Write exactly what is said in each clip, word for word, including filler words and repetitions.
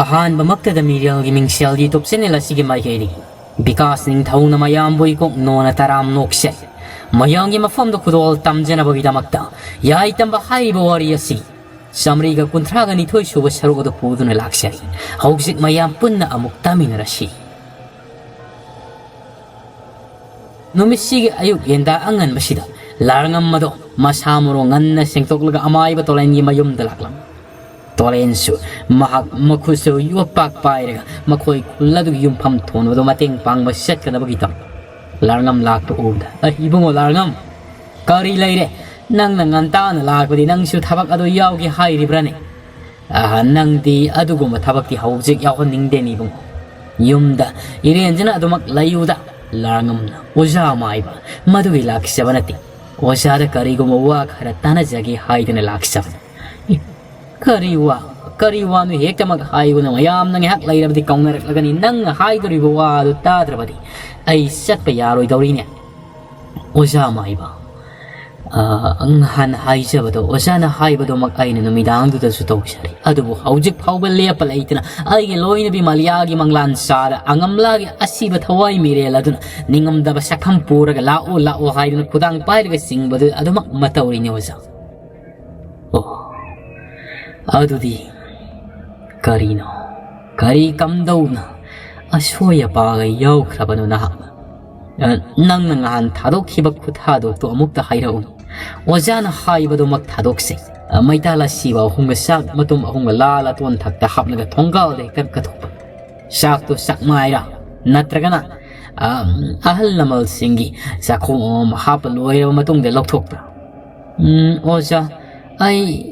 ꯑꯍꯥꯟꯕꯃꯛꯇꯗ ꯃꯤꯔꯦꯜꯒꯤ ꯃꯤꯡꯁꯦꯜ YouTube channel ꯑꯁꯤꯒꯤ ꯃꯥꯏꯀꯩꯗꯒꯤ ꯕꯤꯀꯥꯁ ꯅꯤꯡꯊꯧꯅ ꯃꯌꯥꯝꯕꯨ ꯏꯀꯣꯛ ꯅꯣꯅ ꯇꯔꯥꯝ ꯅꯣꯛꯆꯩ꯫ ꯃꯌꯥꯝꯒꯤ ꯃꯐꯝꯗ ꯈꯨꯗꯣꯜ ꯇꯝꯖꯅꯕꯒꯤꯗꯃꯛꯇ ꯌꯥꯏꯇꯝꯕ ꯍꯥꯏꯔꯤꯕ ꯋꯥꯔꯤ ꯑꯁꯤ ꯆꯥꯃꯔꯤꯒ ꯀꯨꯟꯊ꯭ꯔꯥꯒ ꯅꯤꯊꯣꯏ ꯁꯨꯕ ꯁꯔꯨꯛ ꯑꯗꯨ ꯄꯨꯗꯨꯅ ꯂꯥꯛꯆꯔꯤ꯫ ꯍꯧꯖꯤꯛ ꯃꯌꯥꯝ ꯄꯨꯟꯅ ꯑꯃꯨꯛ ꯇꯥꯃꯤꯟꯅꯔꯁꯤ꯫ ꯅꯨꯃꯤꯠꯁꯤꯒꯤ ꯑꯌꯨꯛ ꯌꯦꯟꯗꯥ ꯑꯉꯟꯕꯁꯤꯗ ꯂꯥꯔꯉꯝ ꯑꯗꯣ ꯃꯁꯥ ꯃꯔꯣ ꯉꯟꯅ ꯁꯦꯡꯗꯣꯛꯂꯒ ꯑꯃꯥꯏꯕ ꯇꯣꯂꯦꯟꯒꯤ ꯃꯌꯨꯝꯗ ꯂꯥꯛꯂꯝꯃꯤ꯫ ꯇꯣꯂꯦꯟꯁꯨ ꯃꯍꯥꯛ ꯃꯈꯨꯠꯁꯨ ꯌꯣꯠꯄꯥꯛ ꯄꯥꯏꯔꯒ ꯃꯈꯣꯏ ꯈꯨꯜ ꯑꯗꯨꯒꯤ ꯌꯨꯝꯐꯝ ꯊꯣꯟꯕꯗꯨ ꯃꯇꯦꯡ ꯄꯥꯡꯕ ꯆꯠꯀꯗꯕꯒꯤꯗꯃꯛ ꯂꯥꯔꯉꯝ ꯂꯥꯛꯄ ꯎꯕꯗ, "ꯑꯩ ꯏꯕꯨꯡꯉꯣ ꯂꯥꯔꯉꯝ, ꯀꯔꯤ ꯂꯩꯔꯦ? ꯅꯪꯅ ꯉꯟꯇꯥꯅ ꯂꯥꯛꯄꯗꯤ ꯅꯪꯁꯨ ꯊꯕꯛ ꯑꯗꯨ ꯌꯥꯎꯒꯦ ꯍꯥꯏꯔꯤꯕ꯭ꯔꯥꯅꯦ?" "ꯑꯍ, ꯅꯪꯗꯤ ꯑꯗꯨꯒꯨꯝꯕ ꯊꯕꯛꯇꯤ ꯍꯧꯖꯤꯛ ꯌꯥꯎꯍꯟꯅꯤꯡꯗꯦꯅꯦ ꯏꯕꯨꯡꯉꯣ꯫ ꯌꯨꯝꯗ ꯏꯔꯦꯟꯖꯅ ꯑꯗꯨꯃꯛ ꯂꯩꯌꯨꯗ꯫" ꯂꯥꯔꯉꯝꯅ, "ꯑꯣꯖꯥ ꯃꯥꯏꯕ, ꯃꯗꯨꯒꯤ ꯂꯥꯛꯆꯕ ꯅꯠꯇꯦ꯫ ꯑꯣꯖꯥꯗ ꯀꯔꯤꯒꯨꯝꯕ ꯋꯥ ꯈꯔ ꯇꯥꯟꯅꯖꯒꯦ ꯍꯥꯏꯗꯨꯅ ꯂꯥꯛꯆꯕꯅꯤ꯫" "ꯏ, ꯀꯔꯤ ꯋꯥ? ꯀꯔꯤ ꯋꯥꯅꯣ ꯍꯦꯛꯇꯃꯛ ꯍꯥꯏꯌꯨꯅ, ꯃꯌꯥꯝꯅ ꯉꯥꯏꯍꯥꯛ ꯂꯩꯔꯕꯗꯤ ꯀꯧꯅꯔꯛꯂꯒꯅꯤ꯫ ꯅꯪꯅ ꯍꯥꯏꯗꯣꯔꯤꯕ ꯋꯥ ꯑꯗꯨ ꯇꯥꯗ꯭ꯔꯕꯗꯤ ꯑꯩ ꯆꯠꯄ ꯌꯥꯔꯣꯏꯗꯧꯔꯤꯅꯦ꯫" "ꯑꯣꯖꯥ ꯃꯥꯏꯕ, ꯑ, ꯅꯍꯥꯟ ꯍꯥꯏꯖꯕꯗꯣ, ꯑꯣꯖꯥꯅ ꯍꯥꯏꯕꯗꯨꯃꯛ ꯑꯩꯅ ꯅꯨꯃꯤꯗꯥꯡꯗꯨꯗꯁꯨ ꯇꯧꯖꯔꯤ꯫ ꯑꯗꯨꯕꯨ ꯍꯧꯖꯤꯛ ꯐꯥꯎꯕ ꯂꯦꯞꯄ ꯂꯩꯇꯅ ꯑꯩꯒꯤ ꯂꯣꯏꯅꯕꯤ ꯃꯥꯂꯤꯌꯥꯒꯤ ꯃꯪꯂꯥꯟ ꯁꯥꯗ ꯑꯉꯝꯂꯥꯒꯤ ꯑꯁꯤꯕ ꯊꯋꯥꯏ ꯃꯤꯔꯦꯜ ꯑꯗꯨꯅ ꯅꯤꯡꯉꯝꯗꯕ ꯁꯛꯐꯝ ꯄꯨꯔꯒ 'ꯂꯥꯛꯑꯣ, ꯂꯥꯛꯑꯣ' ꯍꯥꯏꯗꯨꯅ ꯈꯨꯗꯥꯡ ꯄꯥꯏꯔꯒ ꯆꯤꯡꯕꯗꯨ ꯑꯗꯨꯃꯛ ꯃꯇꯧꯔꯤꯅꯦ ꯑꯣꯖꯥ꯫" "ꯑꯣ, ꯑꯗꯨꯗꯤ ꯀꯔꯤꯅꯣ? ꯀꯔꯤ ꯀꯝꯗꯧꯅ ꯑꯁꯣꯏ ꯑꯄꯥꯒ ꯌꯥꯎꯈ꯭ꯔꯕꯅꯣ ꯅꯍꯥꯛꯅ? ꯑ, ꯅꯪꯅ ꯉꯍꯥꯟ ꯊꯥꯗꯣꯛꯈꯤꯕ ꯈꯨꯊꯥꯗꯣꯛꯇꯣ ꯑꯃꯨꯛꯇ ꯍꯥꯏꯔꯛꯎꯅꯦ꯫" "ꯑꯣꯖꯥꯅ ꯍꯥꯏꯕꯗꯨꯃꯛ ꯊꯥꯗꯣꯛꯆꯩ꯫" ꯑ, ꯃꯩꯇꯥꯜ ꯑꯁꯤꯕ ꯑꯍꯨꯝꯒ ꯆꯥꯛ ꯃꯇꯨꯝ ꯑꯍꯨꯝꯒ ꯂꯥ ꯂꯥꯇꯣꯟ ꯊꯛꯇ ꯍꯥꯞꯂꯒ ꯊꯣꯡꯒꯥꯜꯗ ꯍꯦꯛꯇ ꯀꯠꯊꯣꯛꯄ꯫ "ꯆꯥꯛꯇꯣ ꯆꯥꯛꯃꯥꯏꯔ ꯅꯠꯇ꯭ꯔꯒꯅ, ꯑ, ꯑꯍꯜ ꯂꯃꯟꯁꯤꯡꯒꯤ ꯆꯥꯛꯈꯣꯝ ꯑꯃꯃꯝ ꯍꯥꯞꯄ ꯂꯣꯏꯔꯕ ꯃꯇꯨꯡꯗ ꯂꯧꯊꯣꯛꯄ꯭ꯔꯥ?" "ꯎꯝ, ꯑꯣꯖꯥ, ꯑꯩ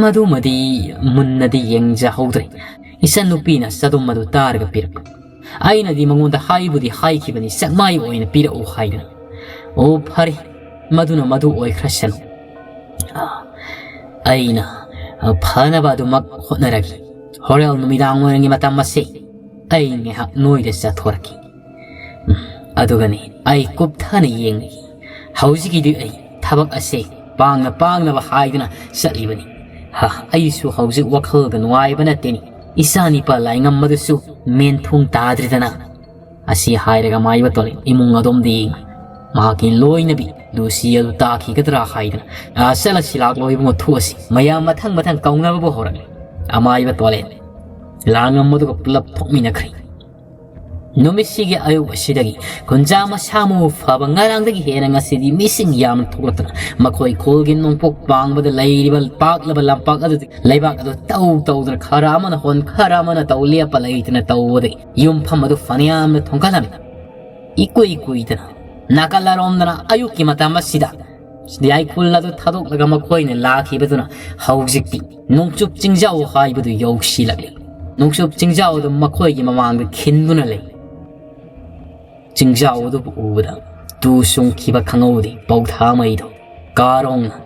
ꯃꯗꯨꯃꯗꯤ ꯃꯨꯟꯅꯗꯤ ꯌꯦꯡꯖꯍꯧꯗ꯭ꯔꯦ꯫ ꯏꯆꯟꯅꯨꯄꯤꯅ ꯆꯗꯨꯝ ꯑꯗꯨ ꯇꯥꯔꯒ ꯄꯤꯔꯛꯄ꯫ ꯑꯩꯅꯗꯤ ꯃꯉꯣꯟꯗ ꯍꯥꯏꯕꯨꯗꯤ ꯍꯥꯏꯈꯤꯕꯅꯤ, ꯆꯥꯛꯃꯥꯏ ꯑꯣꯏꯅ ꯄꯤꯔꯛꯎ ꯍꯥꯏꯗꯨꯅ꯫ ꯑꯣ, ꯐꯔꯦ, ꯃꯗꯨꯅ ꯃꯗꯨ ꯑꯣꯏꯈ꯭ꯔꯁꯅꯨ꯫ ꯑ, ꯑꯩꯅ, ꯑ, ꯐꯅꯕ ꯑꯗꯨꯃꯛ ꯍꯣꯠꯅꯔꯒꯦ꯫ ꯍꯣꯔꯦꯟ ꯅꯨꯃꯤꯗꯥꯡ ꯋꯥꯏꯔꯝꯒꯤ ꯃꯇꯝ ꯑꯁꯤ ꯑꯩ ꯉꯥꯏꯍꯥꯛ ꯅꯣꯏꯗ ꯆꯠꯊꯣꯔꯛꯀꯦ꯫ ꯎꯝ, ꯑꯗꯨꯒꯅꯤ ꯑꯩ ꯀꯨꯞꯊꯅ ꯌꯦꯡꯂꯒꯦ꯫ ꯍꯧꯖꯤꯛꯀꯤꯗꯤ ꯑꯩ ꯊꯕꯛ ꯑꯁꯦ ꯄꯥꯡꯅ ꯄꯥꯡꯅꯕ ꯍꯥꯏꯗꯨꯅ ꯆꯠꯂꯤꯕꯅꯤ꯫ ꯍ, ꯑꯩꯁꯨ ꯍꯧꯖꯤꯛ ꯋꯥꯈꯜꯒ ꯅꯨꯡꯉꯥꯏꯕ ꯅꯠꯇꯦꯅꯤ꯫ ꯏꯆꯥ ꯅꯤꯄꯥ ꯂꯥꯏꯉꯝ ꯑꯗꯨꯁꯨ ꯃꯦꯟꯊꯨꯡ ꯇꯥꯗ꯭ꯔꯤꯗꯅ꯫ ꯑꯁꯤ ꯍꯥꯏꯔꯒ ꯃꯥꯏꯕ ꯇꯣꯂꯦꯟ ꯏꯃꯨꯡ ꯑꯗꯣꯝꯗ ꯌꯦꯡꯏ꯫ ꯃꯍꯥꯛꯀꯤ ꯂꯣꯏꯅꯕꯤ ꯂꯨꯁꯤ ꯑꯗꯨ ꯇꯥꯈꯤꯒꯗ꯭ꯔꯥ ꯍꯥꯏꯗꯅ, "ꯑ, ꯆꯠꯂꯁꯤ ꯂꯥꯛꯂꯣ ꯏꯕꯨꯡꯉꯣ, ꯊꯣꯛꯑꯁꯤ꯫" ꯃꯌꯥꯝ ꯃꯊꯪ ꯃꯊꯪ ꯀꯧꯅꯕꯕꯨ ꯍꯧꯔꯛꯂꯦ꯫ ꯑꯃꯥꯏꯕ ꯇꯣꯂꯦꯟ ꯂꯥꯡꯉꯝ ꯑꯗꯨꯒ ꯄꯨꯂꯞ ꯊꯣꯛꯃꯤꯟꯅꯈ꯭ꯔꯦ꯫ ꯅꯨꯃꯤꯠꯁꯤꯒꯤ ꯑꯌꯨꯛ ꯑꯁꯤꯗꯒꯤ ꯈꯨꯟꯖꯥ ꯃꯁꯥ ꯃꯎ ꯐꯕ ꯉꯔꯥꯡꯗꯒꯤ ꯍꯦꯟꯅ ꯉꯁꯤꯗꯤ ꯃꯤꯁꯤꯡ ꯌꯥꯝꯅ ꯊꯣꯛꯂꯛꯇꯅ ꯃꯈꯣꯏ ꯈꯨꯜꯒꯤ ꯅꯣꯡꯄꯣꯛ ꯄꯥꯡꯕꯗ ꯂꯩꯔꯤꯕ ꯄꯥꯛꯂꯕ ꯂꯝꯄꯥꯛ ꯑꯗꯨꯗ ꯂꯩꯕꯥꯛ ꯑꯗꯨ ꯇꯧ ꯇꯧꯗꯅ ꯈꯔ ꯑꯃꯅ ꯍꯣꯟ ꯈꯔ ꯑꯃꯅ ꯇꯧ ꯂꯦꯞꯄ ꯂꯩꯇꯅ ꯇꯧꯕꯗꯒꯤ ꯌꯨꯝꯐꯝ ꯑꯗꯨ ꯐꯅꯌꯥꯝꯅ ꯊꯣꯡꯒꯠꯂꯝꯃꯤ꯫ ꯏꯀꯨꯏ ꯀꯨꯏꯗꯅ ꯅꯥꯀꯜ ꯑꯔꯣꯝꯗꯅ ꯑꯌꯨꯛꯀꯤ ꯃꯇꯝ ꯑꯁꯤꯗ ꯌꯥꯏꯈꯨꯜ ꯑꯗꯨ ꯊꯥꯗꯣꯛꯂꯒ ꯃꯈꯣꯏꯅ ꯂꯥꯛꯈꯤꯕꯗꯨꯅ ꯍꯧꯖꯤꯛꯇꯤ ꯅꯣꯡꯆꯨꯞ ꯆꯤꯡꯖꯥꯎ ꯍꯥꯏꯕꯗꯨ ꯌꯧꯁꯤꯜꯂꯛꯂꯤ꯫ ꯅꯣꯡꯆꯨꯞ ꯆꯤꯡꯖꯥꯎ ꯑꯗꯨ ꯃꯈꯣꯏꯒꯤ ꯃꯃꯥꯡꯗ ꯈꯤꯟꯗꯨꯅ ꯂꯩ꯫ ꯆꯤꯡꯖꯥꯎ ꯑꯗꯨꯕꯨ ꯎꯕꯗ ꯇꯨ ꯆꯨꯡꯈꯤꯕ ꯈꯪꯍꯧꯗꯦ ꯄꯧꯊꯥꯃꯩꯗꯣ꯫ ꯀꯥꯔꯣꯡꯅ,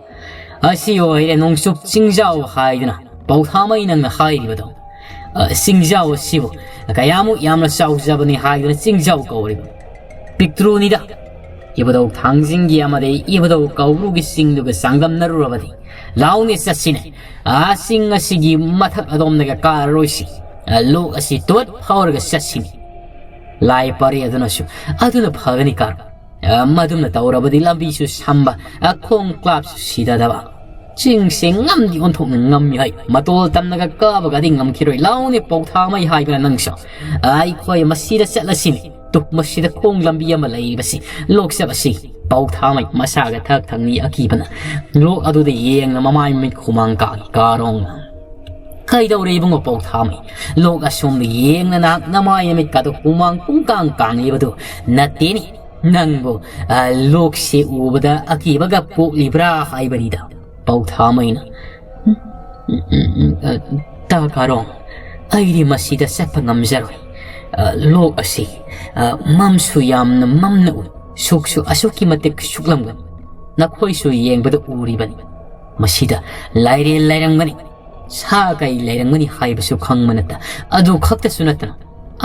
"ꯑꯁꯤ ꯑꯣꯏꯔꯦ ꯅꯣꯡꯆꯨꯞ ꯆꯤꯡꯖꯥꯎ ꯍꯥꯏꯗꯨꯅ ꯄꯧꯊꯥꯃꯩ ꯅꯪꯅ ꯍꯥꯏꯔꯤꯕꯗꯣ꯫ ꯑ, ꯆꯤꯡꯖꯥꯎ ꯑꯁꯤꯕꯨ ꯀꯌꯥꯃꯨꯛ ꯌꯥꯝꯅ ꯆꯥꯎꯖꯕꯅꯤ ꯍꯥꯏꯗꯨꯅ ꯆꯤꯡꯖꯥꯎ ꯀꯧꯔꯤꯕ? ꯄꯤꯛꯇ꯭ꯔꯨꯅꯤꯗ꯫ ꯏꯕꯨꯙꯧ ꯊꯥꯡꯖꯤꯡꯒꯤ ꯑꯃꯗꯤ ꯏꯕꯨꯙꯧ ꯀꯧꯕ꯭ꯔꯨꯒꯤ ꯆꯤꯡꯗꯨꯒ ꯆꯥꯡꯗꯝꯅꯔꯨꯔꯕꯗꯤ꯫ ꯂꯥꯎꯅꯦ ꯆꯠꯁꯤꯅꯦ꯫ ꯑꯥ ꯆꯤꯡ ꯑꯁꯤꯒꯤ ꯃꯊꯛ ꯑꯗꯣꯝꯗꯒ ꯀꯥꯔꯔꯣꯏꯁꯤ꯫ ꯑ, ꯂꯣꯛ ꯑꯁꯤ ꯇꯣꯠ ꯐꯥꯎꯔꯒ ꯆꯠꯁꯤꯅꯦ꯫" ꯂꯥꯏ ꯄꯔꯦ ꯑꯗꯨꯅꯁꯨ, "ꯑꯗꯨꯅ ꯐꯒꯅꯤ ꯀꯥꯔꯣ꯫ ꯑ, ꯃꯗꯨꯝꯅ ꯇꯧꯔꯕꯗꯤ ꯂꯝꯕꯤꯁꯨ ꯁꯝꯕ, ꯑ, ꯈꯣꯡ ꯀ꯭ꯂꯥꯞꯁꯨ ꯁꯤꯗꯗꯕ꯫ ꯆꯤꯡꯁꯦ ꯉꯝꯗꯤ ꯑꯣꯟꯊꯣꯛꯅ ꯉꯝꯃꯤ ꯍꯥꯏ꯫ ꯃꯇꯣꯜ ꯇꯝꯅꯒ ꯀꯥꯕꯒꯗꯤ ꯉꯝꯈꯤꯔꯣꯏ꯫ ꯂꯥꯎꯅꯦ ꯄꯧꯊꯥꯃꯩ ꯍꯥꯏꯕꯅ ꯅꯪꯁꯨ꯫ ꯑ, ꯑꯩꯈꯣꯏ ꯃꯁꯤꯗ ꯆꯠꯂꯁꯤꯅꯦ꯫ ꯇꯨ, ꯃꯁꯤꯗ ꯈꯣꯡ ꯂꯝꯕꯤ ꯑꯃ ꯂꯩꯔꯤꯕꯁꯤ꯫ ꯂꯣꯛꯆꯕꯁꯤ ꯄꯧꯊꯥꯃꯩ ꯃꯁꯥꯒ ꯊꯛ ꯊꯛꯅꯤ ꯑꯀꯤꯕꯅ ꯂꯣꯛ ꯑꯗꯨꯗ ꯌꯦꯡꯅ ꯃꯃꯥꯏ ꯃꯃꯤꯠ ꯍꯨꯃꯥꯡ ꯀꯥꯡꯏ ꯀꯥꯔꯣꯡꯅ꯫ "ꯀꯩꯗꯧꯔꯦ ꯏꯕꯨꯡꯉꯣ ꯄꯧꯊꯥꯃꯩ? ꯂꯣꯛ ꯑꯁꯣꯝꯗ ꯌꯦꯡꯅ ꯅꯍꯥꯛ ꯅꯃꯥꯏ ꯅꯃꯤꯠꯀꯥꯗꯣ ꯍꯨꯃꯥꯡ ꯄꯨꯡꯀꯥꯡ ꯀꯥꯡꯂꯤꯕꯗꯨ ꯅꯠꯇꯦꯅꯦ? ꯅꯪꯕꯨ, ꯑ, ꯂꯣꯛꯁꯦ ꯎꯕꯗ ꯑꯀꯤꯕꯒ ꯄꯣꯛꯂꯤꯕ꯭ꯔꯥ ꯍꯥꯏꯕꯅꯤꯗ?" ꯄꯧꯊꯥꯃꯩꯅ, "ꯎꯝ, ꯎꯝ, ꯎꯝ, ꯎꯝ, ꯑ, ꯇꯥ ꯀꯥꯔꯣꯡ, ꯑꯩꯗꯤ ꯃꯁꯤꯗ ꯆꯠꯄ ꯉꯝꯖꯔꯣꯏ꯫ ꯑ, ꯂꯣꯛ ꯑꯁꯤ, ꯑ, ꯃꯝꯁꯨ ꯌꯥꯝꯅ ꯃꯝꯅ ꯎꯏ, ꯁꯨꯛꯁꯨ ꯑꯁꯨꯛꯀꯤ ꯃꯇꯤꯛ ꯁꯨꯛꯂꯝꯒꯅꯤ꯫ ꯅꯈꯣꯏꯁꯨ ꯌꯦꯡꯕꯗ ꯎꯔꯤꯕꯅꯤ꯫ ꯃꯁꯤꯗ ꯂꯥꯏꯔꯦꯜ ꯂꯩꯔꯝꯒꯅꯤ, ꯁꯥ ꯀꯩ ꯂꯩꯔꯝꯒꯅꯤ ꯍꯥꯏꯕꯁꯨ ꯈꯪꯕ ꯅꯠꯇ꯫ ꯑꯗꯨ ꯈꯛꯇꯁꯨ ꯅꯠꯇꯅ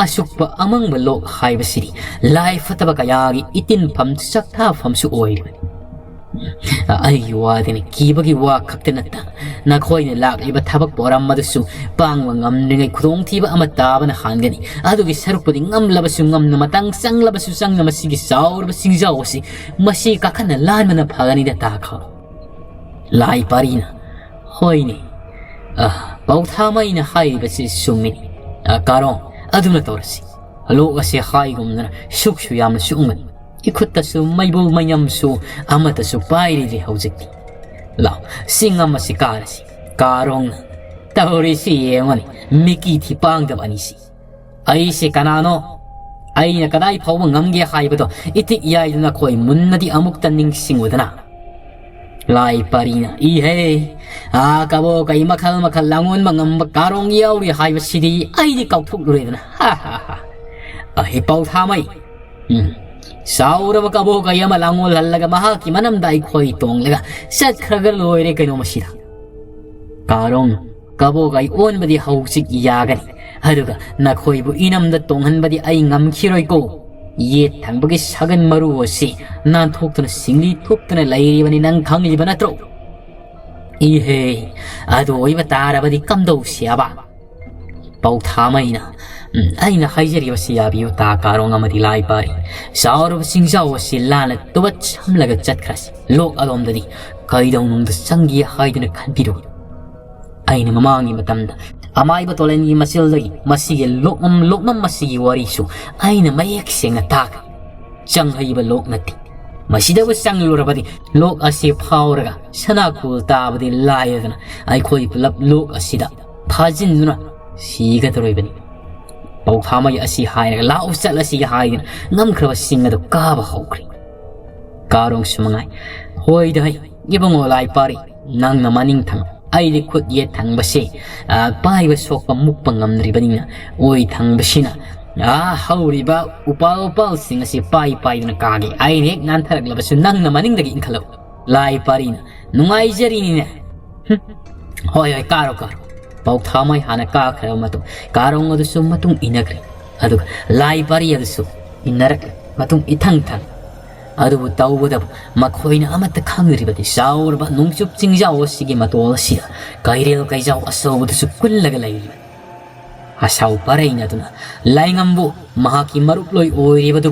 ꯑꯁꯨꯛꯄ ꯑꯃꯪꯕ ꯂꯣꯛ ꯍꯥꯏꯕꯁꯤꯗꯤ ꯂꯥꯏ ꯐꯠꯇꯕ ꯀꯌꯥꯒꯤ ꯏꯇꯤꯟꯐꯝ ꯆꯥꯛꯊꯥꯐꯝꯁꯨ ꯑꯣꯏꯔꯤꯕꯅꯤ꯫ ꯑꯩꯒꯤ ꯋꯥꯗꯤꯅꯦ, ꯀꯤꯕꯒꯤ ꯋꯥ ꯈꯛꯇ ꯅꯠꯇ, ꯅꯈꯣꯏꯅ ꯂꯥꯛꯂꯤꯕ ꯊꯕꯛ ꯄꯣꯔꯝ ꯑꯗꯨꯁꯨ ꯄꯥꯡꯕ ꯉꯝꯗ꯭ꯔꯤꯉꯩ ꯈꯨꯗꯣꯡꯊꯤꯕ ꯑꯃ ꯇꯥꯕꯅ ꯍꯥꯟꯒꯅꯤ꯫ ꯑꯗꯨꯒꯤ ꯁꯔꯨꯛꯄꯨꯗꯤ ꯉꯝꯂꯕꯁꯨ ꯉꯝꯅ, ꯃꯇꯥꯡ ꯆꯪꯂꯕꯁꯨ ꯆꯪꯅ ꯃꯁꯤꯒꯤ ꯆꯥꯎꯔꯕ ꯆꯤꯡꯖꯥꯎ ꯑꯁꯤ ꯃꯁꯤ ꯀꯥꯈꯠꯅ ꯂꯥꯟꯕꯅ ꯐꯒꯅꯤꯗ ꯇꯥꯈꯣ꯫ ꯂꯥꯏ ꯄꯥꯔꯤꯅ, ꯍꯣꯏꯅꯦ, ꯑ, ꯄꯥꯎꯊꯥꯃꯩꯅ ꯍꯥꯏꯔꯤꯕꯁꯤ ꯆꯨꯝꯃꯤꯅꯤ꯫ ꯑ, ꯀꯥꯔꯣꯡ, ꯑꯗꯨꯅ ꯇꯧꯔꯁꯤ꯫ ꯂꯣꯛ ꯑꯁꯤ ꯍꯥꯏꯒꯨꯝꯗꯅ ꯁꯨꯛꯁꯨ ꯌꯥꯝꯅ ꯁꯨꯛꯎꯒꯅꯤ꯫ ꯏꯈꯨꯠꯇꯁꯨ ꯃꯩꯕꯨꯜ ꯃꯩꯌꯝꯁꯨ ꯑꯃꯠꯇꯁꯨ ꯄꯥꯏꯔꯤꯗ꯭ꯔꯤ ꯍꯧꯖꯤꯛꯇꯤ꯫ ꯂꯥꯎ, ꯆꯤꯡ ꯑꯃꯁꯤ ꯀꯥꯔꯁꯤ꯫ ꯀꯥꯔꯣꯡꯅ ꯇꯧꯔꯤꯁꯤ ꯌꯦꯡꯉꯨꯅꯤ, ꯃꯤꯀꯤ ꯊꯤ ꯄꯥꯡꯗꯕ ꯑꯅꯤꯁꯤ꯫ ꯑꯩꯁꯦ ꯀꯅꯥꯅꯣ? ꯑꯩꯅ ꯀꯗꯥꯏ ꯐꯥꯎꯕ ꯉꯝꯒꯦ ꯍꯥꯏꯕꯗꯣ ꯏꯇꯤꯛ ꯌꯥꯏꯗꯨꯅ ꯈꯣꯏ ꯃꯨꯟꯅꯗꯤ ꯑꯃꯨꯛꯇ ꯅꯤꯡꯁꯤꯡꯉꯨꯗꯅ꯫ ꯂꯥꯏ ꯄꯥꯔꯤꯅ, ꯏꯍꯦ, ꯑꯥ, ꯀꯕꯣ ꯀꯩ ꯃꯈꯜ ꯃꯈꯜ ꯂꯥꯡꯑꯣꯟꯕ ꯉꯝꯕ ꯀꯥꯔꯣꯡ ꯌꯥꯎꯔꯤ ꯍꯥꯏꯕꯁꯤꯗꯤ ꯑꯩꯗꯤ ꯀꯥꯎꯊꯣꯛꯂꯨꯔꯦꯗꯅ꯫ ꯍꯥ, ꯍꯥ, ꯍꯥ꯫ ꯑꯍꯦ, ꯄꯥꯎꯊꯥꯃꯩ꯫ ꯎꯝ꯫ ꯆꯥꯎꯔꯕ ꯀꯕꯣ ꯀꯩ ꯑꯃ ꯂꯥꯡꯑꯣꯜꯍꯜꯂꯒ ꯃꯍꯥꯛꯀꯤ ꯃꯅꯝꯗ ꯑꯩꯈꯣꯏ ꯇꯣꯡꯂꯒ ꯆꯠꯈ꯭ꯔꯒ ꯂꯣꯏꯔꯦ ꯀꯩꯅꯣ ꯃꯁꯤꯗ꯫ ꯀꯥꯔꯣꯡ, ꯀꯕꯣ ꯀꯩ ꯑꯣꯟꯕꯗꯤ ꯍꯧꯖꯤꯛ ꯌꯥꯒꯅꯤ꯫ ꯑꯗꯨꯒ ꯅꯈꯣꯏꯕꯨ ꯏꯅꯝꯗ ꯇꯣꯡꯍꯟꯕꯗꯤ ꯑꯩ ꯉꯝꯈꯤꯔꯣꯏꯀꯣ꯫ ꯌꯦꯠ ꯊꯪꯕꯒꯤ ꯁꯥꯒꯟ ꯃꯔꯨ ꯑꯁꯤ ꯅꯥꯟꯊꯣꯛꯇꯨꯅ ꯁꯤꯡꯂꯤ ꯊꯣꯛꯇꯨꯅ ꯂꯩꯔꯤꯕꯅꯤ, ꯅꯪ ꯈꯪꯂꯤꯕ ꯅꯠꯇ꯭ꯔꯣ? ꯏꯍꯦ, ꯑꯗꯨ ꯑꯣꯏꯕ ꯇꯥꯔꯕꯗꯤ ꯀꯝꯗꯧꯁꯦꯕ? ꯄꯥꯎꯊꯥꯃꯩꯅ, ꯎꯝ, ꯑꯩꯅ ꯍꯥꯏꯖꯔꯤꯕꯁꯤ ꯌꯥꯕꯤꯌꯨ, ꯇꯥ ꯀꯥꯔꯣꯡ ꯑꯃꯗꯤ ꯂꯥꯏ ꯄꯥꯔꯤ꯫ ꯆꯥꯎꯔꯕ ꯆꯤꯡꯖꯥꯎ ꯑꯁꯤ ꯂꯥꯟꯅ ꯇꯨꯕꯠ ꯁꯝꯂꯒ ꯆꯠꯈ꯭ꯔꯁꯤ꯫ ꯂꯣꯛ ꯑꯗꯣꯝꯗꯗꯤ ꯀꯩꯗꯧꯅꯨꯡꯗ ꯆꯪꯒꯦ ꯍꯥꯏꯗꯨꯅ ꯈꯟꯕꯤꯔꯨ꯫ ꯑꯩꯅ ꯃꯃꯥꯡꯒꯤ ꯃꯇꯝꯗ ꯑꯃꯥꯏꯕ ꯇꯣꯂꯦꯟꯒꯤ ꯃꯆꯤꯜꯗꯒꯤ ꯃꯁꯤꯒꯤ ꯂꯣꯛꯃꯝ, ꯂꯣꯛꯃꯝ ꯑꯁꯤꯒꯤ ꯋꯥꯔꯤꯁꯨ ꯑꯩꯅ ꯃꯌꯦꯛ ꯁꯦꯡꯅ ꯇꯥꯈ꯭ꯔꯦ꯫ ꯆꯪꯍꯩꯕ ꯂꯣꯛ ꯅꯠꯇꯦ꯫ ꯃꯁꯤꯗꯕꯨ ꯆꯪꯂꯨꯔꯕꯗꯤ ꯂꯣꯛ ꯑꯁꯤ ꯐꯥꯎꯔꯒ ꯁꯅꯥꯀꯨꯜ ꯇꯥꯕꯗꯤ ꯂꯥꯏꯔꯗꯅ ꯑꯩꯈꯣꯏ ꯄꯨꯂꯞ ꯂꯣꯛ ꯑꯁꯤꯗ ꯐꯥꯖꯤꯟꯗꯨꯅ ꯁꯤꯒꯗꯧꯔꯤꯕꯅꯤ꯫ ꯄꯥꯎꯊꯥꯃꯩ ꯑꯁꯤ ꯍꯥꯏꯔꯒ ꯂꯥꯛꯎ ꯆꯠꯂꯁꯤ ꯍꯥꯏꯗꯨꯅ ꯉꯝꯈ꯭ꯔꯕ ꯆꯤꯡ ꯑꯗꯨ ꯀꯥꯕ ꯍꯧꯈ꯭ꯔꯦ꯫ ꯀꯥꯔꯣꯡꯁꯨ ꯃꯉꯥꯏ꯫ ꯍꯣꯏꯗ ꯍꯩ, ꯏꯕꯨꯡꯉꯣ ꯂꯥꯏ ꯄꯥꯔꯤ, ꯅꯪꯅ ꯃꯅꯤꯡ ꯊꯪ, ꯑꯩꯗꯤ ꯈꯨꯠ ꯌꯦꯠ ꯊꯪꯕꯁꯦ, ꯑ, ꯄꯥꯏꯕ ꯁꯣꯛꯄ ꯃꯨꯛꯄ ꯉꯝꯗ꯭ꯔꯤꯕꯅꯤꯅ, ꯑꯣꯏ ꯊꯪꯕꯁꯤꯅ, ꯑ, ꯍꯧꯔꯤꯕ ꯎꯄꯥꯜ ꯎꯄꯥꯜꯁꯤꯡ ꯑꯁꯤ ꯄꯥꯏ ꯄꯥꯏꯗꯨꯅ ꯀꯥꯒꯦ꯫ ꯑꯩꯅ ꯍꯦꯛ ꯅꯥꯟꯊꯔꯛꯂꯕꯁꯨ ꯅꯪꯅ ꯃꯅꯤꯡꯗꯒꯤ ꯏꯟꯈꯠꯂꯛꯎ꯫ ꯂꯥꯏ ꯄꯥꯔꯤꯅ, ꯅꯨꯡꯉꯥꯏꯖꯔꯤꯅꯤꯅꯦ꯫ ꯍꯨꯝ, ꯍꯣꯏ, ꯍꯣꯏ, ꯀꯥꯔꯣ, ꯀꯥꯔꯣ꯫ ꯄꯥꯎꯊꯥꯃꯩ ꯍꯥꯟꯅ ꯀꯥꯈ꯭ꯔꯕ ꯃꯇꯨꯡ, ꯀꯥꯔꯣꯡ ꯑꯗꯨꯁꯨ ꯃꯇꯨꯡ ꯏꯟꯅꯈ꯭ꯔꯦ꯫ ꯑꯗꯨꯒ ꯂꯥꯏ ꯄꯥꯔꯤ ꯑꯗꯨꯁꯨ ꯏꯟꯅꯔꯛꯂꯦ꯫ ꯃꯇꯨꯡ ꯏꯊꯪ ꯊꯪ꯫ ꯑꯗꯨꯕꯨ ꯇꯧꯕꯇꯕꯨ ꯃꯈꯣꯏꯅ ꯑꯃꯠꯇ ꯈꯪꯗ꯭ꯔꯤꯕꯗꯤ ꯆꯥꯎꯔꯕ ꯅꯣꯡꯆꯨꯞ ꯆꯤꯡꯖꯥꯎ ꯑꯁꯤꯒꯤ ꯃꯇꯣꯜ ꯑꯁꯤꯗ ꯀꯩꯔꯦꯜ ꯀꯩꯖꯥꯎ ꯑꯆꯧꯕꯗꯨꯁꯨ ꯀꯨꯜꯂꯒ ꯂꯩꯔꯤꯕꯅꯤ꯫ ꯑꯁꯥꯎ ꯄꯔꯩꯅ ꯑꯗꯨꯅ ꯂꯥꯏꯉꯝꯕꯨ ꯃꯍꯥꯛꯀꯤ ꯃꯔꯨꯞꯂꯣꯏ ꯑꯣꯏꯔꯤꯕꯗꯨ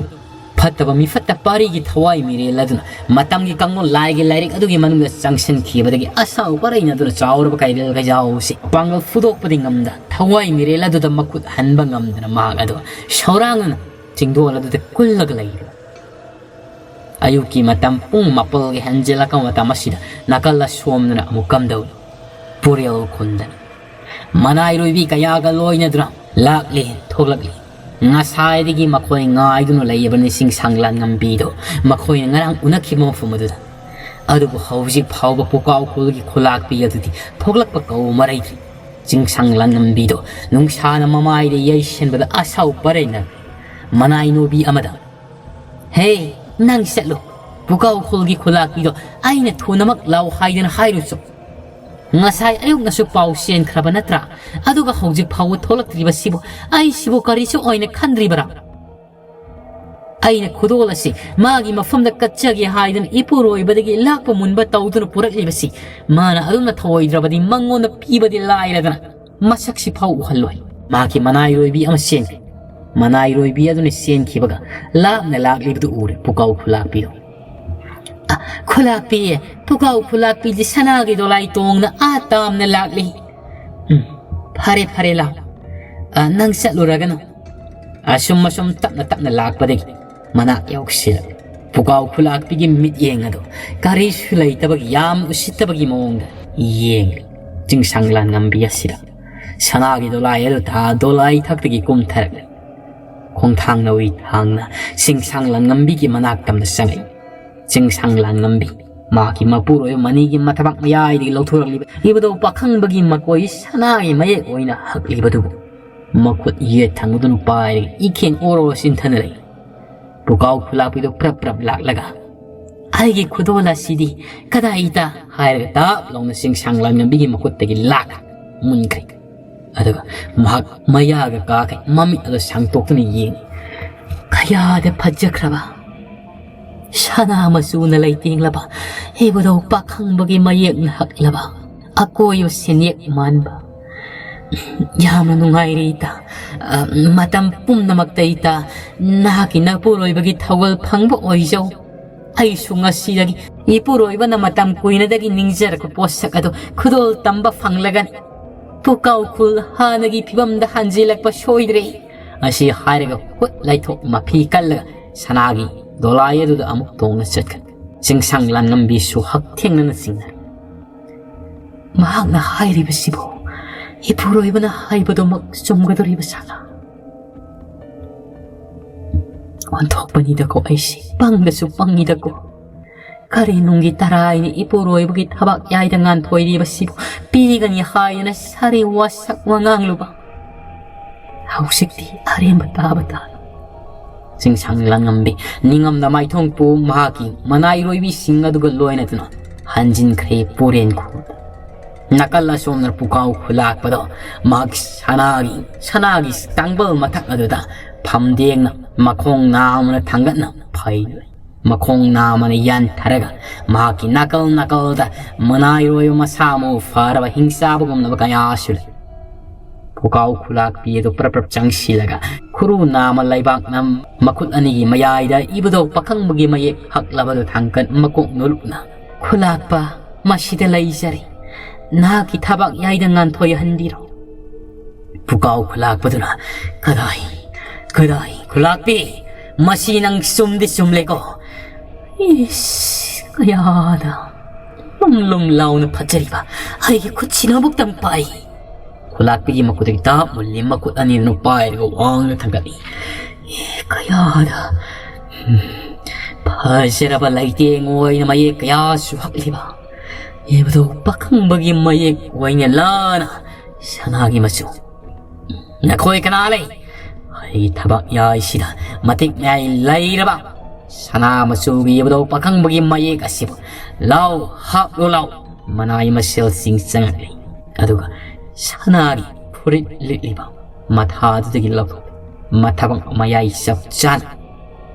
ꯐꯠꯇꯕ ꯃꯤꯐꯠꯇ ꯄꯥꯔꯤꯒꯤ ꯊꯋꯥꯏ ꯃꯤꯔꯦꯜ ꯑꯗꯨꯅ ꯃꯇꯝꯒꯤ ꯀꯥꯡꯂꯣꯟ ꯂꯥꯏꯒꯤ ꯂꯥꯏꯔꯤꯛ ꯑꯗꯨꯒꯤ ꯃꯅꯨꯡꯗ ꯆꯪꯁꯤꯟꯈꯤꯕꯗꯒꯤ ꯑꯁꯥꯎ ꯄꯔꯩꯅ ꯑꯗꯨꯅ ꯆꯥꯎꯔꯕ ꯀꯩꯔꯦꯜ ꯀꯩꯖꯥꯎꯁꯤ ꯄꯥꯡꯒꯜ ꯐꯨꯗꯣꯛꯄꯗꯤ ꯉꯝꯗ ꯊꯋꯥꯏ ꯃꯤꯔꯦꯜ ꯑꯗꯨꯗ ꯃꯈꯨꯠ ꯍꯟꯕ ꯉꯝꯗꯅ ꯃꯍꯥꯛ ꯑꯗꯨ ꯁꯧꯔꯥꯡꯅꯅ ꯆꯤꯡꯗꯣꯜ ꯑꯗꯨꯗ ꯀꯨꯜꯂꯒ ꯂꯩꯔꯤꯕ꯫ ꯑꯌꯨꯛꯀꯤ ꯃꯇꯝ ꯄꯨꯡ ꯃꯥꯄꯜꯒꯤ ꯍꯦꯟꯖꯤꯜꯂꯛꯄ ꯃꯇꯝ ꯑꯁꯤꯗ ꯅꯥꯀꯜ ꯑꯁꯣꯝꯗꯅ ꯑꯃꯨꯛ ꯀꯝꯗꯧꯏ? ꯄꯨꯔꯦꯜ ꯈꯨꯟꯗꯅ ꯃꯅꯥꯏꯔꯣꯏꯕꯤ ꯀꯌꯥꯒ ꯂꯣꯏꯅꯗꯨꯅ ꯂꯥꯛꯂꯤ, ꯊꯣꯛꯂꯛꯂꯤ꯫ ꯉꯁꯥꯏꯗꯒꯤ ꯃꯈꯣꯏ ꯉꯥꯏꯗꯨꯅ ꯂꯩꯕꯅꯤ ꯆꯤꯡꯁꯥꯡ ꯂꯥꯟꯉꯝꯕꯤꯗꯣ ꯃꯈꯣꯏꯅ ꯉꯔꯥꯡ ꯎꯅꯈꯤꯕ ꯃꯐꯝ ꯑꯗꯨꯗ꯫ ꯑꯗꯨꯕꯨ ꯍꯧꯖꯤꯛ ꯐꯥꯎꯕ ꯄꯨꯀꯥꯎ ꯈꯨꯜꯒꯤ ꯈꯨꯂꯥꯛꯄꯤ ꯑꯗꯨꯗꯤ ꯊꯣꯛꯂꯛꯄ ꯀꯧ ꯃꯔꯩꯗ꯭ꯔꯤ꯫ ꯆꯤꯡꯁꯥꯡ ꯂꯥꯟꯉꯝꯕꯤꯗꯣ ꯅꯨꯡꯁꯥꯅ ꯃꯃꯥꯏꯗ ꯌꯩꯁꯤꯟꯕꯗ ꯑꯁꯥꯎ ꯄꯔꯩꯅ ꯃꯅꯥꯏ ꯅꯣꯕꯤ ꯑꯃꯗ, "ꯍꯦ, ꯅꯪ ꯆꯠꯂꯨ꯫ ꯄꯨꯀꯥꯎ ꯈꯨꯜꯒꯤ ꯈꯨꯂꯥꯛꯄꯤꯗꯣ ꯑꯩꯅ ꯊꯨꯅꯃꯛ ꯂꯥꯎ ꯍꯥꯏꯗꯅ ꯍꯥꯏꯔꯨꯆꯣ꯫ ꯉꯁꯥꯏ ꯑꯌꯨꯛꯅꯁꯨ ꯄꯥꯎ ꯆꯦꯟꯈ꯭ꯔꯕ ꯅꯠꯇ꯭ꯔꯥ? ꯑꯗꯨꯒ ꯍꯧꯖꯤꯛ ꯐꯥꯎꯕ ꯊꯣꯛꯂꯛꯇ꯭ꯔꯤꯕꯁꯤꯕꯨ ꯑꯩꯁꯤꯕꯨ ꯀꯔꯤꯁꯨ ꯑꯣꯏꯅ ꯈꯟꯗ꯭ꯔꯤꯕꯔꯥ? ꯑꯩꯅ ꯈꯨꯗꯣꯜ ꯑꯁꯤ ꯃꯥꯒꯤ ꯃꯐꯝꯗ ꯀꯠꯆꯒꯦ ꯍꯥꯏꯗꯨꯅ ꯏꯄꯨꯔꯣꯏꯕꯗꯒꯤ ꯂꯥꯛꯄ ꯃꯨꯟꯕ ꯇꯧꯗꯨꯅ ꯄꯨꯔꯛꯂꯤꯕꯁꯤ ꯃꯥꯅ ꯑꯗꯨꯝꯅ ꯊꯧꯑꯣꯏꯗ꯭ꯔꯕꯗꯤ ꯃꯉꯣꯟꯗ ꯄꯤꯕꯗꯤ ꯂꯥꯏꯔꯗꯅ ꯃꯁꯛꯁꯤ ꯐꯥꯎ ꯎꯍꯜꯂꯣꯏ꯫" ꯃꯍꯥꯛꯀꯤ ꯃꯅꯥꯏꯔꯣꯏꯕꯤ ꯑꯃ ꯆꯦꯟꯈꯤ꯫ ꯃꯅꯥꯏꯔꯣꯏꯕꯤ ꯑꯗꯨꯅ ꯆꯦꯟꯈꯤꯕꯒ ꯂꯥꯞꯅ ꯂꯥꯛꯂꯤꯕꯗꯨ ꯎꯔꯦ ꯄꯨꯀꯥꯎ ꯈꯨꯂꯥꯛꯄꯤꯗꯣ꯫ "ꯑ, ꯈꯨꯂꯥꯛꯄꯤ, ꯄꯨꯀꯥꯎ ꯈꯨꯂꯥꯛꯄꯤꯗꯤ ꯁꯅꯥꯒꯤ ꯗꯣꯂꯥꯏ ꯇꯣꯡꯅ ꯑꯥ ꯇꯥꯝꯅ ꯂꯥꯛꯂꯤ꯫" "ꯎꯝ, ꯐꯔꯦ, ꯐꯔꯦ, ꯂꯥꯎ꯫ ꯑ, ꯅꯪ ꯆꯠꯂꯨꯔꯒꯅꯨ꯫" ꯑꯁꯨꯝ ꯑꯁꯨꯝ ꯇꯞꯅ ꯇꯞꯅ ꯂꯥꯛꯄꯗꯒꯤ ꯃꯅꯥꯛ ꯌꯧꯁꯤꯜꯂꯛ ꯄꯨꯀꯥꯎ ꯈꯨꯂꯥꯛꯄꯤꯒꯤ ꯃꯤꯠꯌꯦꯡ ꯑꯗꯨ ꯀꯔꯤꯁꯨ ꯂꯩꯇꯕꯒꯤ ꯌꯥꯝ ꯎꯁꯤꯠꯇꯕꯒꯤ ꯃꯑꯣꯡꯗ ꯌꯦꯡꯂꯤ꯫ ꯆꯤꯡꯁꯥꯡ ꯂꯥꯟꯉꯝꯕꯤ ꯑꯁꯤꯗ ꯁꯅꯥꯒꯤ ꯗꯣꯂꯥꯏ ꯑꯗꯨ ꯊꯥ ꯗꯣꯂꯥꯏ ꯊꯛꯇꯒꯤ ꯀꯨꯝꯊꯔꯛꯂꯤ꯫ ꯈꯣꯡꯊꯥꯡ ꯅꯧꯔꯤ ꯊꯥꯡꯅ ꯆꯤꯡꯁꯥꯡ ꯂꯥꯟꯉꯝꯕꯤꯒꯤ ꯃꯅꯥꯛ ꯇꯝꯅ ꯆꯪꯂꯛꯏ꯫ ꯆꯤꯡꯁꯥꯡ ꯂꯥꯟꯉꯝꯕꯤ ꯃꯍꯥꯛꯀꯤ ꯃꯄꯨꯔꯣꯏꯕ ꯃꯅꯤꯒꯤ ꯃꯊꯕꯥꯛ ꯃꯌꯥꯏꯗꯒꯤ ꯂꯧꯊꯣꯔꯛꯂꯤꯕ ꯏꯕꯗꯧ ꯄꯥꯈꯪꯕꯒꯤ ꯃꯀꯣꯏ ꯁꯅꯥꯒꯤ ꯃꯌꯦꯛ ꯑꯣꯏꯅ ꯍꯛꯂꯤꯕꯗꯨꯕꯨ ꯃꯈꯨꯠ ꯌꯦꯠ ꯊꯪꯕꯗꯨꯅ ꯄꯥꯏꯔꯒ ꯏꯈꯦꯡ ꯑꯣꯔꯣ ꯆꯤꯟꯊꯅ ꯂꯩ꯫ ꯄꯨꯀꯥꯎ ꯈꯨꯂꯥꯛꯄꯤꯗꯨ ꯄ꯭ꯔꯞ ꯄ꯭ꯔꯞ ꯂꯥꯛꯂꯒ, "ꯑꯩꯒꯤ ꯈꯨꯗꯣꯜ ꯑꯁꯤꯗꯤ ꯀꯗꯥꯏꯗ?" ꯍꯥꯏꯔꯒ ꯇꯥꯞ ꯂꯥꯎꯅ ꯆꯤꯡꯁꯥꯡ ꯂꯥꯟꯉꯝꯕꯤꯒꯤ ꯃꯈꯨꯠꯇꯒꯤ ꯂꯥꯛ ꯃꯨꯟꯈ꯭ꯔꯦ꯫ ꯑꯗꯨꯒ ꯃꯍꯥꯛ ꯃꯌꯥꯒ ꯀꯥꯈꯩ ꯃꯃꯤꯠ ꯑꯗꯨ ꯁꯥꯡꯇꯣꯛꯇꯨꯅ ꯌꯦꯡꯉꯤ꯫ "ꯀꯌꯥꯗ ꯐꯖꯈ꯭ꯔꯕ!" ꯁꯅꯥ ꯃꯆꯨꯅ ꯂꯩꯇꯦꯡꯂꯕ, ꯏꯕꯨꯙꯧ ꯄꯥꯈꯪꯕꯒꯤ ꯃꯌꯦꯛꯅ ꯍꯛꯂꯕ ꯑꯀꯣꯏꯕ ꯁꯦꯟꯌꯦꯛ ꯃꯥꯟꯕ꯫ "ꯌꯥꯝꯅ ꯅꯨꯡꯉꯥꯏꯔꯦ ꯏꯇꯥ꯫ ꯑ, ꯃꯇꯝ ꯄꯨꯝꯅꯃꯛꯇ ꯏꯇꯥ ꯅꯍꯥꯛꯀꯤ ꯅꯄꯨꯔꯣꯏꯕꯒꯤ ꯊꯧꯒꯜ ꯐꯪꯕ ꯑꯣꯏꯖꯧ꯫ ꯑꯩꯁꯨ ꯉꯁꯤꯗꯒꯤ ꯏꯄꯨꯔꯣꯏꯕꯅ ꯃꯇꯝ ꯀꯨꯏꯅꯗꯒꯤ ꯅꯤꯡꯖꯔꯛꯄ ꯄꯣꯠꯁꯛ ꯑꯗꯨ ꯈꯨꯗꯣꯜ ꯇꯝꯕ ꯐꯪꯂꯒꯅꯤ꯫ ꯄꯨꯀꯥꯎ ꯈꯨꯜ ꯍꯥꯟꯅꯒꯤ ꯐꯤꯕꯝꯗ ꯍꯟꯖꯤꯜꯂꯛꯄ ꯁꯣꯏꯗ꯭ꯔꯦ"꯫ ꯑꯁꯤ ꯍꯥꯏꯔꯒ ꯍꯨꯠ ꯂꯩꯊꯣꯛ ꯃꯐꯤ ꯀꯜꯂꯒ ꯁꯅꯥꯒꯤ ꯗꯣꯂꯥꯏ ꯑꯗꯨꯗ ꯑꯃꯨꯛ ꯇꯣꯡꯅ ꯆꯠꯈ꯭ꯔꯦ꯫ ꯆꯤꯡꯁꯥꯡ ꯂꯥꯟꯉꯝꯕꯤꯁꯨ ꯍꯛꯊꯦꯡꯅꯅ ꯆꯤꯡꯅꯔꯦ꯫ "ꯃꯍꯥꯛꯅ ꯍꯥꯏꯔꯤꯕꯁꯤꯕꯨ ꯏꯄꯨꯔꯣꯏꯕꯅ ꯍꯥꯏꯕꯗꯨꯃꯛ ꯆꯨꯝꯒꯗꯧꯔꯤꯕ ꯁꯥꯂꯥ? ꯑꯣꯟꯊꯣꯛꯄꯅꯤꯗꯀꯣ, ꯑꯩꯁꯦ ꯄꯪꯗꯁꯨ ꯄꯪꯉꯤꯗꯀꯣ꯫ ꯀꯔꯤ ꯅꯨꯡꯒꯤ ꯇꯔꯥꯏꯅ ꯏꯄꯨꯔꯣꯏꯕꯒꯤ ꯊꯕꯥꯛ ꯌꯥꯏꯗ ꯉꯥꯟꯊꯣꯏꯔꯤꯕꯁꯤꯕꯨ ꯄꯤꯒꯅꯤ ꯍꯥꯏꯗꯅ ꯁꯥꯔꯤ ꯋꯥꯁꯛ ꯋꯥꯉꯥꯡꯂꯨꯕ? ꯍꯧꯖꯤꯛꯇꯤ ꯑꯔꯦꯝꯕ ꯇꯥꯕ ꯇꯥꯔꯦ"꯫ ꯆꯤꯡꯁꯥꯡ ꯂꯥꯡꯉꯝꯕꯤ ꯅꯤꯡꯉꯝꯅ ꯃꯥꯏꯊꯣꯡꯄꯨ ꯃꯍꯥꯛꯀꯤ ꯃꯅꯥꯏꯔꯣꯏꯕꯤꯁꯤꯡ ꯑꯗꯨꯒ ꯂꯣꯏꯅꯗꯨꯅ ꯍꯟꯖꯤꯟꯈ꯭ꯔꯦ ꯄꯨꯔꯦꯟ ꯈꯨꯜꯗ꯫ ꯅꯥꯀꯜ ꯑꯁꯣꯝꯗ ꯄꯨꯀꯥꯎ ꯈꯨꯂꯥꯛꯄꯗꯣ ꯃꯍꯥꯛ ꯁꯅꯥꯒꯤ, ꯁꯅꯥꯒꯤ ꯇꯥꯡꯕꯜ ꯃꯊꯛ ꯑꯗꯨꯗ ꯐꯝꯗꯦꯡꯅ ꯃꯈꯣꯡ ꯅꯥꯝꯃꯅ ꯊꯥꯡꯒꯠꯅ ꯐꯩ꯫ ꯃꯈꯣꯡ ꯅꯥꯝꯃꯅ ꯌꯥꯟꯊꯔꯒ ꯃꯍꯥꯛꯀꯤ ꯅꯥꯀꯜ ꯅꯥꯀꯜꯗ ꯃꯅꯥꯏꯔꯣꯏꯕ ꯃꯁꯥ ꯃꯎ ꯐꯔꯕ ꯍꯤꯡꯆꯥꯕꯒꯨꯝꯂꯕ ꯀꯌꯥꯁꯨ ꯂꯩ꯫ ꯄꯨꯀꯥꯎ ꯈꯨꯂꯥꯛꯄꯤ ꯑꯗꯨ ꯄ꯭ꯔꯞ ꯄ꯭ꯔꯞ ꯆꯪꯁꯤꯜꯂꯒ ꯈꯨꯔꯨ ꯅꯥꯝꯃ ꯂꯩꯕꯥꯛꯅ ꯃꯈꯨꯠ ꯑꯅꯤꯒꯤ ꯃꯌꯥꯏꯗ ꯏꯕꯨꯙꯧ ꯄꯥꯈꯪꯕꯒꯤ ꯃꯌꯦꯛ ꯍꯛꯂꯕꯗꯨ ꯊꯥꯡꯀꯠ ꯃꯀꯣꯛ ꯅꯣꯜꯂꯨꯛꯅ, "ꯈꯨꯂꯥꯛꯄ, ꯃꯁꯤꯗ ꯂꯩꯖꯔꯦ꯫ ꯅꯍꯥꯛꯀꯤ ꯊꯕꯥꯛ ꯌꯥꯏꯗ ꯉꯥꯟꯊꯣꯏꯍꯟꯕꯤꯔꯣ"꯫ ꯄꯨꯀꯥꯎ ꯈꯨꯂꯥꯛꯄꯗꯨꯅ, "ꯀꯗꯥꯏ, ꯀꯗꯥꯏ, ꯈꯨꯂꯥꯛꯄꯤ? ꯃꯁꯤ ꯅꯪ ꯆꯨꯝꯗꯤ ꯆꯨꯝꯂꯦꯀꯣ? ꯏꯁ, ꯀꯌꯥꯗ ꯂꯨꯝ ꯂꯨꯝ ꯂꯥꯎꯅ ꯐꯖꯔꯤꯕ ꯑꯩꯒꯤ ꯈꯨꯠꯁꯤꯅ ꯑꯃꯨꯛꯇꯪ ꯄꯥꯏ"꯫ ꯈꯨꯂꯥꯛꯄꯤꯒꯤ ꯃꯈꯨꯠꯇꯒꯤ ꯇꯥꯞ ꯃꯨꯜꯂꯤ ꯃꯈꯨꯠ ꯑꯅꯤꯗꯨꯅ ꯄꯥꯏꯔꯒ ꯋꯥꯡꯅ ꯊꯥꯡꯒꯠꯂꯤ꯫ "ꯑꯦ, ꯀꯌꯥꯗ, ꯎꯝ, ꯐꯖꯔꯕ ꯂꯩꯇꯦꯡ ꯑꯣꯏꯅ ꯃꯌꯦꯛ ꯀꯌꯥꯁꯨ ꯍꯛꯂꯤꯕ, ꯏꯕꯨꯙꯧ ꯄꯥꯈꯪꯕꯒꯤ ꯃꯌꯦꯛ ꯑꯣꯏꯅ ꯂꯥꯅ ꯁꯅꯥꯒꯤ ꯃꯆꯨ꯫ ꯅꯈꯣꯏ ꯀꯅꯥ ꯂꯩ? ꯑꯩꯒꯤ ꯊꯕꯥꯛ ꯌꯥꯏꯁꯤꯗ ꯃꯇꯤꯛ ꯃꯌꯥꯏ ꯂꯩꯔꯕ ꯁꯅꯥ ꯃꯆꯨꯒꯤ ꯏꯕꯨꯙꯧ ꯄꯥꯈꯪꯕꯒꯤ ꯃꯌꯦꯛ ꯑꯁꯤꯕꯨ ꯂꯥꯎ, ꯍꯥꯞꯂꯨ ꯂꯥꯎ"꯫ ꯃꯅꯥꯏ ꯃꯁꯦꯜꯁꯤꯡ ꯆꯪꯉꯛꯂꯤ꯫ ꯑꯗꯨꯒ ꯁꯅꯥꯒꯤ ꯐꯨꯔꯤꯠ ꯂꯤꯠꯂꯤꯕ ꯃꯊꯥꯗꯨꯗꯒꯤ ꯂꯧꯊꯣꯛ ꯃꯊꯕꯛ ꯃꯌꯥꯏ ꯆꯞ ꯆꯥꯅ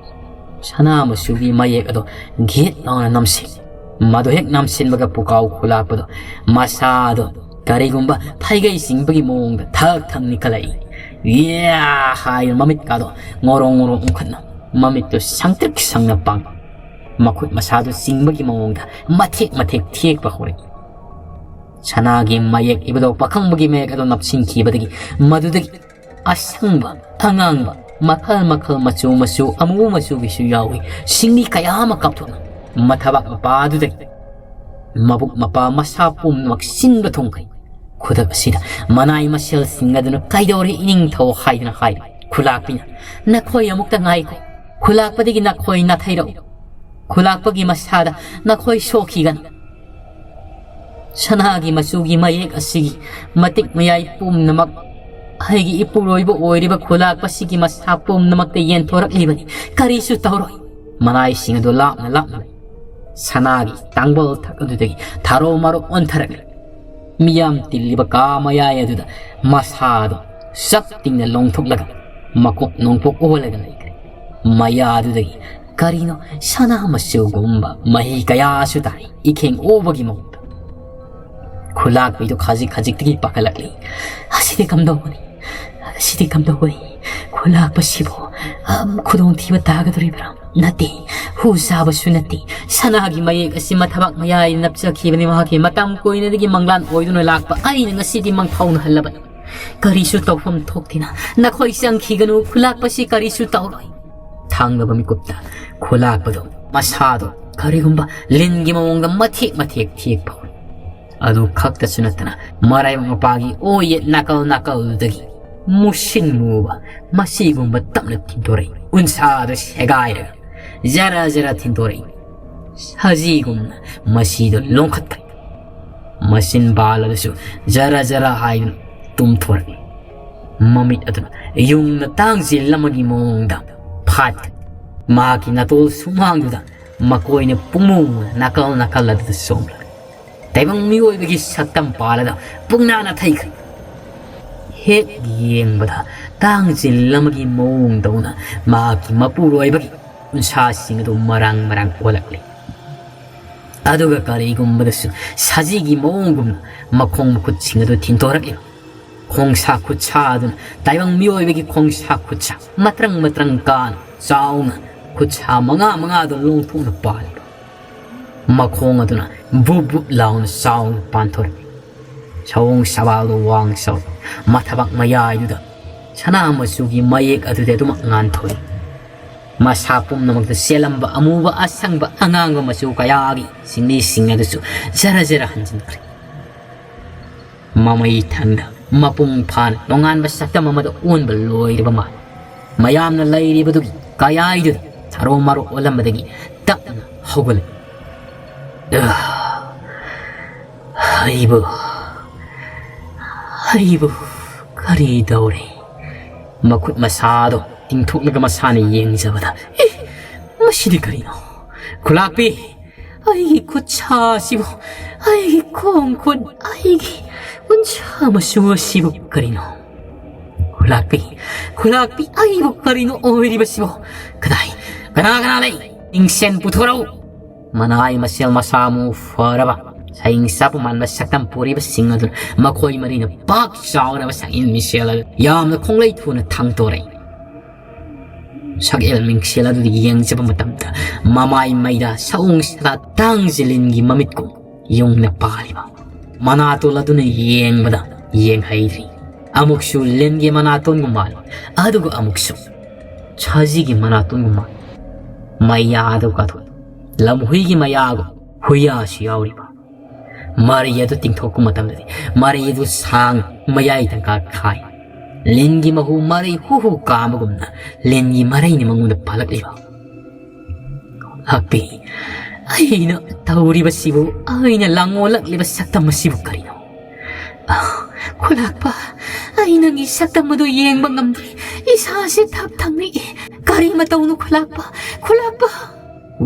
ꯁꯅꯥ ꯃꯆꯨꯒꯤ ꯃꯌꯦꯛ ꯑꯗꯣ ꯒꯤꯠ ꯂꯥꯎꯅ ꯅꯝꯁꯤꯜꯂꯤ꯫ ꯃꯗꯨ ꯍꯦꯛ ꯅꯝꯁꯤꯟꯕꯒ ꯄꯨꯀꯥꯎ ꯈꯨꯂꯥꯛꯄꯗꯣ ꯃꯁꯥꯗꯣ ꯀꯔꯤꯒꯨꯝꯕ ꯊꯩꯒꯩ ꯆꯤꯡꯕꯒꯤ ꯃꯑꯣꯡꯗ ꯊꯛ ꯊꯛ ꯅꯤꯛꯈꯠꯂꯛꯏ꯫ "ꯌꯥ!" ꯍꯥꯏꯅ ꯃꯃꯤꯠꯀꯥꯗꯣ ꯉꯣꯔꯣꯡ ꯉꯣꯔꯣꯡ ꯎꯪꯈꯠꯅ, ꯃꯃꯤꯠꯇꯨ ꯁꯪꯇ꯭ꯔꯤꯛ ꯁꯪꯅ ꯄꯥꯡ, ꯃꯈꯨꯠ ꯃꯁꯥꯗꯨ ꯆꯤꯡꯕꯒꯤ ꯃꯑꯣꯡꯗ ꯃꯊꯦꯛ ꯃꯊꯦꯛ ꯊꯦꯛꯄ ꯍꯧꯔꯛꯏ꯫ ꯁꯅꯥꯒꯤ ꯃꯌꯦꯛ ꯏꯕꯗꯣ ꯄꯥꯈꯪꯕꯒꯤ ꯃꯌꯦꯛ ꯑꯗꯨ ꯅꯞꯁꯤꯟꯈꯤꯕꯗꯒꯤ, ꯃꯗꯨꯗꯒꯤ ꯑꯁꯪꯕ, ꯑꯉꯥꯡꯕ, ꯃꯈꯜ ꯃꯈꯜ, ꯃꯆꯨ ꯃꯆꯨ, ꯑꯃꯨꯕ ꯃꯆꯨꯒꯤꯁꯨ ꯌꯥꯎꯏ, ꯁꯤꯡꯂꯤ ꯀꯌꯥ ꯑꯃ ꯀꯥꯞꯊꯣꯛꯅ ꯃꯊꯕꯥꯛ ꯃꯄꯥꯗꯨꯗꯒꯤ ꯃꯕꯨꯛ ꯃꯄꯥ ꯃꯁꯥ ꯄꯨꯝꯅꯃꯛ ꯁꯤꯟꯕ ꯊꯨꯡꯈꯩ꯫ ꯈꯨꯗꯛ ꯑꯁꯤꯗ ꯃꯅꯥꯏ ꯃꯁꯦꯜꯁꯤꯡ ꯑꯗꯨꯅ "ꯀꯩꯗꯧꯔꯦ ꯏꯅꯤꯡꯊꯧ?" ꯍꯥꯏꯗꯨꯅ ꯍꯥꯏꯔꯤ꯫ ꯈꯨꯂꯥꯛꯄꯤꯅ, "ꯅꯈꯣꯏ ꯑꯃꯨꯛꯇ ꯉꯥꯏꯈꯣ, ꯈꯨꯂꯥꯛꯄꯗꯒꯤ ꯅꯈꯣꯏ ꯅꯥꯊꯩꯔꯛꯎ, ꯈꯨꯂꯥꯛꯄꯒꯤ ꯃꯁꯥꯗ ꯅꯈꯣꯏ ꯁꯣꯛꯈꯤꯒꯅꯨ꯫" ꯁꯅꯥꯒꯤ ꯃꯆꯨꯒꯤ ꯃꯌꯦꯛ ꯑꯁꯤꯒꯤ ꯃꯇꯤꯛ ꯃꯌꯥꯏ ꯄꯨꯝꯅꯃꯛ ꯑꯩꯒꯤ ꯏꯄꯨꯔꯣꯏꯕ ꯑꯣꯏꯔꯤꯕ ꯈꯨꯂꯥꯛꯄꯁꯤꯒꯤ ꯃꯁꯥ ꯄꯨꯝꯅꯃꯛꯇ ꯌꯦꯟꯊꯣꯔꯛꯂꯤꯕꯅꯤ꯫ ꯀꯔꯤꯁꯨ ꯇꯧꯔꯣꯏ꯫ ꯃꯅꯥꯏꯁꯤꯡ ꯑꯗꯨ ꯂꯥꯞꯅ ꯂꯥꯞꯅ ꯂꯩ꯫ ꯁꯅꯥꯒꯤ ꯇꯥꯡꯕꯜ ꯊꯛ ꯑꯗꯨꯗꯒꯤ ꯊꯥꯔꯣ ꯃꯥꯔꯣ ꯑꯣꯟꯊꯔꯛꯂꯤ꯫ ꯃꯤꯌꯥꯝ ꯇꯤꯜꯂꯤꯕ ꯀꯥ ꯃꯌꯥꯏ ꯑꯗꯨꯗ ꯃꯁꯥꯗꯣ ꯆꯞ ꯇꯤꯡꯅ ꯂꯣꯡꯊꯣꯛꯂꯒ ꯃꯀꯣꯛ ꯅꯣꯡꯄꯣꯛ ꯑꯣꯜꯂꯒ ꯂꯩꯈ꯭ꯔꯦ꯫ ꯃꯌꯥꯗꯨꯗꯒꯤ ꯀꯔꯤꯅꯣ ꯁꯅꯥ ꯃꯆꯨꯒꯨꯝꯕ ꯃꯍꯤ ꯀꯌꯥꯁꯨ ꯇꯥꯔꯤ, ꯏꯈꯦꯡ ꯑꯣꯕꯒꯤ ꯃꯑꯣꯡꯗ꯫ ꯈꯨꯂꯥꯛꯄꯤꯗꯨ ꯈꯖꯤꯛ ꯈꯖꯤꯛꯇꯒꯤ ꯄꯥꯈꯠꯂꯛꯂꯤ꯫ "ꯑꯁꯤꯗꯤ ꯀꯝꯗꯧꯕꯅꯤ? ꯑꯁꯤꯗꯤ ꯀꯝꯗꯧꯕꯅꯤ? ꯈꯨꯂꯥꯛꯄꯁꯤꯕꯨ, ꯑꯝ, ꯈꯨꯗꯣꯡꯊꯤꯕ ꯇꯥꯒꯗꯧꯔꯤꯕ꯭ꯔꯥ? ꯅꯠꯇꯦ, ꯍꯨ ꯆꯥꯕꯁꯨ ꯅꯠꯇꯦ꯫ ꯁꯅꯥꯒꯤ ꯃꯌꯦꯛ ꯑꯁꯤ ꯃꯊꯕꯥꯛ ꯃꯌꯥꯏꯗ ꯅꯞꯆꯈꯤꯕꯅꯤ꯫ ꯃꯍꯥꯛꯀꯤ ꯃꯇꯝ ꯀꯨꯏꯅꯗꯒꯤ ꯃꯪꯂꯥꯟ ꯑꯣꯏꯗꯨꯅ ꯂꯥꯛꯄ ꯑꯩꯅ ꯉꯁꯤꯗꯤ ꯃꯪꯐꯥꯎꯅꯍꯜꯂꯕꯅꯤ꯫ ꯀꯔꯤꯁꯨ ꯇꯧꯐꯝ ꯊꯣꯛꯇꯦꯅ ꯅꯈꯣꯏ ꯆꯪꯈꯤꯒꯅꯨ, ꯈꯨꯂꯥꯛꯄꯁꯤ ꯀꯔꯤꯁꯨ ꯇꯧꯔꯣꯏ꯫" ꯊꯥꯡꯂꯕ ꯃꯤꯀꯨꯞꯇ ꯈꯨꯂꯥꯛꯄꯗꯣ ꯃꯁꯥꯗꯣ ꯀꯔꯤꯒꯨꯝꯕ ꯂꯤꯟꯒꯤ ꯃꯑꯣꯡꯗ ꯃꯊꯦꯛ ꯃꯊꯦꯛ ꯊꯦꯛꯄ ꯍꯧꯔꯦ꯫ ꯑꯗꯨ ꯈꯛꯇꯁꯨ ꯅꯠꯇꯅ ꯃꯔꯥꯏꯕꯛ ꯃꯄꯥꯒꯤ ꯑꯣꯏꯌꯦꯠ ꯅꯥꯀꯜ ꯅꯥꯀꯜꯗꯨꯗꯒꯤ ꯃꯨꯁꯤꯟ ꯃꯨꯕ ꯃꯁꯤꯒꯨꯝꯕ ꯇꯞꯅ ꯊꯤꯟꯗꯣꯔꯛꯏ꯫ ꯎꯟꯁꯥꯗ ꯁꯦꯒꯥꯏꯔꯒ ꯖꯔ ꯖꯔ ꯊꯤꯟꯗꯣꯔꯛꯏ꯫ ꯁꯖꯤꯒꯨꯝꯅ ꯃꯁꯤꯗꯣ ꯂꯣꯡꯈꯠꯈ꯭ꯔꯦ꯫ ꯃꯆꯤꯟ ꯕꯥꯜ ꯑꯗꯨꯁꯨ ꯖꯔ ꯖꯔ ꯍꯥꯏꯗꯨꯅ ꯇꯨꯝꯊꯣꯔꯛꯏ꯫ ꯃꯃꯤꯠ ꯑꯗꯨꯅ ꯌꯨꯡꯅ ꯇꯥꯡꯖꯤꯜ ꯑꯃꯒꯤ ꯃꯑꯣꯡꯗ ꯐꯥꯠꯈ꯭ꯔꯦ꯫ ꯃꯍꯥꯛꯀꯤ ꯅꯥꯇꯣꯜ ꯁꯨꯃꯥꯡꯗꯨꯗ ꯃꯀꯣꯏꯅ ꯄꯨꯡꯃꯨ ꯃꯨꯅ ꯅꯥꯀꯜ ꯅꯥꯀꯜ ꯑꯗꯨꯗ ꯆꯣꯡꯂꯛꯏ꯫ ꯇꯥꯏꯕꯪ ꯃꯤꯑꯣꯏꯕꯒꯤ ꯁꯛꯇꯝ ꯄꯥꯜꯂꯗ ꯄꯨꯡꯅꯥ ꯅꯥꯊꯩꯈ꯭ꯔꯦ꯫ ꯍꯦꯛ ꯌꯦꯡꯕꯗ ꯇꯥꯡꯖꯤꯜ ꯑꯃꯒꯤ ꯃꯑꯣꯡꯗꯧꯅ ꯃꯍꯥꯛꯀꯤ ꯃꯄꯨꯔꯣꯏꯕꯒꯤ ꯎꯟꯁꯥꯁꯤꯡ ꯑꯗꯨ ꯃꯔꯥꯡ ꯃꯔꯥꯡ ꯑꯣꯜꯂꯛꯂꯤ꯫ ꯑꯗꯨꯒ ꯀꯔꯤꯒꯨꯝꯕꯗꯁꯨ ꯁꯖꯤꯒꯤ ꯃꯑꯣꯡꯒꯨꯝꯅ ꯃꯈꯣꯡ ꯃꯈꯨꯠꯁꯤꯡ ꯑꯗꯨ ꯊꯤꯟꯊꯣꯔꯛꯂꯤꯕ꯫ ꯈꯣꯡꯁꯥ ꯈꯨꯠꯁꯥ ꯑꯗꯨꯅ ꯇꯥꯏꯕꯪ ꯃꯤꯑꯣꯏꯕꯒꯤ ꯈꯣꯡꯁꯥ ꯈꯨꯠꯁꯥ ꯃꯇ꯭ꯔꯪ ꯃꯇ꯭ꯔꯪ ꯀꯥꯅ ꯆꯥꯎꯅ ꯈꯨꯠꯁꯥ ꯃꯉꯥ ꯃꯉꯥꯗꯨ ꯂꯣꯡꯊꯣꯛꯅ ꯄꯥꯜꯂꯤꯕ꯫ ꯃꯈꯣꯡ ꯑꯗꯨꯅ ꯕꯨꯞ ꯕꯨꯞ ꯂꯥꯎꯅ ꯆꯥꯎꯅ ꯄꯥꯟꯊꯣꯔꯛꯏ꯫ ꯁꯑꯣꯡ ꯁꯋꯥꯜꯗꯨ ꯋꯥꯡ ꯆꯥꯎꯏ꯫ ꯃꯊꯕꯥꯛ ꯃꯌꯥꯏꯗꯨꯗ ꯁꯅꯥ ꯃꯆꯨꯒꯤ ꯃꯌꯦꯛ ꯑꯗꯨꯗꯤ ꯑꯗꯨꯃꯛ ꯉꯥꯟꯊꯣꯛꯏ꯫ ꯃꯁꯥ ꯄꯨꯝꯅꯃꯛꯇ ꯆꯦꯜꯂꯝꯕ ꯑꯃꯨꯕ, ꯑꯁꯪꯕ, ꯑꯉꯥꯡꯕ ꯃꯆꯨ ꯀꯌꯥꯒꯤ ꯁꯤꯡꯂꯤꯁꯤꯡ ꯑꯗꯨꯁꯨ ꯖꯔ ꯖꯔ ꯍꯟꯖꯤꯟꯈ꯭ꯔꯦ꯫ ꯃꯃꯩ ꯊꯪꯗ ꯃꯄꯨꯡ ꯐꯥꯅ ꯅꯣꯡꯉꯥꯟꯕ ꯁꯛꯇꯝ ꯑꯃꯗ ꯑꯣꯟꯕ ꯂꯣꯏꯔꯕ ꯃꯥꯜꯂꯤ꯫ ꯃꯌꯥꯝꯅ ꯂꯩꯔꯤꯕꯗꯨꯒꯤ ꯀꯌꯥꯏꯗꯨꯗ ꯊꯔꯣ ꯃꯔꯣ ꯑꯣꯜꯂꯝꯕꯗꯒꯤ ꯇꯞꯅ ꯍꯧꯒꯠꯂꯛꯏ꯫ ꯑꯥ! ꯑꯩꯕꯨ, ꯑꯩꯕꯨ ꯀꯔꯤ ꯇꯧꯔꯦ? ꯃꯈꯨꯠ ꯃꯁꯥꯗꯣ ꯇꯤꯡꯊꯣꯛꯂꯒ ꯃꯁꯥꯅ ꯌꯦꯡꯖꯕꯗ, "ꯑꯦ, ꯃꯁꯤꯗꯤ ꯀꯔꯤꯅꯣ? ꯈꯨꯂꯥꯛꯄꯤ, ꯑꯩꯒꯤ ꯈꯨꯠ ꯁꯥꯁꯤꯕꯨ, ꯑꯩꯒꯤ ꯈꯣꯡ ꯈꯨꯠ, ꯑꯩꯒꯤ ꯎꯟꯁꯥ ꯃꯆꯨ ꯑꯁꯤꯕꯨ ꯀꯔꯤꯅꯣ? ꯈꯨꯂꯥꯛꯄꯤ, ꯈꯨꯂꯥꯛꯄꯤ, ꯑꯩꯕꯨ ꯀꯔꯤꯅꯣ ꯑꯣꯏꯔꯤꯕꯁꯤꯕꯣ? ꯀꯗꯥꯏ, ꯀꯅꯥ ꯀꯅꯥ ꯂꯩ? ꯃꯤꯡꯁꯦꯟ ꯄꯨꯊꯣꯔꯛꯎ!" ꯃꯅꯥꯏ ꯃꯁꯦꯜ ꯃꯁꯥ ꯃꯎ ꯐꯔꯕ, ꯁꯌꯤꯡ ꯆꯥꯄ ꯃꯥꯟꯕ ꯁꯛꯇꯝ ꯄꯨꯔꯤꯕꯁꯤꯡ ꯑꯗꯨꯅ ꯃꯈꯣꯏ ꯃꯔꯤꯅ ꯄꯥꯛ ꯆꯥꯎꯔꯕ ꯁꯛꯌꯦꯡ ꯃꯤꯡꯁꯦꯜ ꯑꯗꯨ ꯌꯥꯝꯅ ꯈꯣꯡꯂꯩ ꯊꯨꯅ ꯊꯥꯡꯇꯣꯔꯛꯏ꯫ ꯁꯛꯌꯦꯡ ꯃꯤꯡꯁꯦꯜ ꯑꯗꯨꯗ ꯌꯦꯡꯖꯕ ꯃꯇꯝꯗ ꯃꯃꯥꯏ ꯃꯩꯗ ꯁꯑꯣꯡ ꯁꯥꯗꯥ ꯇꯥꯡ ꯖꯤꯂꯤꯟꯒꯤ ꯃꯃꯤꯠꯀꯨꯝ ꯌꯨꯡꯅ ꯄꯥꯜꯂꯤꯕ ꯃꯅꯥꯇꯣꯟ ꯑꯗꯨꯅ ꯌꯦꯡꯕꯗ ꯌꯦꯡꯍꯩꯗ꯭ꯔꯤ꯫ ꯑꯃꯨꯛꯁꯨ ꯂꯤꯟꯒꯤ ꯃꯅꯥꯇꯣꯟꯒꯨꯝ ꯃꯥꯜꯂꯤ, ꯑꯗꯨꯒ ꯑꯃꯨꯛꯁꯨ ꯁꯖꯤꯒꯤ ꯃꯅꯥꯇꯣꯟꯒꯨꯝ ꯃꯥꯜꯂꯤ꯫ ꯃꯌꯥꯗꯨ ꯀꯥꯊꯣꯛꯏ꯫ ꯂꯝꯍꯨꯏꯒꯤ ꯃꯌꯥꯒꯨꯝ ꯍꯨꯏꯌꯥꯁꯨ ꯌꯥꯎꯔꯤꯕ꯫ ꯃꯔꯩ ꯑꯗꯨ ꯇꯤꯡꯊꯣꯛꯄ ꯃꯇꯝꯗꯗꯤ ꯃꯔꯩ ꯑꯗꯨ ꯁꯥꯡ ꯃꯌꯥꯏ ꯇꯪꯀꯥ ꯈꯥꯏ꯫ ꯂꯤꯟꯒꯤ ꯃꯍꯨ ꯃꯔꯩ ꯍꯨ ꯍꯨ ꯀꯥꯝꯕꯒꯨꯝꯅ ꯂꯤꯟꯒꯤ ꯃꯔꯩꯅ ꯃꯉꯣꯟꯗ ꯄꯥꯜꯂꯛꯂꯤꯕ꯫ ꯈꯨꯂꯥꯛꯄꯤ, ꯑꯩꯅ ꯇꯧꯔꯤꯕꯁꯤꯕꯨ, ꯑꯩꯅ ꯂꯥꯡꯑꯣꯜꯂꯛꯂꯤꯕ ꯁꯛꯇꯝ ꯑꯁꯤꯕꯨ ꯀꯔꯤꯅꯣ? ꯑ, ꯈꯨꯂꯥꯛꯄ, ꯑꯩ ꯅꯪꯒꯤ ꯁꯛꯇꯝ ꯑꯗꯨ ꯌꯦꯡꯕ ꯉꯝꯗ꯭ꯔꯦ꯫ ꯏꯁꯥꯁꯦ ꯊꯛ ꯊꯛ ꯅꯤꯛꯑꯦ꯫ ꯀꯔꯤ ꯃꯇꯧꯅꯣ ꯈꯨꯂꯥꯛꯄ? ꯈꯨꯂꯥꯛꯄ!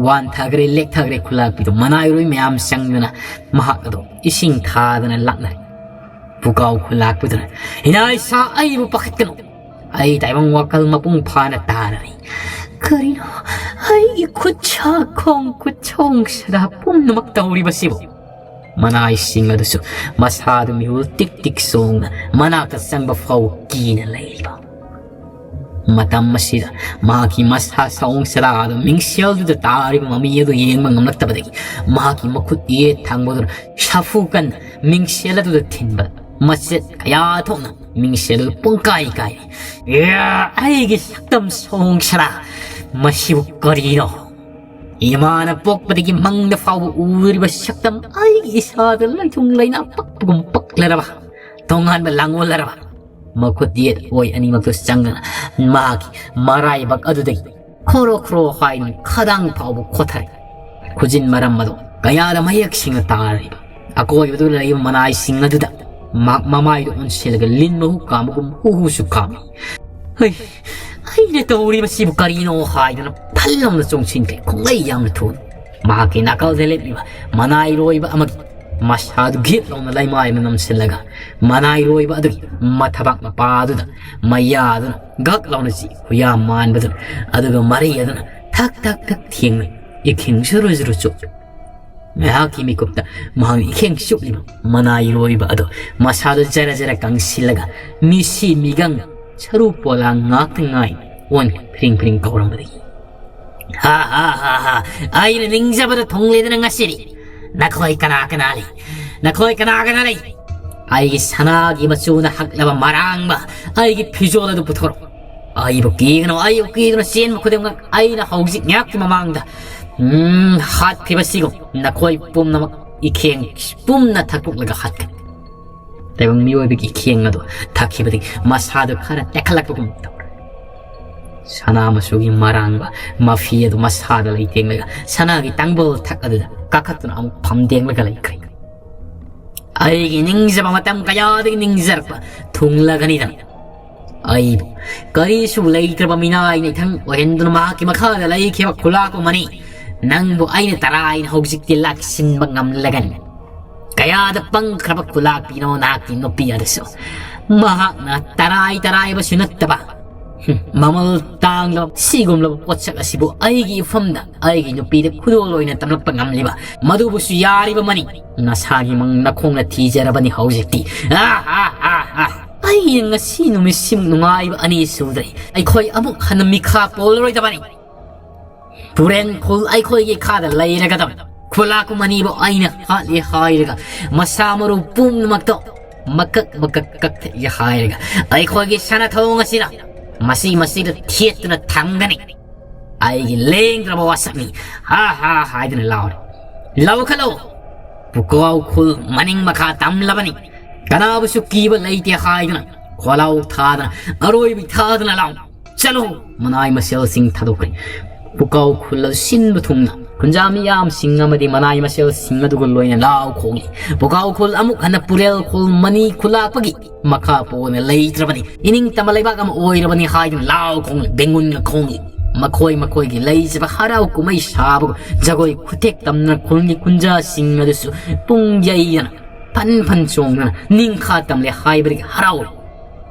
ꯋꯥꯟꯊꯈ꯭ꯔꯦ, ꯂꯦꯛꯊꯈ꯭ꯔꯦ ꯈꯨꯂꯥꯛꯄꯤꯗꯣ꯫ ꯃꯅꯥꯏꯔꯣꯏ ꯃꯌꯥꯝ ꯆꯪꯗꯅ ꯃꯍꯥꯛ ꯑꯗꯣ ꯏꯁꯤꯡ ꯊꯥꯗꯅ ꯂꯥꯛꯅꯔꯦ꯫ ꯄꯨꯀꯥꯎ ꯈꯨꯂꯥꯛꯄꯤꯗꯨꯅ, "ꯏꯅꯥ ꯏꯁꯥ, ꯑꯩꯕꯨ ꯄꯥꯈꯠꯀꯅꯨ꯫ ꯑꯩ ꯇꯥꯏꯕꯪ ꯋꯥꯈꯜ ꯃꯄꯨꯡ ꯐꯥꯅ ꯇꯥꯔꯔꯦ꯫ "ꯀꯔꯤꯅꯣ ꯑꯩꯒꯤ ꯈꯨꯠ ꯁꯥ ꯈꯣꯡ ꯈꯨꯠ ꯁꯣꯡ ꯁꯥꯗꯥ ꯄꯨꯝꯅꯃꯛ ꯇꯧꯔꯤꯕꯁꯤꯕꯨ?" ꯃꯅꯥꯏꯁꯤꯡ ꯑꯗꯨꯁꯨ ꯃꯁꯥꯗꯨ ꯃꯤꯍꯨꯜ ꯇꯤꯛ ꯇꯤꯛ ꯆꯣꯡꯅ ꯃꯅꯥꯛꯇ ꯆꯪꯕ ꯐꯥꯎ ꯀꯤꯅ ꯂꯩꯔꯤꯕ ꯃꯇꯝ ꯑꯁꯤꯗ, ꯃꯍꯥꯛꯀꯤ ꯃꯁꯥ ꯁꯑꯣꯡ ꯁꯥꯗꯥ ꯑꯗꯨ ꯃꯤꯡꯁꯦꯜꯗꯨꯗ ꯇꯥꯔꯤꯕ ꯃꯃꯤ ꯑꯗꯨ ꯌꯦꯡꯕ ꯉꯝꯂꯛꯇꯕꯗꯒꯤ ꯃꯍꯥꯛꯀꯤ ꯃꯈꯨꯠ ꯌꯦꯠ ꯊꯪꯕꯗꯨꯅ ꯁꯥꯐꯨ ꯀꯟꯅ ꯃꯤꯡꯁꯦꯜ ꯑꯗꯨꯗ ꯊꯤꯟꯕ ꯃꯆꯦꯠ ꯀꯌꯥ ꯊꯣꯛꯅ ꯃꯤꯡꯁꯦꯜ ꯑꯗꯨ ꯄꯨꯡꯀꯥꯏ ꯀꯥꯏꯔꯤ꯫ "ꯑꯦ, ꯑꯩꯒꯤ ꯁꯛꯇꯝ ꯁꯑꯣꯡ ꯁꯥꯗꯥ, ꯃꯁꯤꯕꯨ ꯀꯔꯤꯅꯣ? ꯏꯃꯥꯅ ꯄꯣꯛꯄꯗꯒꯤ ꯃꯪꯗ ꯐꯥꯎꯕ ꯎꯔꯤꯕ ꯁꯛꯇꯝ ꯑꯩꯒꯤ ꯏꯁꯥꯗ ꯂꯩꯊꯨꯡ ꯂꯩꯅꯥ ꯄꯛꯄꯒꯨꯝ ꯄꯛꯂꯔꯕ, ꯇꯣꯉꯥꯟꯕ ꯂꯥꯡꯑꯣꯜꯂꯔꯕ?" ꯃꯈꯨꯠ ꯌꯦꯠ ꯑꯣꯏ ꯑꯅꯤꯃꯛꯇꯨ ꯆꯪꯗꯅ ꯃꯍꯥꯛꯀꯤ ꯃꯔꯥꯏꯕꯛ ꯑꯗꯨꯗꯒꯤ ꯈꯣꯔꯣ ꯈꯣꯔꯣ ꯍꯥꯏꯅ ꯈꯗꯥꯡ ꯐꯥꯎꯕ ꯈꯣꯊꯔꯦ꯫ ꯈꯨꯖꯤꯟ ꯃꯔꯝ ꯑꯗꯨ ꯀꯌꯥꯗ ꯃꯌꯦꯛ ꯁꯦꯡꯅ ꯇꯥꯔꯤꯕ ꯑꯀꯣꯏꯕꯗꯨ ꯂꯩꯔꯤꯕ ꯃꯅꯥꯏꯁꯤꯡ ꯑꯗꯨꯗ ꯃ-, ꯃꯃꯥꯏꯗꯨ ꯑꯣꯟꯁꯤꯜꯂꯒ ꯂꯤꯟ ꯃꯍꯨ ꯀꯥꯝꯕꯒꯨꯝ ꯍꯨ ꯍꯨꯁꯨ ꯀꯥꯝꯃꯤ꯫ "ꯍꯩ, ꯑꯩꯅ ꯇꯧꯔꯤꯕꯁꯤꯕꯨ ꯀꯔꯤꯅꯣ?" ꯍꯥꯏꯗꯨꯅ ꯐꯜ ꯂꯥꯎꯅ ꯆꯣꯡꯁꯤꯟꯈ꯭ꯔꯦ ꯈꯣꯡꯂꯩ ꯌꯥꯝꯅ ꯊꯨꯅ꯫ ꯃꯍꯥꯛꯀꯤ ꯅꯥꯀꯜꯗ ꯂꯦꯞꯂꯤꯕ ꯃꯅꯥꯏꯔꯣꯏꯕ ꯑꯃꯒꯤ ꯃꯁꯥꯗꯨ ꯒꯤꯠ ꯂꯥꯎꯅ ꯂꯩꯃꯥꯏ ꯑꯃ ꯅꯝꯁꯤꯜꯂꯒ ꯃꯅꯥꯏꯔꯣꯏꯕ ꯑꯗꯨꯒꯤ ꯃꯊꯕꯥꯛ ꯃꯄꯥꯗꯨꯗ ꯃꯌꯥꯗꯨꯅ ꯒꯛ ꯂꯥꯎꯅ ꯆꯤ ꯈꯨꯌꯥ ꯃꯥꯟꯕꯗꯨꯅ, ꯑꯗꯨꯒ ꯃꯔꯩ ꯑꯗꯨꯅ ꯊꯛ ꯊꯛ ꯊꯛ ꯊꯦꯡꯅ ꯏꯈꯤꯡ ꯁꯨꯔꯨ ꯁꯨꯔꯨ ꯆꯨꯞ꯫ ꯉꯥꯏꯍꯥꯛꯀꯤ ꯃꯤꯀꯨꯞꯇ ꯃꯍꯥꯛꯅ ꯏꯈꯦꯡ ꯆꯨꯞꯂꯤꯕ ꯃꯅꯥꯏꯔꯣꯏꯕ ꯑꯗꯨ ꯃꯁꯥꯗꯨ ꯖꯔ ꯖꯔ ꯀꯪꯁꯤꯜꯂꯒ ꯃꯤꯁꯤ ꯃꯤꯒꯪ ꯁꯔꯨ ꯄꯣꯂꯥꯡ ꯉꯥꯛꯇ ꯉꯥꯏ ꯑꯣꯟꯈ꯭ꯔꯦ ꯐ꯭ꯔꯤꯡ ꯐ꯭ꯔꯤꯡ ꯀꯧꯔꯝꯕꯗꯒꯤ꯫ "ꯍꯥ, ꯍꯥ, ꯍꯥ, ꯍꯥ, ꯑꯩꯅ ꯅꯤꯡꯖꯕꯗ ꯊꯨꯡꯂꯦꯗꯅ ꯉꯁꯤꯗꯤ꯫ ꯅꯈꯣꯏ ꯀꯅꯥ ꯀꯅꯥ ꯂꯩ? ꯅꯈꯣꯏ ꯀꯅꯥ ꯀꯅꯥ ꯂꯩ? ꯑꯩꯒꯤ ꯁꯅꯥꯒꯤ ꯃꯆꯨꯅ ꯍꯛꯂꯕ ꯃꯔꯥꯡꯕ ꯑꯩꯒꯤ ꯐꯤꯖꯣꯜ ꯑꯗꯨ ꯄꯨꯊꯣꯔꯛꯎ꯫ ꯑꯩꯕꯨ ꯀꯤꯒꯅꯨ, ꯑꯩꯕꯨ ꯀꯤꯒꯅꯨ, ꯆꯦꯟꯕ ꯈꯨꯗꯤꯡꯃꯛ ꯑꯩꯅ ꯍꯧꯖꯤꯛ ꯉꯥꯏꯍꯥꯛꯀꯤ ꯃꯃꯥꯡꯗ, ꯎꯝ, ꯍꯥꯠꯈ꯭ꯔꯤꯕꯁꯤꯒꯨꯝ ꯅꯈꯣꯏ ꯄꯨꯝꯅꯃꯛ ꯏꯈꯦꯡ ꯄꯨꯝꯅ ꯊꯛꯇꯣꯛꯂꯒ ꯍꯥꯠꯀꯅꯤ꯫" ꯇꯥꯏꯕꯪ ꯃꯤꯑꯣꯏꯕꯒꯤ ꯏꯈꯦꯡ ꯑꯗꯨ ꯊꯛꯈꯤꯕꯗꯒꯤ ꯃꯁꯥꯗꯨ ꯈꯔ ꯇꯦꯛꯈꯠꯂꯛꯄꯒꯨꯝ ꯇꯧꯔꯦ꯫ ꯁꯅꯥ ꯃꯆꯨꯒꯤ ꯃꯔꯥꯡꯕ ꯃꯐꯤ ꯑꯗꯨ ꯃꯁꯥꯗ ꯂꯩꯇꯦꯡꯂꯒ ꯁꯅꯥꯒꯤ ꯇꯥꯡꯕꯣꯜ ꯊꯛ ꯑꯗꯨꯗ ꯀꯥꯈꯠꯇꯨꯅ ꯑꯃꯨꯛ ꯐꯝꯗꯦꯡꯂꯒ ꯂꯩꯈ꯭ꯔꯦ꯫ "ꯑꯩꯒꯤ ꯅꯤꯡꯖꯕ ꯃꯇꯝ ꯀꯌꯥꯗꯒꯤ ꯅꯤꯡꯖꯔꯛꯄ ꯊꯨꯡꯂꯒꯅꯤꯗꯅ꯫ ꯑꯩꯕꯨ ꯀꯔꯤꯁꯨ ꯂꯩꯇ꯭ꯔꯕ ꯃꯤꯅꯥꯏꯅ ꯏꯊꯪ ꯑꯣꯏꯍꯟꯗꯨꯅ ꯃꯍꯥꯛꯀꯤ ꯃꯈꯥꯗ ꯂꯩꯈꯤꯕ ꯈꯨꯂꯥꯛꯄ ꯃꯅꯤ ꯅꯪꯕꯨ ꯑꯩꯅ ꯇꯔꯥꯏꯅ ꯍꯧꯖꯤꯛꯇꯤ ꯂꯥꯛꯁꯤꯟꯕ ꯉꯝꯂꯒꯅꯤ꯫ ꯀꯌꯥꯗ ꯄꯪꯈ꯭ꯔꯕ ꯈꯨꯂꯥꯛꯄꯤꯅꯣ ꯅꯍꯥꯛꯀꯤ ꯅꯨꯄꯤ ꯑꯗꯨꯁꯨ꯫ ꯃꯍꯥꯛꯅ ꯇꯔꯥꯏ ꯇꯔꯥꯏꯕꯁꯨ ꯅꯠꯇꯕ, ꯃꯃꯜ ꯇꯥꯡꯂꯕ ꯁꯤꯒꯨꯝꯂꯕ ꯄꯣꯠꯁꯛ ꯑꯁꯤꯕꯨ ꯑꯩꯒꯤ ꯏꯐꯝꯗ ꯑꯩꯒꯤ ꯅꯨꯄꯤꯗ ꯈꯨꯗꯣꯜ ꯑꯣꯏꯅ ꯇꯝꯂꯛꯄ ꯉꯝꯂꯤꯕ? ꯃꯗꯨꯕꯨꯁꯨ ꯌꯥꯔꯤꯕ ꯃꯅꯤ? ꯅꯁꯥꯒꯤ ꯃꯪ ꯅꯈꯣꯡꯅ ꯊꯤꯖꯔꯕꯅꯤ ꯍꯧꯖꯤꯛꯇꯤ꯫ ꯑꯥ, ꯑꯥ, ꯑꯥ, ꯑꯥ꯫ ꯑꯩꯅ ꯉꯁꯤ ꯅꯨꯃꯤꯠꯁꯤꯃꯨꯛ ꯅꯨꯡꯉꯥꯏꯕ ꯑꯅꯤ ꯁꯨꯗ꯭ꯔꯦ꯫ ꯑꯩꯈꯣꯏ ꯑꯃꯨꯛ ꯍꯟꯅ ꯃꯤꯈꯥ ꯄꯣꯜꯂꯔꯣꯏꯗꯕꯅꯤ꯫ ꯄꯨꯔꯦꯟ ꯈꯨꯜ ꯑꯩꯈꯣꯏꯒꯤ ꯈꯥꯗ ꯂꯩꯔꯒꯗꯕ꯫ ꯈꯨꯂꯥꯛꯄ ꯃꯅꯤꯕꯨ ꯑꯩꯅ ꯍꯥꯠꯂꯦ ꯍꯥꯏꯔꯒ ꯃꯁꯥ ꯃꯔꯨ ꯄꯨꯝꯅꯃꯛꯇꯣ ꯃꯀꯛ ꯃꯀꯛ ꯀꯛꯊꯠꯂꯦ ꯍꯥꯏꯔꯒ ꯑꯩꯈꯣꯏꯒꯤ ꯁꯅꯥꯊꯣꯡ ꯑꯁꯤꯅ ꯃꯁꯤ ꯃꯁꯤꯗ ꯊꯦꯠꯇꯨꯅ ꯊꯝꯒꯅꯤ꯫ ꯑꯩꯒꯤ ꯂꯦꯡꯗ꯭ꯔꯕ ꯋꯥꯁꯛꯅꯤ꯫ ꯍꯥ ꯍꯥ ꯍꯥꯏꯗꯨꯅ ꯂꯥꯎꯔꯦ꯫ ꯂꯥꯎꯈꯠꯂꯣ꯫ ꯄꯨꯀꯥꯎ ꯈꯨꯜ ꯃꯅꯤꯡ ꯃꯈꯥ ꯇꯝꯂꯕꯅꯤ꯫ ꯀꯅꯥꯕꯨꯁꯨ ꯀꯤꯕ ꯂꯩꯇꯦ ꯍꯥꯏꯗꯨꯅ ꯈꯣꯂꯥꯎ ꯊꯥꯗꯅ ꯑꯔꯣꯏꯕꯤ ꯊꯥꯗꯨꯅ ꯂꯥꯎ꯫ ꯆꯠꯂꯣ! ꯃꯅꯥꯏ ꯃꯁꯦꯜꯁꯤꯡ ꯊꯥꯗꯣꯛꯈ꯭ꯔꯦ꯫ ꯄꯨꯀꯥꯎ ꯈꯨꯜ ꯑꯁꯤꯟꯕ ꯊꯨꯡꯅ ꯈꯨꯟꯖꯥ ꯃꯤꯌꯥꯝꯁꯤꯡ ꯑꯃꯗꯤ ꯃꯅꯥꯏ ꯃꯁꯦꯜꯁꯤꯡ ꯑꯗꯨꯒ ꯂꯣꯏꯅ ꯂꯥꯎ ꯈꯣꯡꯂꯤ꯫ ꯄꯨꯀꯥꯎ ꯈꯨꯜ ꯑꯃꯨꯛ ꯍꯟꯅ ꯄꯨꯔꯦꯜ ꯈꯨꯜ ꯃꯅꯤ ꯈꯨꯂꯥꯛꯄꯒꯤ ꯃꯈꯥ ꯄꯣꯟꯅ ꯂꯩꯇ꯭ꯔꯕꯅꯤ꯫ ꯏꯅꯤꯡꯇꯝꯕ ꯂꯩꯕꯥꯛ ꯑꯃ ꯑꯣꯏꯔꯕꯅꯤ ꯍꯥꯏꯗꯨꯅ ꯂꯥꯎ ꯈꯣꯡꯂꯤ, ꯕꯦꯡꯒꯨꯟꯒ ꯈꯣꯡꯂꯤ꯫ ꯃꯈꯣꯏ ꯃꯈꯣꯏꯒꯤ ꯂꯩꯖꯕ ꯍꯔꯥꯎ ꯀꯨꯝꯍꯩ ꯁꯥꯕꯒ ꯖꯒꯣꯏ ꯈꯨꯊꯦꯛ ꯇꯝꯗꯨꯅ ꯈꯨꯜꯒꯤ ꯈꯨꯟꯖꯥꯁꯤꯡ ꯑꯗꯨꯁꯨ ꯄꯨꯡ ꯌꯩꯗꯅ ꯐꯟ ꯐꯟ ꯆꯣꯡꯗꯨꯅ ꯅꯤꯡꯈꯥ ꯇꯝꯂꯦ ꯍꯥꯏꯕꯗꯒꯤ ꯍꯔꯥꯎꯏ꯫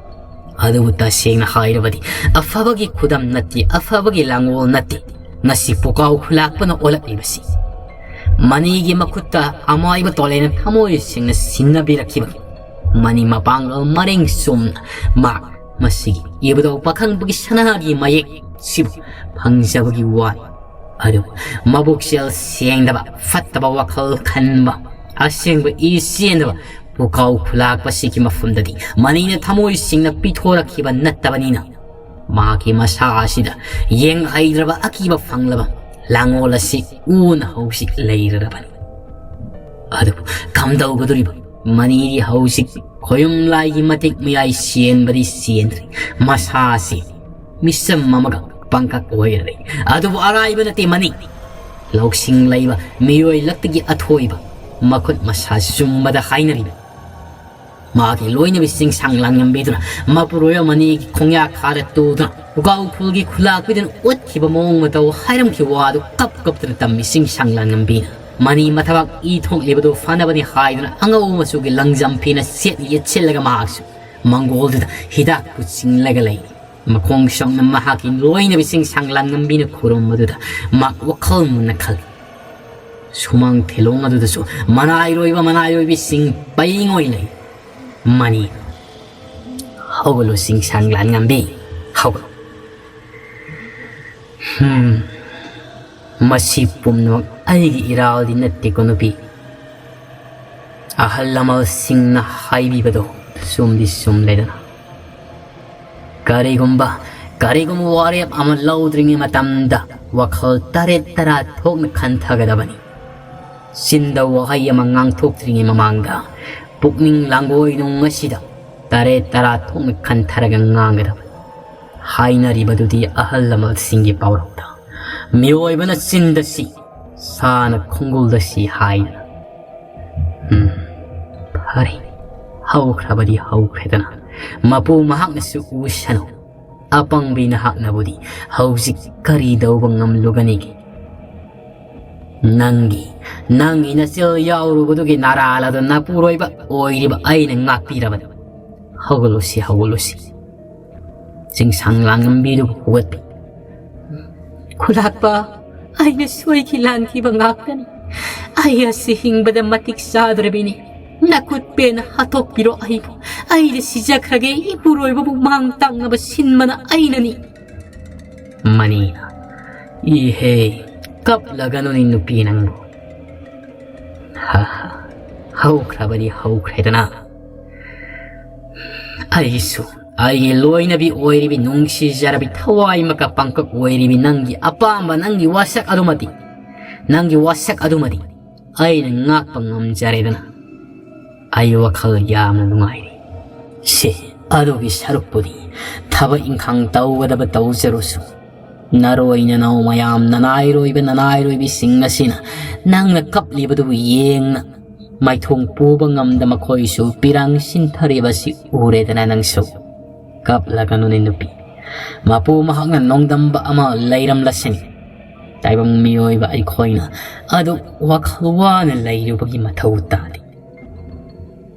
ꯑꯗꯨꯕꯨ ꯇꯁꯦꯡꯅ ꯍꯥꯏꯔꯕꯗꯤ ꯑꯐꯕꯒꯤ ꯈꯨꯗꯝ ꯅꯠꯇꯦ, ꯑꯐꯕꯒꯤ ꯂꯥꯡꯑꯣꯜ ꯅꯠꯇꯦ ꯉꯁꯤ ꯄꯨꯀꯥꯎ ꯈꯨꯂꯥꯛꯄꯅ ꯑꯣꯜꯂꯛꯂꯤꯕꯁꯤ꯫ ꯃꯅꯤꯒꯤ ꯃꯈꯨꯠꯇ ꯑꯃꯥꯏꯕ ꯇꯣꯂꯦꯅ ꯊꯃꯣꯏ ꯁꯦꯡꯅ ꯁꯤꯟꯅꯕꯤꯔꯛꯈꯤꯕ ꯃꯅꯤ ꯃꯄꯥꯡꯒꯜ ꯃꯔꯦꯡ ꯆꯨꯝꯅ ꯃꯍꯥꯛ ꯃꯁꯤꯒꯤ ꯏꯕꯨꯙꯧ ꯄꯥꯈꯪꯕꯒꯤ ꯁꯅꯥꯒꯤ ꯃꯌꯦꯛ ꯁꯤꯕꯨ ꯐꯪꯖꯕꯒꯤ ꯋꯥꯅꯤ꯫ ꯑꯗꯨꯕꯨ ꯃꯕꯨꯛꯆꯦꯜ ꯁꯦꯡꯗꯕ, ꯐꯠꯇꯕ ꯋꯥꯈꯜ ꯈꯟꯕ, ꯑꯁꯦꯡꯕ ꯏ ꯆꯦꯟꯗꯕ ꯄꯨꯀꯥꯎ ꯈꯨꯂꯥꯛꯄꯁꯤꯒꯤ ꯃꯐꯝꯗꯗꯤ ꯃꯅꯤꯅ ꯊꯃꯣꯏ ꯁꯦꯡꯅ ꯄꯤꯊꯣꯔꯛꯈꯤꯕ ꯅꯠꯇꯕꯅꯤꯅ, ꯃꯍꯥꯛꯀꯤ ꯃꯁꯥ ꯑꯁꯤꯗ ꯌꯦꯡꯍꯩꯗ꯭ꯔꯕ ꯑꯀꯤꯕ ꯐꯪꯂꯕ ꯂꯥꯡꯑꯣꯜ ꯑꯁꯤ ꯎꯅ ꯍꯧꯖꯤꯛ ꯂꯩꯔꯔꯕꯅꯤ꯫ ꯑꯗꯨꯕꯨ ꯀꯝꯗꯧꯒꯗꯧꯔꯤꯕ? ꯃꯅꯤꯗꯤ ꯍꯧꯖꯤꯛ ꯈꯣꯌꯨꯝ ꯂꯥꯏꯒꯤ ꯃꯇꯤꯛ ꯃꯌꯥꯏ ꯆꯦꯟꯕꯗꯤ ꯆꯦꯟꯗ꯭ꯔꯤ꯫ ꯃꯁꯥ ꯑꯁꯤ ꯃꯤꯆꯝ ꯑꯃꯒ ꯄꯪꯀꯛ ꯑꯣꯏꯔꯔꯦ꯫ ꯑꯗꯨꯕꯨ ꯑꯔꯥꯏꯕ ꯅꯠꯇꯦ ꯃꯅꯤ꯫ ꯂꯧꯁꯤꯡ ꯂꯩꯕ ꯃꯤꯑꯣꯏ ꯂꯛꯇꯒꯤ ꯑꯊꯣꯏꯕ, ꯃꯈꯨꯠ ꯃꯁꯥ ꯆꯨꯝꯕꯗ ꯍꯥꯏꯅꯔꯤꯕ ꯃꯍꯥꯛꯀꯤ ꯂꯣꯏꯅꯕꯤ ꯆꯤꯡꯁꯥꯡ ꯂꯥꯟꯉꯝꯕꯤꯗꯨꯅ ꯃꯄꯨꯔꯣꯏꯕ ꯃꯅꯤꯒꯤ ꯈꯣꯡꯌꯥ ꯈꯥꯗ ꯇꯨꯗꯨꯅ ꯄꯨꯀꯥꯎ ꯈꯨꯜꯒꯤ ꯈꯨꯂꯥꯛꯄꯤꯗꯨꯅ ꯎꯠꯈꯤꯕ ꯃꯑꯣꯡ ꯃꯇꯧ, ꯍꯥꯏꯔꯝꯈꯤꯕ ꯋꯥꯗꯨ ꯀꯞ ꯀꯞꯇꯅ ꯇꯝꯃꯤ ꯆꯤꯡꯁꯥꯡ ꯂꯥꯟꯉꯝꯕꯤꯅ꯫ ꯃꯅꯤ ꯃꯊꯕꯥꯛ ꯏ ꯊꯣꯛꯂꯤꯕꯗꯨ ꯐꯅꯕꯅꯤ ꯍꯥꯏꯗꯨꯅ ꯑꯉꯧꯕ ꯃꯆꯨꯒꯤ ꯂꯪꯖꯝ ꯐꯤꯅ ꯁꯦꯠꯅ ꯌꯦꯠꯁꯤꯜꯂꯒ ꯃꯍꯥꯛꯁꯨ ꯃꯪꯒꯣꯜꯗꯨꯗ ꯍꯤꯗꯥꯛꯄꯨ ꯆꯤꯡꯂꯒ ꯂꯩꯔꯤ꯫ ꯃꯈꯣꯡ ꯁꯣꯛꯅ ꯃꯍꯥꯛꯀꯤ ꯂꯣꯏꯅꯕꯤꯁꯤꯡ ꯁꯪꯂꯥꯟ ꯉꯝꯕꯤꯅ ꯈꯨꯔꯨꯝꯕꯗꯨꯗ ꯃꯍꯥꯛ ꯋꯥꯈꯜ ꯃꯨꯟꯅ ꯈꯜꯂꯤ꯫ ꯁꯨꯃꯥꯡ ꯊꯦꯂꯣꯡ ꯑꯗꯨꯗꯁꯨ ꯃꯅꯥꯏꯔꯣꯏꯕ ꯃꯅꯥꯏꯔꯣꯏꯕꯤꯁꯤꯡ ꯄꯩꯉꯣꯏ ꯂꯩ꯫ ꯃꯅꯤ, ꯍꯧꯒꯠꯂꯨ ꯆꯤꯡꯁꯥꯡ ꯂꯥꯟ ꯉꯝꯕꯤ, ꯍꯧꯒꯠꯂꯨ꯫ ꯍꯝ, ꯃꯁꯤ ꯄꯨꯝꯅꯃꯛ ꯑꯩꯒꯤ ꯏꯔꯥꯜꯗꯤ ꯅꯠꯇꯦꯀꯣ ꯅꯨꯄꯤ꯫ ꯑꯍꯜ ꯂꯃꯟꯁꯤꯡꯅ ꯍꯥꯏꯕꯤꯕꯗꯣ ꯆꯨꯝꯗꯤ ꯆꯨꯝꯂꯦꯗꯅ꯫ ꯀꯔꯤꯒꯨꯝꯕ, ꯀꯔꯤꯒꯨꯝꯕ ꯋꯥꯔꯦꯞ ꯑꯃ ꯂꯧꯗ꯭ꯔꯤꯉꯩ ꯃꯇꯝꯗ ꯋꯥꯈꯜ ꯇꯔꯦꯠ ꯇꯔꯥ ꯊꯣꯛꯅ ꯈꯟꯊꯒꯗꯕꯅꯤ꯫ ꯆꯤꯟꯗ ꯋꯥꯍꯩ ꯑꯃ ꯉꯥꯡꯊꯣꯛꯇ꯭ꯔꯤꯉꯩ ꯃꯃꯥꯡꯗ ꯄꯨꯛꯅꯤꯡ ꯂꯥꯡꯒꯣꯏꯅꯨꯡ ꯑꯁꯤꯗ ꯇꯔꯦꯠ ꯇꯔꯥ ꯊꯣꯛꯅ ꯈꯟꯊꯔꯒ ꯉꯥꯡꯒꯗꯕꯅꯤ꯫ ꯍꯥꯏꯅꯔꯤꯕꯗꯨꯗꯤ ꯑꯍꯜ ꯂꯃꯟꯁꯤꯡꯒꯤ ꯄꯥꯎꯔꯧꯗ, "ꯃꯤꯑꯣꯏꯕꯅ ꯆꯤꯟꯗ ꯁꯤ, ꯁꯥꯅ ꯈꯣꯡꯒꯨꯜꯗ ꯁꯤ" ꯍꯥꯏꯗꯅ꯫ ꯎꯝ, ꯐꯔꯦ, ꯍꯧꯈ꯭ꯔꯕꯗꯤ ꯍꯧꯈ꯭ꯔꯦꯗꯅ, ꯃꯄꯨ ꯃꯍꯥꯛꯅꯁꯨ ꯎꯁꯅꯨ꯫ ꯑꯄꯪꯕꯤ ꯅꯍꯥꯛꯅꯕꯨꯗꯤ ꯍꯧꯖꯤꯛ ꯀꯔꯤ ꯇꯧꯕ ꯉꯝꯂꯨꯒꯅꯤꯒꯦ? ꯅꯪꯒꯤ, ꯅꯪꯒꯤ ꯅꯆꯤꯜ ꯌꯥꯎꯔꯨꯕꯗꯨꯒꯤ ꯅꯔꯥꯜ ꯑꯗꯨ ꯅꯄꯨꯔꯣꯏꯕ ꯑꯣꯏꯔꯤꯕ ꯑꯩꯅ ꯉꯥꯛꯄꯤꯔꯕꯅꯤ꯫ ꯍꯧꯒꯠꯂꯨꯁꯤ, ꯍꯧꯒꯠꯂꯨꯁꯤ꯫ ꯆꯤꯡꯁꯥꯡ ꯂꯥꯡꯉꯝꯕꯤꯗꯨꯕꯨ ꯍꯧꯒꯠꯄꯤ꯫ "ꯈꯨꯂꯥꯛꯄ, ꯑꯩꯅ ꯁꯣꯏꯈꯤ ꯂꯥꯟꯈꯤꯕ ꯉꯥꯛꯇꯅꯤ꯫ ꯑꯩ ꯑꯁꯤ ꯍꯤꯡꯕꯗ ꯃꯇꯤꯛ ꯆꯥꯗ꯭ꯔꯕꯤꯅꯤ꯫ ꯅꯈꯨꯠ ꯄꯦꯟꯅ ꯍꯥꯠꯇꯣꯛꯄꯤꯔꯣ ꯑꯩꯕꯨ꯫ ꯑꯩꯗꯤ ꯁꯤꯖꯈ꯭ꯔꯒꯦ, ꯏꯄꯨꯔꯣꯏꯕꯕꯨ ꯃꯥꯡ ꯇꯥꯛꯅꯕ ꯁꯤꯟꯕꯅ ꯑꯩꯅꯅꯤ"꯫ ꯃꯅꯤꯅ, "ꯏꯍꯦ, ꯀꯞꯂꯒꯅꯨꯅꯦ ꯅꯨꯄꯤ ꯅꯪꯕꯨ꯫ ꯍꯥ ꯍꯥ, ꯍꯧꯈ꯭ꯔꯕꯗꯤ ꯍꯧꯈ꯭ꯔꯦꯗꯅ꯫ ꯑꯩꯁꯨ ꯑꯩꯒꯤ ꯂꯣꯏꯅꯕꯤ ꯑꯣꯏꯔꯤꯕꯤ, ꯅꯨꯡꯁꯤꯖꯔꯕꯤ, ꯊꯋꯥꯏꯃꯛꯀ ꯄꯥꯡꯀꯛ ꯑꯣꯏꯔꯤꯕꯤ ꯅꯪꯒꯤ ꯑꯄꯥꯝꯕ, ꯅꯪꯒꯤ ꯋꯥꯁꯛ ꯑꯗꯨꯃꯗꯤ, ꯅꯪꯒꯤ ꯋꯥꯁꯛ ꯑꯗꯨꯃꯗꯤ ꯑꯩꯅ ꯉꯥꯛꯄ ꯉꯝꯖꯔꯦꯗꯅ꯫ ꯑꯩ ꯋꯥꯈꯜ ꯌꯥꯝꯅ ꯅꯨꯡꯉꯥꯏꯔꯦ꯫ ꯁꯦ, ꯑꯗꯨꯒꯤ ꯁꯔꯨꯛꯄꯨꯗꯤ ꯊꯕꯛ ꯏꯪꯈꯥꯡ ꯇꯧꯒꯗꯕ ꯇꯧꯖꯔꯨꯁꯨ꯫ ꯅꯔꯣꯏ ꯅꯅꯥꯎ ꯃꯌꯥꯝ, ꯅꯅꯥꯏꯔꯣꯏꯕ ꯅꯅꯥꯏꯔꯣꯏꯕꯤꯁꯤꯡ ꯑꯁꯤꯅ ꯅꯪꯅ ꯀꯞꯂꯤꯕꯗꯨꯕꯨ ꯌꯦꯡꯅ ꯃꯥꯏꯊꯣꯡ ꯄꯨꯕ ꯉꯝꯗ ꯃꯈꯣꯏꯁꯨ ꯄꯤꯔꯥꯡ ꯁꯤꯟꯊꯔꯤꯕ ꯑꯁꯤ ꯎꯔꯦꯗꯅ ꯅꯪꯁꯨ꯫ ꯀꯞꯂꯒꯅꯨꯅꯦ ꯅꯨꯄꯤ꯫ ꯃꯄꯨ ꯃꯍꯥꯛꯅ ꯅꯣꯡꯗꯝꯕ ꯑꯃ ꯂꯩꯔꯝꯂꯁꯤꯅꯤ꯫ ꯇꯥꯏꯕꯪ ꯃꯤꯑꯣꯏꯕ ꯑꯩꯈꯣꯏꯅ ꯑꯗꯨ ꯋꯥꯈꯜ ꯋꯥꯅ ꯂꯩꯔꯨꯕꯒꯤ ꯃꯊꯧ ꯇꯥꯗꯦ꯫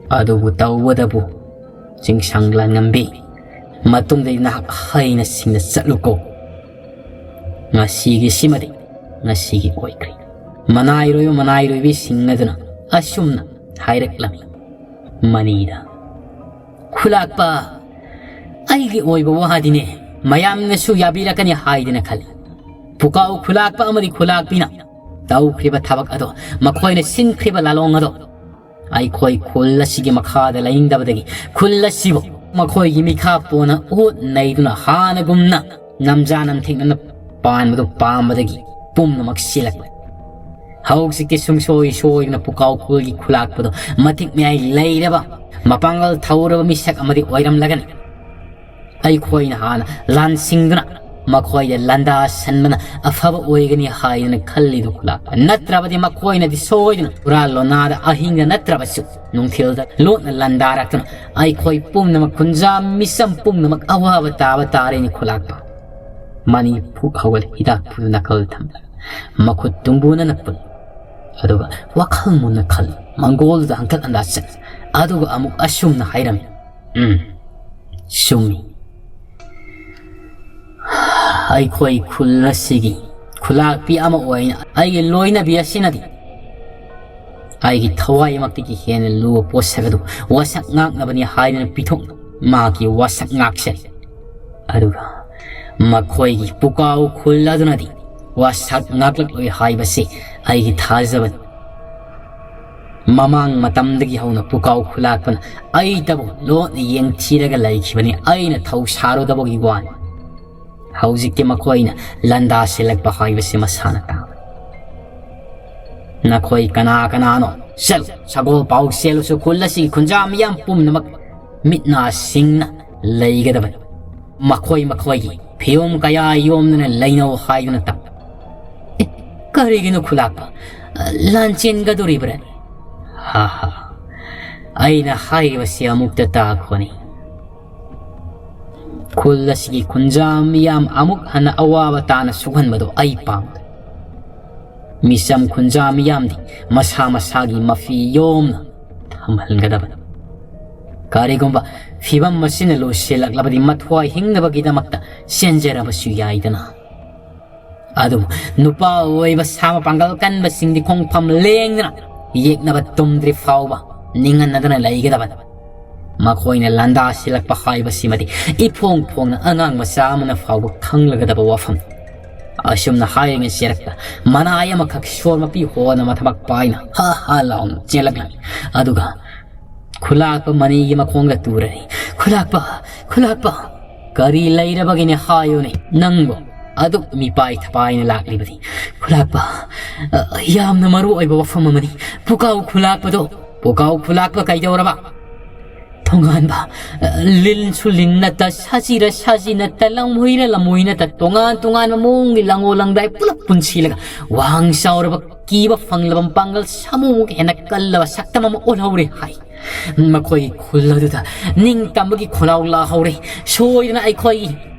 ꯑꯗꯨꯕꯨ ꯇꯧꯕꯗꯕꯨ ꯆꯤꯡꯁꯥꯡ ꯂꯥꯟꯉꯝꯕꯤ, ꯃꯇꯨꯡꯗꯗꯤ ꯅꯍꯥꯛ ꯍꯩꯅ ꯁꯤꯡꯅ ꯆꯠꯂꯨꯀꯣ꯫ ꯉꯁꯤꯒꯤꯁꯤꯃꯗꯤ ꯉꯁꯤꯒꯤ ꯑꯣꯏꯈ꯭ꯔꯦ꯫ ꯃꯅꯥꯏꯔꯣꯏꯕ ꯃꯅꯥꯏꯔꯣꯏꯕꯤꯁꯤꯡ ꯑꯗꯨꯅ ꯑꯁꯨꯝꯅ ꯍꯥꯏꯔꯛꯂꯝꯃꯤ ꯃꯅꯤꯗ, "ꯈꯨꯂꯥꯛꯄ, ꯑꯩꯒꯤ ꯑꯣꯏꯕ ꯋꯥꯗꯤꯅꯦ ꯃꯌꯥꯝꯅꯁꯨ ꯌꯥꯕꯤꯔꯛꯀꯅꯤ ꯍꯥꯏꯗꯅ ꯈꯜꯂꯤ꯫ ꯄꯨꯀꯥꯎ ꯈꯨꯂꯥꯛꯄ ꯑꯃꯗꯤ ꯈꯨꯂꯥꯛꯄꯤꯅ ꯇꯧꯈ꯭ꯔꯤꯕ ꯊꯕꯛ ꯑꯗꯣ, ꯃꯈꯣꯏꯅ ꯁꯤꯟꯈ꯭ꯔꯤꯕ ꯂꯥꯂꯣꯡ ꯑꯗꯣ ꯑꯩꯈꯣꯏ ꯈꯨꯜ ꯑꯁꯤꯒꯤ ꯃꯈꯥꯗ ꯂꯩꯅꯤꯡꯗꯕꯗꯒꯤ ꯈꯨꯜ ꯑꯁꯤꯕꯨ ꯃꯈꯣꯏꯒꯤ ꯃꯤꯈꯥ ꯄꯣꯟꯅ ꯑꯣꯠ ꯅꯩꯗꯨꯅ ꯍꯥꯟꯅꯒꯨꯝꯅ ꯅꯝꯖꯥ ꯅꯝꯊꯦꯡꯅꯅ ꯄꯥꯟꯕꯗꯨ ꯄꯥꯝꯕꯗꯒꯤ ꯄꯨꯝꯅꯃꯛ ꯁꯤꯜꯂꯛꯂꯦ꯫ ꯍꯧꯖꯤꯛꯇꯤ ꯁꯨꯡꯁꯣꯏ ꯁꯣꯏꯗꯅ ꯄꯨꯀꯥꯎ ꯈꯨꯜꯒꯤ ꯈꯨꯂꯥꯛꯄꯗꯣ ꯃꯇꯤꯛ ꯃꯌꯥꯏ ꯂꯩꯔꯕ, ꯃꯄꯥꯡꯒꯜ ꯊꯧꯔꯕ ꯃꯤꯁꯛ ꯑꯃꯗꯤ ꯑꯣꯏꯔꯝꯂꯒꯅꯤ꯫ ꯑꯩꯈꯣꯏꯅ ꯍꯥꯟꯅ ꯂꯥꯟꯁꯤꯡꯗꯨꯅ ꯃꯈꯣꯏꯗ ꯂꯥꯟꯗꯥꯁꯟꯕꯅ ꯑꯐꯕ ꯑꯣꯏꯒꯅꯤ ꯍꯥꯏꯗꯅ ꯈꯜꯂꯤꯗꯨ ꯈꯨꯂꯥꯛꯄ꯫ ꯅꯠꯇ꯭ꯔꯕꯗꯤ ꯃꯈꯣꯏꯅꯗꯤ ꯁꯣꯏꯗꯅ ꯍꯨꯔꯥꯟ ꯂꯣꯅꯥꯗ ꯑꯍꯤꯡꯗ ꯅꯠꯇ꯭ꯔꯕꯁꯨ ꯅꯨꯡꯊꯤꯜꯗ ꯂꯣꯠꯅ ꯂꯥꯟꯗꯥꯔꯛꯇꯨꯅ ꯑꯩꯈꯣꯏ ꯄꯨꯝꯅꯃꯛ, ꯈꯨꯟꯖꯥ ꯃꯤꯆꯝ ꯄꯨꯝꯅꯃꯛ ꯑꯋꯥꯕ ꯇꯥꯕ ꯇꯥꯔꯦꯅꯦ ꯈꯨꯂꯥꯛꯄ"꯫ ꯃꯅꯤ ꯐꯨꯛ ꯍꯧꯒꯠꯂꯦ, ꯍꯤꯗꯥꯛ ꯄꯨꯗꯨꯅ ꯅꯥꯀꯜ ꯊꯝꯂꯒ ꯃꯈꯨꯠ ꯇꯨꯝꯕꯨꯅꯅ ꯄꯨꯜꯂꯤ꯫ ꯑꯗꯨꯒ ꯋꯥꯈꯜ ꯃꯨꯟꯅ ꯈꯜꯂꯤ꯫ ꯃꯪꯒꯣꯜꯗꯨꯗ ꯍꯪꯀꯠ ꯍꯟꯗꯥ ꯆꯠꯂꯤ꯫ ꯑꯗꯨꯒ ꯑꯃꯨꯛ ꯑꯁꯨꯝꯅ ꯍꯥꯏꯔꯝꯃꯤ, "ꯎꯝ, ꯆꯨꯝꯃꯤ꯫ ꯑꯩꯈꯣꯏ ꯈꯨꯜ ꯑꯁꯤꯒꯤ ꯈꯨꯂꯥꯛꯄꯤ ꯑꯃ ꯑꯣꯏꯅ ꯑꯩꯒꯤ ꯂꯣꯏꯅꯕꯤ ꯑꯁꯤꯅꯗꯤ ꯑꯩꯒꯤ ꯊꯋꯥꯏꯃꯛꯇꯒꯤ ꯍꯦꯟꯅ ꯂꯨꯕ ꯄꯣꯠꯁꯛ ꯑꯗꯨ ꯋꯥꯁꯛ ꯉꯥꯛꯅꯕꯅꯤ ꯍꯥꯏꯗꯨꯅ ꯄꯤꯊꯣꯛꯅ ꯃꯍꯥꯛꯀꯤ ꯋꯥꯁꯛ ꯉꯥꯛꯁꯦ꯫ ꯑꯗꯨꯒ ꯃꯈꯣꯏꯒꯤ ꯄꯨꯀꯥꯎ ꯈꯨꯜ ꯑꯗꯨꯅꯗꯤ ꯋꯥꯁꯛ ꯉꯥꯛꯂꯛꯂꯣꯏ ꯍꯥꯏꯕꯁꯤ ꯑꯩꯒꯤ ꯊꯥꯖꯕꯅꯤ꯫ ꯃꯃꯥꯡ ꯃꯇꯝꯗꯒꯤ ꯍꯧꯅ ꯄꯨꯀꯥꯎ ꯈꯨꯂꯥꯛꯄꯅ ꯑꯩꯇꯕꯨ ꯂꯣꯠꯅ ꯌꯦꯡꯊꯤꯔꯒ ꯂꯩꯈꯤꯕꯅꯤ, ꯑꯩꯅ ꯊꯧ ꯁꯥꯔꯨꯗꯕꯒꯤ ꯋꯥꯅꯤ꯫ ꯍꯧꯖꯤꯛꯇꯤ ꯃꯈꯣꯏꯅ ꯂꯥꯟꯗꯥꯁꯤꯜꯂꯛꯄ ꯍꯥꯏꯕꯁꯤ ꯃꯁꯥꯅ ꯇꯥꯕꯅꯤ꯫ ꯅꯈꯣꯏ ꯀꯅꯥ ꯀꯅꯥꯅꯣ? ꯆꯠꯂꯨ, ꯁꯒꯣꯜ ꯄꯥꯎ ꯆꯦꯜꯂꯨꯁꯨ, ꯈꯨꯜ ꯑꯁꯤꯒꯤ ꯈꯨꯟꯖꯥ ꯃꯤꯌꯥꯝ ꯄꯨꯝꯅꯃꯛ ꯃꯤꯠ ꯅꯥ ꯁꯤꯡꯅ ꯂꯩꯒꯗꯕꯅꯤ꯫ ꯃꯈꯣꯏ ꯃꯈꯣꯏꯒꯤ ꯐꯤꯌꯣꯝ ꯀꯌꯥ ꯌꯣꯝꯗꯨꯅ ꯂꯩꯅꯧ ꯍꯥꯏꯗꯨꯅ ꯇꯝ꯫ ꯑꯦ, ꯀꯔꯤꯒꯤꯅꯣ ꯈꯨꯂꯥꯛꯄ? ꯂꯥꯟꯆꯦꯟꯒꯗꯧꯔꯤꯕ꯭ꯔꯥ? ꯍꯥ ꯍꯥ꯫ ꯑꯩꯅ ꯍꯥꯏꯔꯤꯕꯁꯤ ꯑꯃꯨꯛꯇ ꯇꯥꯈꯣꯅꯤ꯫ ꯈꯨꯜ ꯑꯁꯤꯒꯤ ꯈꯨꯟꯖꯥ ꯃꯤꯌꯥꯝ ꯑꯃꯨꯛ ꯍꯟꯅ ꯑꯋꯥꯕ ꯇꯥꯅ ꯁꯣꯛꯍꯟꯕꯗꯨ ꯑꯩ ꯄꯥꯝꯗꯦ꯫ ꯃꯤꯆꯝ ꯈꯨꯟꯖꯥ ꯃꯤꯌꯥꯝꯗꯤ ꯃꯁꯥ ꯃꯁꯥꯒꯤ ꯃꯐꯤ ꯌꯣꯝꯅ ꯊꯝꯍꯟꯒꯗꯕꯅꯤ꯫ ꯀꯔꯤꯒꯨꯝꯕ ꯐꯤꯚꯝ ꯑꯁꯤꯅ ꯂꯣꯏꯁꯤꯜꯂꯛꯂꯕꯗꯤ ꯃꯊ꯭ꯋꯥꯏ ꯍꯤꯡꯅꯕꯒꯤꯗꯃꯛꯇ ꯆꯦꯟꯖꯔꯕꯁꯨ ꯌꯥꯏꯗꯅ꯫ ꯑꯗꯨꯕꯨ ꯅꯨꯄꯥ ꯑꯣꯏꯕ ꯁꯥ ꯃꯄꯥꯡꯒꯜ ꯀꯟꯕꯁꯤꯡꯗꯤ ꯈꯣꯡꯐꯝ ꯂꯦꯡꯗꯅ ꯌꯦꯛꯅꯕ ꯇꯨꯝꯗ꯭ꯔꯤ ꯐꯥꯎꯕ ꯅꯤꯡꯍꯟꯅꯗꯅ ꯂꯩꯒꯗꯕꯅꯤ꯫ ꯃꯈꯣꯏꯅ ꯂꯥꯟꯗꯥꯁꯤꯜꯂꯛꯄ ꯍꯥꯏꯕꯁꯤꯃꯗꯤ ꯏꯐꯣꯡ ꯐꯣꯡꯅ ꯑꯉꯥꯡ ꯃꯆꯥ ꯑꯃꯅ ꯐꯥꯎꯕ ꯈꯪꯂꯒꯗꯕ ꯋꯥꯐꯝ꯫ ꯑꯁꯨꯝꯅ ꯍꯥꯏꯔꯤꯉꯩ ꯆꯦꯔꯛꯇ ꯃꯅꯥꯏ ꯑꯃꯈꯛ ꯁꯣꯔ ꯃꯄꯤ ꯍꯣꯅ ꯃꯊꯕꯛ ꯄꯥꯏꯅ ꯍꯥ ꯍꯥ ꯂꯥꯎꯅ ꯆꯦꯜꯂꯛꯂꯝꯃꯤ꯫ ꯑꯗꯨꯒ ꯈꯨꯂꯥꯛꯄ ꯃꯅꯤꯒꯤ ꯃꯈꯣꯡꯗ ꯇꯨꯔꯅꯤ꯫ "ꯈꯨꯂꯥꯛꯄ, ꯈꯨꯂꯥꯛꯄ, ꯀꯔꯤ ꯂꯩꯔꯕꯒꯤꯅꯦ ꯍꯥꯏꯌꯨꯅꯦ ꯅꯪꯕꯨ? ꯑꯗꯨꯛ ꯃꯤꯄꯥꯏ ꯊꯄꯥꯏꯅ ꯂꯥꯛꯂꯤꯕꯗꯤ꯫ ꯈꯨꯂꯥꯛꯄ, ꯑ, ꯌꯥꯝꯅ ꯃꯔꯨ ꯑꯣꯏꯕ ꯋꯥꯐꯝ ꯑꯃꯅꯤ꯫ ꯄꯨꯀꯥꯎ ꯈꯨꯂꯥꯛꯄꯗꯣ, ꯄꯨꯀꯥꯎ ꯈꯨꯂꯥꯛꯄ ꯀꯩꯗꯧꯔꯕ?" "ꯊꯣꯡꯒꯥꯟꯕ, ꯑ, ꯂꯤꯟꯁꯨ ꯂꯤꯟ ꯅꯠꯇ, ꯁꯖꯤꯔ ꯁꯖꯤ ꯅꯠꯇ, ꯂꯝꯍꯨꯏꯔ ꯂꯝꯍꯨꯏ ꯅꯠꯇ, ꯇꯣꯉꯥꯟ ꯇꯣꯉꯥꯟꯕ ꯃꯑꯣꯡꯒꯤ ꯂꯪꯉꯣ ꯂꯪꯗꯥꯏ ꯄꯨꯂꯞ ꯄꯨꯟꯁꯤꯜꯂꯒ ꯋꯥꯡ ꯆꯥꯎꯔꯕ, ꯀꯤꯕ ꯐꯪꯂꯕ ꯃꯄꯥꯡꯒꯜ ꯁꯥꯃꯨꯃꯨꯛ ꯍꯦꯟꯅ ꯀꯜꯂꯕ ꯁꯛꯇꯝ ꯑꯃ ꯑꯣꯜꯍꯧꯔꯦ ꯍꯥꯏ꯫ ꯃꯈꯣꯏꯒꯤ ꯈꯨꯜ ꯑꯗꯨꯗ ꯅꯤꯡꯇꯝꯕꯒꯤ ꯈꯣꯜꯂꯥꯎ ꯂꯥꯍꯧꯔꯦ꯫ ꯁꯣꯏꯗꯅ ꯑꯩꯈꯣꯏꯒꯤ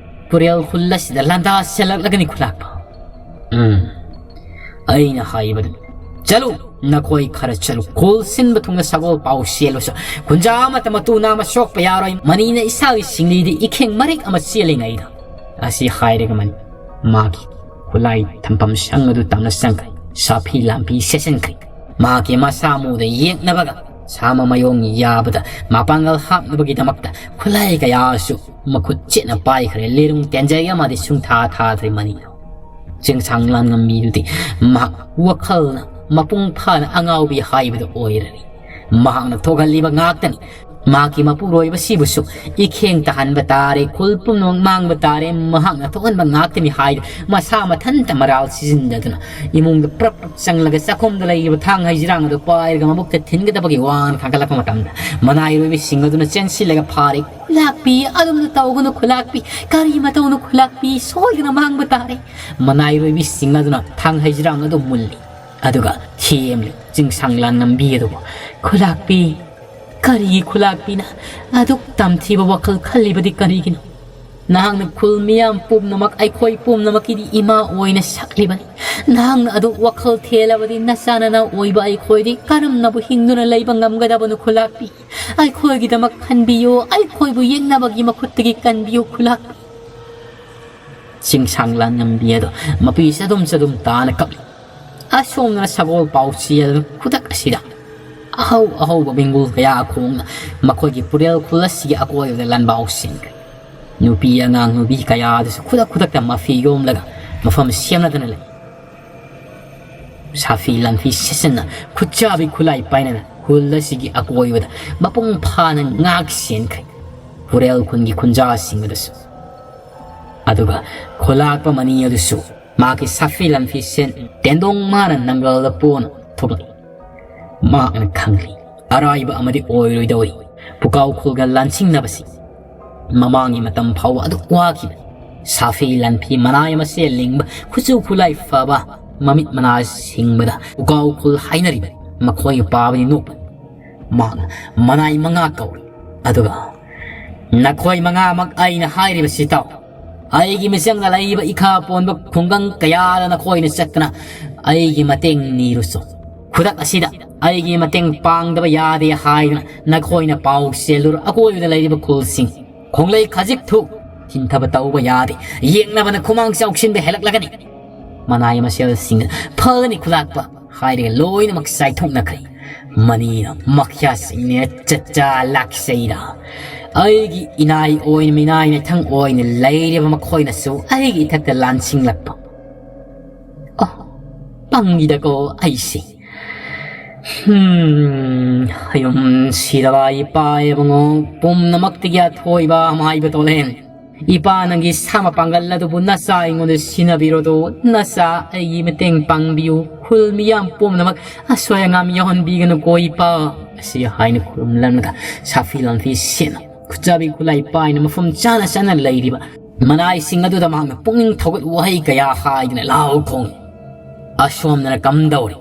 ꯇꯨꯔꯦꯜ ꯈꯨꯜ ꯑꯁꯤꯗ ꯂꯥꯟꯗꯥ ꯆꯦꯜꯂꯛꯂꯒꯅꯤ ꯈꯨꯂꯥꯛꯄ꯫ ꯎꯝ, ꯑꯩꯅ ꯍꯥꯏꯕꯗꯨ ꯆꯠꯂꯨ, ꯅꯈꯣꯏ ꯈꯔ ꯆꯠꯂꯨ꯫ ꯈꯨꯜ ꯁꯤꯟꯕ ꯊꯨꯡꯅ ꯁꯒꯣꯜ ꯄꯥꯎ ꯆꯦꯜꯂꯨꯁꯨ꯫ ꯈꯨꯟꯖꯥ ꯑꯃꯠꯇ ꯃꯇꯨ ꯅꯥꯝꯃ ꯁꯣꯛꯄ ꯌꯥꯔꯣꯏ꯫ ꯃꯅꯤꯅ ꯏꯁꯥꯒꯤ ꯁꯤꯡꯂꯤꯗ ꯏꯈꯦꯡ ꯃꯔꯤꯛ ꯑꯃ ꯆꯦꯜꯂꯤꯉꯩꯗ," ꯑꯁꯤ ꯍꯥꯏꯔꯒ ꯃꯅꯤ ꯃꯥꯒꯤ ꯈꯨꯠꯂꯥꯏ ꯊꯝꯐꯝ ꯁꯪ ꯑꯗꯨ ꯇꯝꯅ ꯆꯪꯈ꯭ꯔꯦ꯫ ꯁꯥꯐꯤ ꯂꯥꯝꯐꯤ ꯁꯦꯠꯆꯟꯈ꯭ꯔꯦ꯫ ꯃꯍꯥꯛꯀꯤ ꯃꯁꯥ ꯃꯎꯗ ꯌꯦꯡꯅꯕꯒ ꯁꯥꯃ ꯃꯌꯣꯡ ꯌꯥꯕꯗ ꯃꯄꯥꯡꯒꯜ ꯍꯥꯞꯅꯕꯒꯤꯗꯃꯛꯇ ꯈꯨꯠꯂꯥꯏ ꯀꯌꯥꯁꯨ ꯃꯈꯨꯠ ꯆꯦꯠꯅ ꯄꯥꯏꯈ꯭ꯔꯦ꯫ ꯂꯤꯔꯨꯡ ꯇꯦꯟꯖꯩ ꯑꯃꯗꯤ ꯁꯨꯡꯊꯥ ꯊꯥꯗ꯭ꯔꯦ ꯃꯅꯤꯗꯣ꯫ ꯆꯤꯡꯁꯥꯡ ꯂꯥꯟꯉꯝꯕꯤꯗꯨꯗꯤ ꯃꯍꯥꯛ ꯋꯥꯈꯜꯅ ꯃꯄꯨꯡ ꯐꯥꯅ ꯑꯉꯥꯎꯕꯤ ꯍꯥꯏꯕꯗꯨ ꯑꯣꯏꯔꯅꯤ꯫ ꯃꯍꯥꯛꯅ ꯊꯣꯛꯍꯜꯂꯤꯕ ꯉꯥꯛꯇꯅꯤ꯫ ꯃꯍꯥꯛꯀꯤ ꯃꯄꯨꯔꯣꯏꯕꯁꯤꯕꯨꯁꯨ ꯏꯈꯦꯡ ꯇꯥꯍꯟꯕ ꯇꯥꯔꯦ, ꯈꯨꯜ ꯄꯨꯝꯅꯃꯛ ꯃꯥꯡꯕ ꯇꯥꯔꯦ, ꯃꯍꯥꯛꯅ ꯊꯣꯛꯍꯟꯕ ꯉꯥꯛꯇꯅꯤ ꯍꯥꯏꯗꯨꯅ ꯃꯁꯥ ꯃꯊꯟꯇ ꯃꯔꯥꯜ ꯁꯤꯖꯤꯟꯅꯗꯨꯅ ꯏꯃꯨꯡꯗ ꯄ꯭ꯔꯞ ꯄ꯭ꯔꯞ ꯆꯪꯂꯒ ꯆꯥꯛꯈꯨꯝꯗ ꯂꯩꯔꯤꯕ ꯊꯥꯡ ꯍꯩꯖꯤꯔꯥꯡ ꯑꯗꯨ ꯄꯥꯏꯔꯒ ꯃꯕꯨꯛꯇ ꯊꯤꯟꯒꯗꯕꯒꯤ ꯋꯥꯅ ꯊꯥꯡꯒꯠꯂꯛꯄ ꯃꯇꯝꯗ ꯃꯅꯥꯏꯔꯣꯏꯕꯤꯁꯤꯡ ꯑꯗꯨꯅ ꯆꯦꯟꯁꯤꯜꯂꯒ ꯐꯥꯔꯦ꯫ "ꯈꯨꯂꯥꯛꯄꯤ, ꯑꯗꯨꯝꯅ ꯇꯧꯒꯅꯨ ꯈꯨꯂꯥꯛꯄꯤ, ꯀꯔꯤ ꯃꯇꯧꯅꯣ ꯈꯨꯂꯥꯛꯄꯤ, ꯁꯣꯏꯗꯅ ꯃꯥꯡꯕ ꯇꯥꯔꯦ"꯫ ꯃꯅꯥꯏꯔꯣꯏꯕꯤꯁꯤꯡ ꯑꯗꯨꯅ ꯊꯥꯡ ꯍꯩꯖꯤꯔꯥꯡ ꯑꯗꯨ ꯃꯨꯜꯂꯤ꯫ ꯑꯗꯨꯒ ꯊꯦꯝꯂꯤ ꯆꯤꯡꯁꯥꯡ ꯂꯥꯟꯉꯝꯕꯤ ꯑꯗꯨꯕꯨ꯫ "ꯈꯨꯂꯥꯛꯄꯤ, ꯀꯔꯤꯒꯤ ꯈꯨꯂꯥꯛꯄꯤꯅ ꯑꯗꯨꯛ ꯇꯝꯊꯤꯕ ꯋꯥꯈꯜ ꯈꯜꯂꯤꯕꯗꯤ ꯀꯔꯤꯒꯤꯅꯣ? ꯅꯍꯥꯛꯅ ꯈꯨꯜ ꯃꯤꯌꯥꯝ ꯄꯨꯝꯅꯃꯛ, ꯑꯩꯈꯣꯏ ꯄꯨꯝꯅꯃꯛꯀꯤꯗꯤ ꯏꯃꯥ ꯑꯣꯏꯅ ꯁꯛꯂꯤꯕꯅꯤ꯫ ꯅꯍꯥꯛꯅ ꯑꯗꯨ ꯋꯥꯈꯜ ꯊꯦꯜꯂꯕꯗꯤ ꯅꯆꯥ ꯅꯅꯥꯎ ꯑꯣꯏꯕ ꯑꯩꯈꯣꯏꯗꯤ ꯀꯔꯝꯅꯕꯨ ꯍꯤꯡꯗꯨꯅ ꯂꯩꯕ ꯉꯝꯒꯗꯕꯅꯣ ꯈꯨꯂꯥꯛꯄꯤ? ꯑꯩꯈꯣꯏꯒꯤꯗꯃꯛ ꯈꯟꯕꯤꯌꯨ, ꯑꯩꯈꯣꯏꯕꯨ ꯌꯦꯛꯅꯕꯒꯤ ꯃꯈꯨꯠꯇꯒꯤ ꯀꯟꯕꯤꯌꯨ ꯈꯨꯂꯥꯛꯄꯤ꯫ ꯆꯤꯡꯁꯥꯡ ꯂꯥꯟꯉꯝꯕꯤ ꯑꯗꯣ ꯃꯄꯤ ꯆꯗꯨꯝ ꯆꯗꯨꯝ ꯇꯥꯅ ꯀꯞꯂꯤ꯫ ꯑꯁꯣꯝꯗꯅ ꯁꯒꯣꯜ ꯄꯥꯎꯆꯦꯜ ꯈꯨꯗꯛ ꯑꯁꯤꯗ ꯑꯍꯧ ꯑꯍꯧꯕ ꯕꯦꯡꯒꯨꯜ ꯀꯌꯥ ꯈꯣꯡꯅ ꯃꯈꯣꯏꯒꯤ ꯄꯨꯔꯦꯜ ꯈꯨꯜ ꯑꯁꯤꯒꯤ ꯑꯀꯣꯏꯕꯗ ꯂꯥꯟꯕꯥꯎ ꯁꯤꯟꯈ꯭ꯔꯦ꯫ ꯅꯨꯄꯤ ꯑꯉꯥꯡ ꯅꯨꯄꯤ ꯀꯌꯥꯗꯨꯁꯨ ꯈꯨꯗꯛ ꯈꯨꯗꯛꯇ ꯃꯐꯤ ꯌꯣꯝꯂꯒ ꯃꯐꯝ ꯁꯦꯝꯅꯗꯅ ꯂꯩ꯫ ꯁꯥꯐꯤ ꯂꯥꯟꯐꯤ ꯁꯤꯠꯆꯟꯅ ꯈꯨꯠꯆꯥꯕꯤ ꯈꯨꯠꯂꯥꯏ ꯄꯥꯏꯅꯅ ꯈꯨꯜ ꯑꯁꯤꯒꯤ ꯑꯀꯣꯏꯕꯗ ꯃꯄꯨꯡ ꯐꯥꯅ ꯉꯥꯛ ꯁꯦꯟꯈ꯭ꯔꯦ꯫ ꯄꯨꯔꯦꯜ ꯈꯨꯟꯒꯤ ꯈꯨꯟꯖꯥꯁꯤꯡ ꯑꯗꯨꯁꯨ꯫ ꯑꯗꯨꯒ ꯈꯨꯂꯥꯛꯄ ꯃꯅꯤ ꯑꯗꯨꯁꯨ ꯃꯥꯒꯤ ꯁꯥꯐꯤ ꯂꯥꯟꯐꯤ ꯁꯦꯟ ꯇꯦꯟꯗꯣꯡ ꯃꯥꯅ ꯅꯪꯒꯜꯗ ꯄꯣꯅ ꯊꯣꯛꯂꯛꯏ꯫ ꯃꯍꯥꯛꯅ ꯈꯪꯂꯤ, ꯑꯔꯥꯏꯕ ꯑꯃꯗꯤ ꯑꯣꯏꯔꯣꯏꯗꯧꯔꯤ꯫ ꯄꯨꯀꯥꯎ ꯈꯨꯜꯒ ꯂꯥꯟꯁꯤꯡꯅꯕꯁꯤ ꯃꯃꯥꯡꯒꯤ ꯃꯇꯝ ꯐꯥꯎꯕ ꯑꯗꯨꯛ ꯋꯥꯈꯤꯕꯅꯤ꯫ ꯁꯥꯐꯤ ꯂꯥꯟꯐꯤ ꯃꯅꯥꯏ ꯃꯁꯦꯜ ꯂꯤꯡꯕ, ꯈꯨꯠꯁꯨ ꯈꯨꯠꯂꯥꯏ ꯐꯕ, ꯃꯃꯤꯠ ꯃꯅꯥ ꯁꯤꯡꯕꯗ ꯄꯨꯀꯥꯎ ꯈꯨꯜ ꯍꯥꯏꯅꯔꯤꯕꯅꯤ꯫ ꯃꯈꯣꯏ ꯄꯥꯕꯗꯤ ꯅꯣꯛꯄꯅꯤ꯫ ꯃꯍꯥꯛꯅ ꯃꯅꯥꯏ ꯃꯉꯥ ꯀꯧꯏ꯫ ꯑꯗꯨꯒ ꯅꯈꯣꯏ ꯃꯉꯥꯃꯛ ꯑꯩꯅ ꯍꯥꯏꯔꯤꯕꯁꯤ ꯇꯥꯎ꯫ ꯑꯩꯒꯤ ꯃꯤꯆꯪꯗ ꯂꯩꯔꯤꯕ ꯏꯈꯥ ꯄꯣꯟꯕ ꯈꯨꯡꯒꯪ ꯀꯌꯥꯗ ꯅꯈꯣꯏꯅ ꯆꯠꯇꯨꯅ ꯑꯩꯒꯤ ꯃꯇꯦꯡ ꯅꯤꯔꯨꯆꯣ꯫ ꯈꯨꯗꯛ ꯑꯁꯤꯗ ꯑꯩꯒꯤ ꯃꯇꯦꯡ ꯄꯥꯡꯗꯕ ꯌꯥꯗꯦ ꯍꯥꯏꯗꯨꯅ ꯅꯈꯣꯏꯅ ꯄꯥꯎ ꯆꯦꯜꯂꯨꯔꯣ ꯑꯀꯣꯏꯕꯗ ꯂꯩꯔꯤꯕ ꯈꯨꯜꯁꯤꯡ꯫ ꯈꯣꯡꯂꯩ ꯈꯖꯤꯛ ꯊꯨ ꯍꯟꯊꯕ ꯇꯧꯕ ꯌꯥꯗꯦ꯫ ꯌꯦꯛꯅꯕꯅ ꯈꯨꯃꯥꯡ ꯆꯥꯎꯁꯤꯟꯕ ꯍꯦꯜꯂꯛꯂꯒꯅꯤ꯫ ꯃꯅꯥꯏ ꯃꯁꯦꯜꯁꯤꯡꯅ ꯐꯒꯅꯤ ꯈꯨꯂꯥꯛꯄ ꯍꯥꯏꯔꯒ ꯂꯣꯏꯅꯃꯛ ꯆꯥꯏꯊꯣꯛꯅꯈ꯭ꯔꯦ꯫ ꯃꯅꯤꯅ ꯃꯈ꯭ꯌꯥꯁꯤꯡꯅ ꯆꯠꯆꯥ ꯂꯥꯛꯆꯩꯔ? ꯑꯩꯒꯤ ꯏꯅꯥꯏ ꯑꯣꯏꯅ ꯃꯤꯅꯥꯏ ꯃꯊꯪ ꯑꯣꯏꯅ ꯂꯩꯔꯤꯕ ꯃꯈꯣꯏꯅꯁꯨ ꯑꯩꯒꯤ ꯏꯊꯛꯇ ꯂꯥꯟꯁꯤꯡꯂꯛꯄ꯫ ꯑꯣ, ꯄꯪꯉꯤꯗꯀꯣ ꯑꯩꯁꯦ꯫ ꯍꯝ, ꯍꯌꯨꯝ ꯁꯤꯔꯕ ꯏꯄꯥ ꯏꯕꯨꯡꯉꯣ ꯄꯨꯝꯅꯃꯛꯇꯒꯤ ꯑꯊꯣꯏꯕ ꯑꯃ ꯍꯥꯏꯕ ꯇꯣꯂꯦꯟ꯫ ꯏꯄꯥ ꯅꯪꯒꯤ ꯁꯥ ꯃꯄꯥꯡꯒꯜ ꯑꯗꯨꯕꯨ ꯅꯆꯥ ꯑꯩꯉꯣꯟꯗ ꯁꯤꯟꯅꯕꯤꯔꯣꯗꯣ, ꯅꯆꯥ ꯑꯩꯒꯤ ꯃꯇꯦꯡ ꯄꯥꯡꯕꯤꯌꯨ, ꯈꯨꯜ ꯃꯤꯌꯥꯝ ꯄꯨꯝꯅꯃꯛ ꯑꯁꯣꯏ ꯑꯉꯥꯝ ꯌꯥꯎꯍꯟꯕꯤꯒꯅꯨꯀꯣ ꯏꯄꯥ꯫ ꯑꯁꯤ ꯍꯥꯏꯅ ꯈꯨꯔꯨꯝꯂꯝꯂꯒ ꯁꯥꯐꯤ ꯂꯥꯟꯐꯤ ꯁꯦꯠꯅ ꯈꯨꯠꯆꯥꯕꯤ ꯈꯨꯠꯂꯥꯏ ꯄꯥꯏꯅ ꯃꯐꯝ ꯆꯥꯅ ꯆꯥꯅ ꯂꯩꯔꯤꯕ ꯃꯅꯥꯏꯁꯤꯡ ꯑꯗꯨꯗ ꯃꯍꯥꯛꯅ ꯄꯨꯛꯅꯤꯡ ꯊꯧꯒꯠ ꯋꯥꯍꯩ ꯀꯌꯥ ꯍꯥꯏꯗꯨꯅ ꯂꯥꯎ ꯈꯣꯡꯏ꯫ ꯑꯁꯣꯝꯗꯅ ꯀꯝꯗꯧꯔꯤ?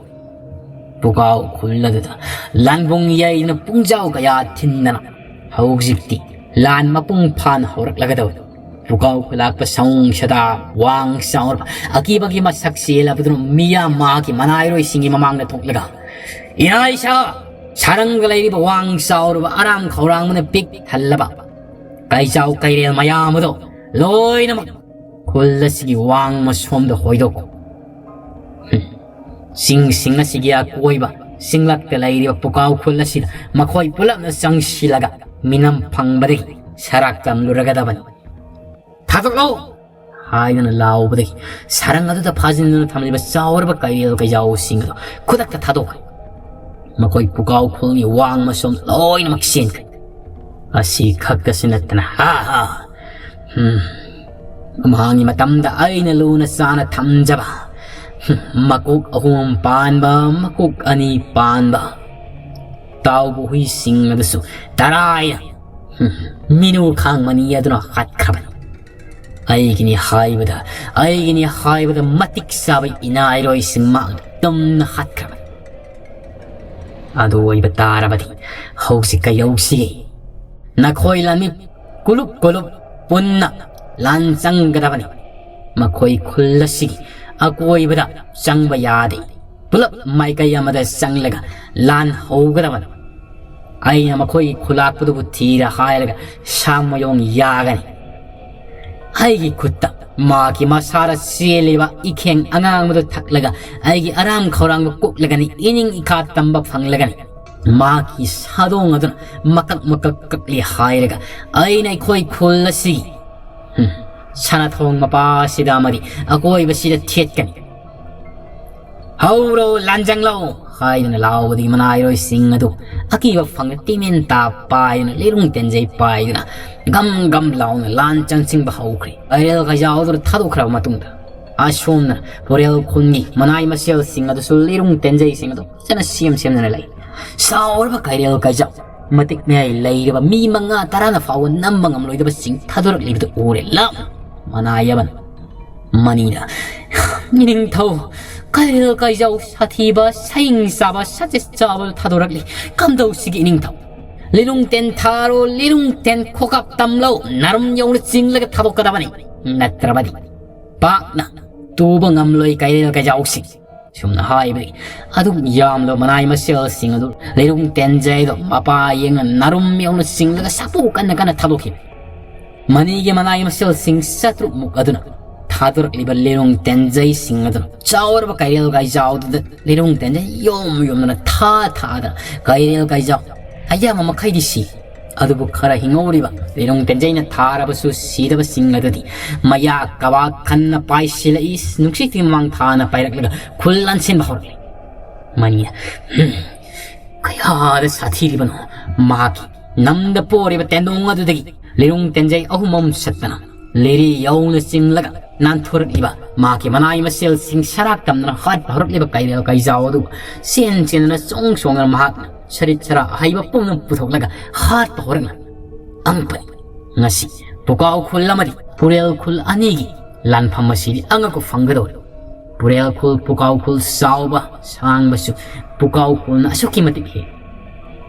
ꯄꯨꯀꯥꯎ ꯈꯨꯜ ꯑꯗꯨꯗ ꯂꯥꯟꯕꯨꯡ ꯌꯩꯗꯨꯅ ꯄꯨꯡꯖꯥꯎ ꯀꯌꯥ ꯊꯤꯟꯗꯅ ꯍꯧꯖꯤꯛꯇꯤ ꯂꯥꯟ ꯃꯄꯨꯡ ꯐꯥꯅ ꯍꯧꯔꯛꯂꯒꯗꯧꯔꯤ꯫ ꯄꯨꯀꯥꯎ ꯈꯨꯂꯥꯛꯄ ꯁꯥꯎꯡ ꯁꯗꯥ ꯋꯥꯡ ꯆꯥꯎꯔꯕ ꯑꯀꯤꯕꯒꯤ ꯃꯁꯛ ꯆꯦꯜꯂꯕꯗꯨꯅ ꯃꯤꯌꯥꯝ ꯃꯍꯥꯛꯀꯤ ꯃꯅꯥꯏꯔꯣꯏꯁꯤꯡꯒꯤ ꯃꯃꯥꯡꯗ ꯊꯣꯛꯂꯒ, "ꯏꯅꯥ ꯏꯁꯥ, ꯁꯥꯔꯪꯗ ꯂꯩꯔꯤꯕ ꯋꯥꯡ ꯆꯥꯎꯔꯕ ꯑꯔꯥꯝ ꯈꯧꯔꯥꯡꯕꯅ ꯄꯤꯛ ꯊꯜꯂꯕ ꯀꯩꯖꯥꯎ ꯀꯩꯔꯦꯜ ꯃꯌꯥꯝ ꯑꯗꯣ ꯂꯣꯏꯅꯃꯛ ꯈꯨꯜ ꯑꯁꯤꯒꯤ ꯋꯥꯡꯃ ꯁꯣꯝꯗ ꯍꯣꯏꯗꯣꯛꯎ꯫ ꯆꯤꯡꯁꯤꯡ ꯑꯁꯤꯒꯤ ꯑꯀꯣꯏꯕ ꯆꯤꯡꯂꯛꯇ ꯂꯩꯔꯤꯕ ꯄꯨꯀꯥꯎ ꯈꯨꯜ ꯑꯁꯤꯗ ꯃꯈꯣꯏ ꯄꯨꯂꯞꯅ ꯆꯪꯁꯤꯜꯂꯒ ꯃꯤꯅꯝ ꯐꯪꯕꯗꯒꯤ ꯁꯔꯥꯛ ꯇꯝꯂꯨꯔꯒꯗꯕꯅꯤ꯫ ꯊꯥꯗꯣꯛꯂꯣ!" ꯍꯥꯏꯗꯨꯅ ꯂꯥꯎꯕꯗꯒꯤ ꯁꯔꯪ ꯑꯗꯨꯗ ꯐꯥꯖꯤꯟꯗꯨꯅ ꯊꯝꯂꯤꯕ ꯆꯥꯎꯔꯕ ꯀꯩꯔꯦꯜ ꯀꯩꯖꯥꯎꯁꯤꯡ ꯑꯗꯨ ꯈꯨꯗꯛꯇ ꯊꯥꯗꯣꯛꯈ꯭ꯔꯦ꯫ ꯃꯈꯣꯏ ꯄꯨꯀꯥꯎ ꯈꯨꯜꯒꯤ ꯋꯥꯡꯃ ꯁꯣꯝ ꯂꯣꯏꯅꯃꯛ ꯆꯦꯟꯈ꯭ꯔꯦ꯫ ꯑꯁꯤ ꯈꯛꯇꯁꯨ ꯅꯠꯇꯅ, ꯍꯥ ꯍꯥ, ꯍꯝ, ꯃꯃꯥꯡꯒꯤ ꯃꯇꯝꯗ ꯑꯩꯅ ꯂꯨꯅ ꯆꯥꯅ ꯊꯝꯖꯕ, ꯍꯝ, ꯃꯀꯣꯛ ꯑꯍꯨꯝ ꯄꯥꯟꯕ, ꯃꯀꯣꯛ ꯑꯅꯤ ꯄꯥꯟꯕ ꯇꯥꯎꯕ ꯍꯨꯏꯁꯤꯡ ꯑꯗꯨꯁꯨ ꯇꯔꯥꯏꯅ, ꯍꯝ, ꯃꯤꯅꯨ ꯈꯥꯡ ꯃꯅꯤ ꯑꯗꯨꯅ ꯍꯥꯠꯈ꯭ꯔꯕꯅꯤ꯫ ꯑꯩꯒꯤꯅꯤ ꯍꯥꯏꯕꯗ, ꯑꯩꯒꯤꯅꯤ ꯍꯥꯏꯕꯗ ꯃꯇꯤꯛ ꯆꯥꯕ ꯏꯅꯥꯏꯔꯣꯏꯁꯤꯡ ꯃꯥꯡꯗ ꯇꯝꯅ ꯍꯥꯠꯈ꯭ꯔꯕꯅꯤ꯫ ꯑꯗꯨ ꯑꯣꯏꯕ ꯇꯥꯔꯕꯗꯤ ꯍꯧꯖꯤꯛ ꯀꯩꯗꯧꯁꯤꯒꯦ? ꯅꯈꯣꯏ ꯂꯥꯟꯃꯤ ꯀꯨꯂꯨꯞ ꯀꯨꯂꯨꯞ ꯄꯨꯟꯅ ꯂꯥꯟ ꯆꯪꯒꯗꯕꯅꯤ꯫ ꯃꯈꯣꯏ ꯈꯨꯜ ꯑꯁꯤꯒꯤ ꯑꯀꯣꯏꯕꯗ ꯆꯪꯕ ꯌꯥꯗꯦ꯫ ꯄꯨꯂꯞ ꯃꯥꯏꯀꯩ ꯑꯃꯗ ꯆꯪꯂꯒ ꯂꯥꯟ ꯍꯧꯒꯗꯕꯅꯤ꯫ ꯑꯩꯅ ꯃꯈꯣꯏꯒꯤ ꯈꯨꯂꯥꯛꯄꯗꯨꯕꯨ ꯊꯤꯔ ꯍꯥꯏꯔꯒ ꯁꯥ ꯃꯌꯣꯡ ꯌꯥꯒꯅꯤ꯫ ꯑꯩꯒꯤ ꯈꯨꯠꯇ ꯃꯍꯥꯛꯀꯤ ꯃꯁꯥꯗ ꯆꯦꯜꯂꯤꯕ ꯏꯈꯦꯡ ꯑꯉꯥꯡꯕꯗꯨ ꯊꯛꯂꯒ ꯑꯩꯒꯤ ꯑꯔꯥꯝ ꯈꯧꯔꯥꯡꯕ ꯀꯣꯛꯂꯒꯅꯤ, ꯏꯅꯤꯡ ꯏꯈꯥ ꯇꯝꯕ ꯐꯪꯂꯒꯅꯤ꯫ ꯃꯍꯥꯛꯀꯤ ꯁꯥꯗꯣꯡ ꯑꯗꯨꯅ ꯃꯀꯛ ꯃꯀꯛ ꯀꯛꯂꯤ ꯍꯥꯏꯔꯒ ꯑꯩꯅ ꯑꯩꯈꯣꯏ ꯈꯨꯜ ꯑꯁꯤꯒꯤ, ꯍꯨꯝ, ꯁꯅꯥꯊꯣꯡ ꯃꯄꯥꯁꯤꯗ ꯑꯃꯗꯤ ꯑꯀꯣꯏꯕꯁꯤꯗ ꯊꯦꯠꯀꯅꯤ꯫ "ꯍꯧꯔꯣ, ꯂꯥꯟꯖꯪꯂꯣ!" ꯍꯥꯏꯗꯨꯅ ꯂꯥꯎꯕꯗꯒꯤ ꯃꯅꯥꯏꯔꯣꯏꯁꯤꯡ ꯑꯗꯨ ꯑꯀꯤꯕ ꯐꯪꯅ ꯇꯤꯃꯦꯟ ꯇꯥ ꯄꯥꯏꯗꯨꯅ, ꯂꯤꯔꯨꯡ ꯇꯦꯟꯖꯩ ꯄꯥꯏꯗꯨꯅ ꯒꯝ ꯒꯝ ꯂꯥꯎꯅ ꯂꯥꯟ ꯆꯪꯁꯤꯟꯕ ꯍꯧꯈ꯭ꯔꯦ꯫ ꯀꯩꯔꯦꯜ ꯀꯩꯖꯥꯎꯗꯨꯅ ꯊꯥꯗꯣꯛꯈ꯭ꯔꯕ ꯃꯇꯨꯡꯗ ꯑꯁꯣꯝꯅ ꯄꯨꯔꯦꯜ ꯈꯨꯟꯒꯤ ꯃꯅꯥꯏ ꯃꯁꯦꯜꯁꯤꯡ ꯑꯗꯨꯁꯨ ꯂꯤꯔꯨꯡ ꯇꯦꯟꯖꯩꯁꯤꯡ ꯑꯗꯨ ꯐꯖꯅ ꯁꯦꯝ ꯁꯦꯝꯗꯨꯅ ꯂꯩ꯫ ꯆꯥꯎꯔꯕ ꯀꯩꯔꯦꯜ ꯀꯩꯖꯥꯎ ꯃꯇꯤꯛ ꯃꯌꯥꯏ ꯂꯩꯔꯕ ꯃꯤ ꯃꯉꯥ ꯇꯔꯥꯅ ꯐꯥꯎꯕ ꯅꯝꯕ ꯉꯝꯂꯣꯏꯗꯕ ꯆꯤꯡ ꯊꯥꯗꯣꯔꯛꯂꯤꯕꯗꯨ ꯎꯔꯦ꯫ ꯂꯥꯞꯅ ꯃꯅꯥꯏ ꯑꯃꯅ ꯃꯅꯤꯗ, "ꯏꯅꯤꯡꯊꯧ, ꯀꯩꯔꯦꯜ ꯀꯩꯖꯥꯎ ꯁꯥꯊꯤꯕ, ꯁꯌꯤꯡ ꯆꯥꯕ, ꯁꯥꯆꯦꯠ ꯆꯥꯕ ꯊꯥꯗꯣꯔꯛꯂꯤ꯫ ꯀꯝꯗꯧꯁꯤꯒꯦ ꯏꯅꯤꯡꯊꯧ?" ꯂꯤꯔꯨꯡ ꯇꯦꯟ ꯊꯥꯔꯣ, ꯂꯤꯔꯨꯡ ꯇꯦꯟ ꯈꯣꯀꯥꯞ ꯇꯝꯂꯣ, ꯅꯔꯨꯝ ꯌꯧꯅ ꯆꯤꯡꯂꯒ ꯊꯥꯗꯣꯛꯀꯗꯕꯅꯤ꯫ ꯅꯠꯇ꯭ꯔꯕꯗꯤ ꯄꯥꯛꯅ ꯇꯨꯕ ꯉꯝꯂꯣꯏ ꯀꯩꯔꯦꯜ ꯀꯩꯖꯥꯎꯁꯤꯡ꯫ ꯁꯨꯝꯅ ꯍꯥꯏꯕꯗꯒꯤ ꯑꯗꯨꯛ ꯌꯥꯝꯂꯕ ꯃꯅꯥꯏ ꯃꯁꯤꯜꯁꯤꯡ ꯑꯗꯨ ꯂꯤꯔꯨꯡ ꯇꯦꯟꯖꯩꯗꯣ ꯃꯄꯥ ꯌꯦꯡꯅ ꯅꯔꯨꯝ ꯌꯧꯅ ꯆꯤꯡꯂꯒ ꯁꯥꯐꯨ ꯀꯟꯅ ꯀꯟꯅ ꯊꯥꯗꯣꯛꯈꯤ꯫ ꯃꯅꯤꯒꯤ ꯃꯅꯥꯏ ꯃꯁꯤꯜꯁꯤꯡ ꯆꯥꯇ꯭ꯔꯨꯛꯃꯨꯛ ꯑꯗꯨꯅ ꯊꯥꯗꯣꯔꯛꯂꯤꯕ ꯂꯤꯔꯨꯡ ꯇꯦꯟꯖꯩꯁꯤꯡ ꯑꯗꯨꯅ ꯆꯥꯎꯔꯕ ꯀꯩꯔꯦꯜ ꯀꯩꯖꯥꯎꯗꯨꯗ ꯂꯤꯔꯨꯡ ꯇꯦꯟꯖꯩ ꯌꯣꯝ ꯌꯣꯝꯗꯨꯅ ꯊꯥ ꯊꯥꯗꯅ ꯀꯩꯔꯦꯜ ꯀꯩꯖꯥꯎ ꯑꯌꯥꯝꯕ ꯃꯈꯩꯗꯤ ꯁꯤ꯫ ꯑꯗꯨꯕꯨ ꯈꯔ ꯍꯤꯡꯍꯧꯔꯤꯕ ꯂꯤꯔꯨꯡ ꯇꯦꯟꯖꯩꯅ ꯊꯥꯔꯕꯁꯨ ꯁꯤꯗꯕꯁꯤꯡ ꯑꯗꯨꯗꯤ ꯃꯌꯥ ꯀꯕꯥꯛ ꯈꯟꯅ ꯄꯥꯏꯁꯤꯜꯂꯛꯏ, ꯅꯨꯡꯁꯤꯠꯀꯤ ꯃꯃꯥꯡ ꯊꯥꯅ ꯄꯥꯏꯔꯛꯂꯒ ꯈꯨꯜ ꯂꯥꯟꯁꯤꯟꯕ ꯍꯧꯔꯛꯂꯤ꯫ ꯃꯅꯤꯅ, "ꯍꯝ, ꯀꯌꯥꯗ ꯁꯥꯊꯤꯔꯤꯕꯅꯣ!" ꯃꯍꯥꯛꯀꯤ ꯅꯝꯗ ꯄꯣꯔꯤꯕ ꯇꯦꯟꯗꯣꯡ ꯑꯗꯨꯗꯒꯤ ꯂꯤꯔꯨꯡ ꯇꯦꯟꯖꯩ ꯑꯍꯨꯝ ꯑꯍꯨꯝ ꯁꯠꯇꯅ ꯂꯤꯔꯤ ꯌꯧꯅ ꯆꯤꯡꯂꯒ ꯅꯥꯟꯊꯣꯔꯛꯂꯤꯕ ꯃꯍꯥꯛꯀꯤ ꯃꯅꯥꯏ ꯃꯁꯦꯜꯁꯤꯡ ꯁꯔꯥꯛ ꯇꯝꯗꯅ ꯍꯥꯠꯄ ꯍꯧꯔꯛꯂꯤꯕ ꯀꯩꯔꯦꯜ ꯀꯩꯖꯥꯎ ꯑꯗꯨ ꯆꯦꯟ ꯆꯦꯟꯗꯨꯅ ꯆꯣꯡ ꯆꯣꯡꯗꯨꯅ ꯃꯍꯥꯛꯅ ꯁꯔꯤꯠ ꯁꯔꯥ ꯑꯍꯩꯕ ꯄꯨꯝꯅꯃꯛ ꯄꯨꯊꯣꯛꯂꯒ ꯍꯥꯠꯄ ꯍꯧꯔꯛꯂꯤ꯫ ꯑꯉꯛꯄꯅꯤ꯫ ꯉꯁꯤ ꯄꯨꯀꯥꯎ ꯈꯨꯜ ꯑꯃꯗꯤ ꯄꯨꯔꯦꯜ ꯈꯨꯜ ꯑꯅꯤꯒꯤ ꯂꯥꯟꯐꯝ ꯑꯁꯤꯗꯤ ꯑꯉꯛꯄ ꯐꯪꯒꯗꯧꯔꯤ꯫ ꯄꯨꯔꯦꯜ ꯈꯨꯜ, ꯄꯨꯀꯥꯎ ꯈꯨꯜ ꯆꯥꯎꯕ ꯁꯥꯡꯕꯁꯨ ꯄꯨꯀꯥꯎ ꯈꯨꯜꯅ ꯑꯁꯨꯛꯀꯤ ꯃꯇꯤꯛ ꯍꯦꯜꯂꯤ꯫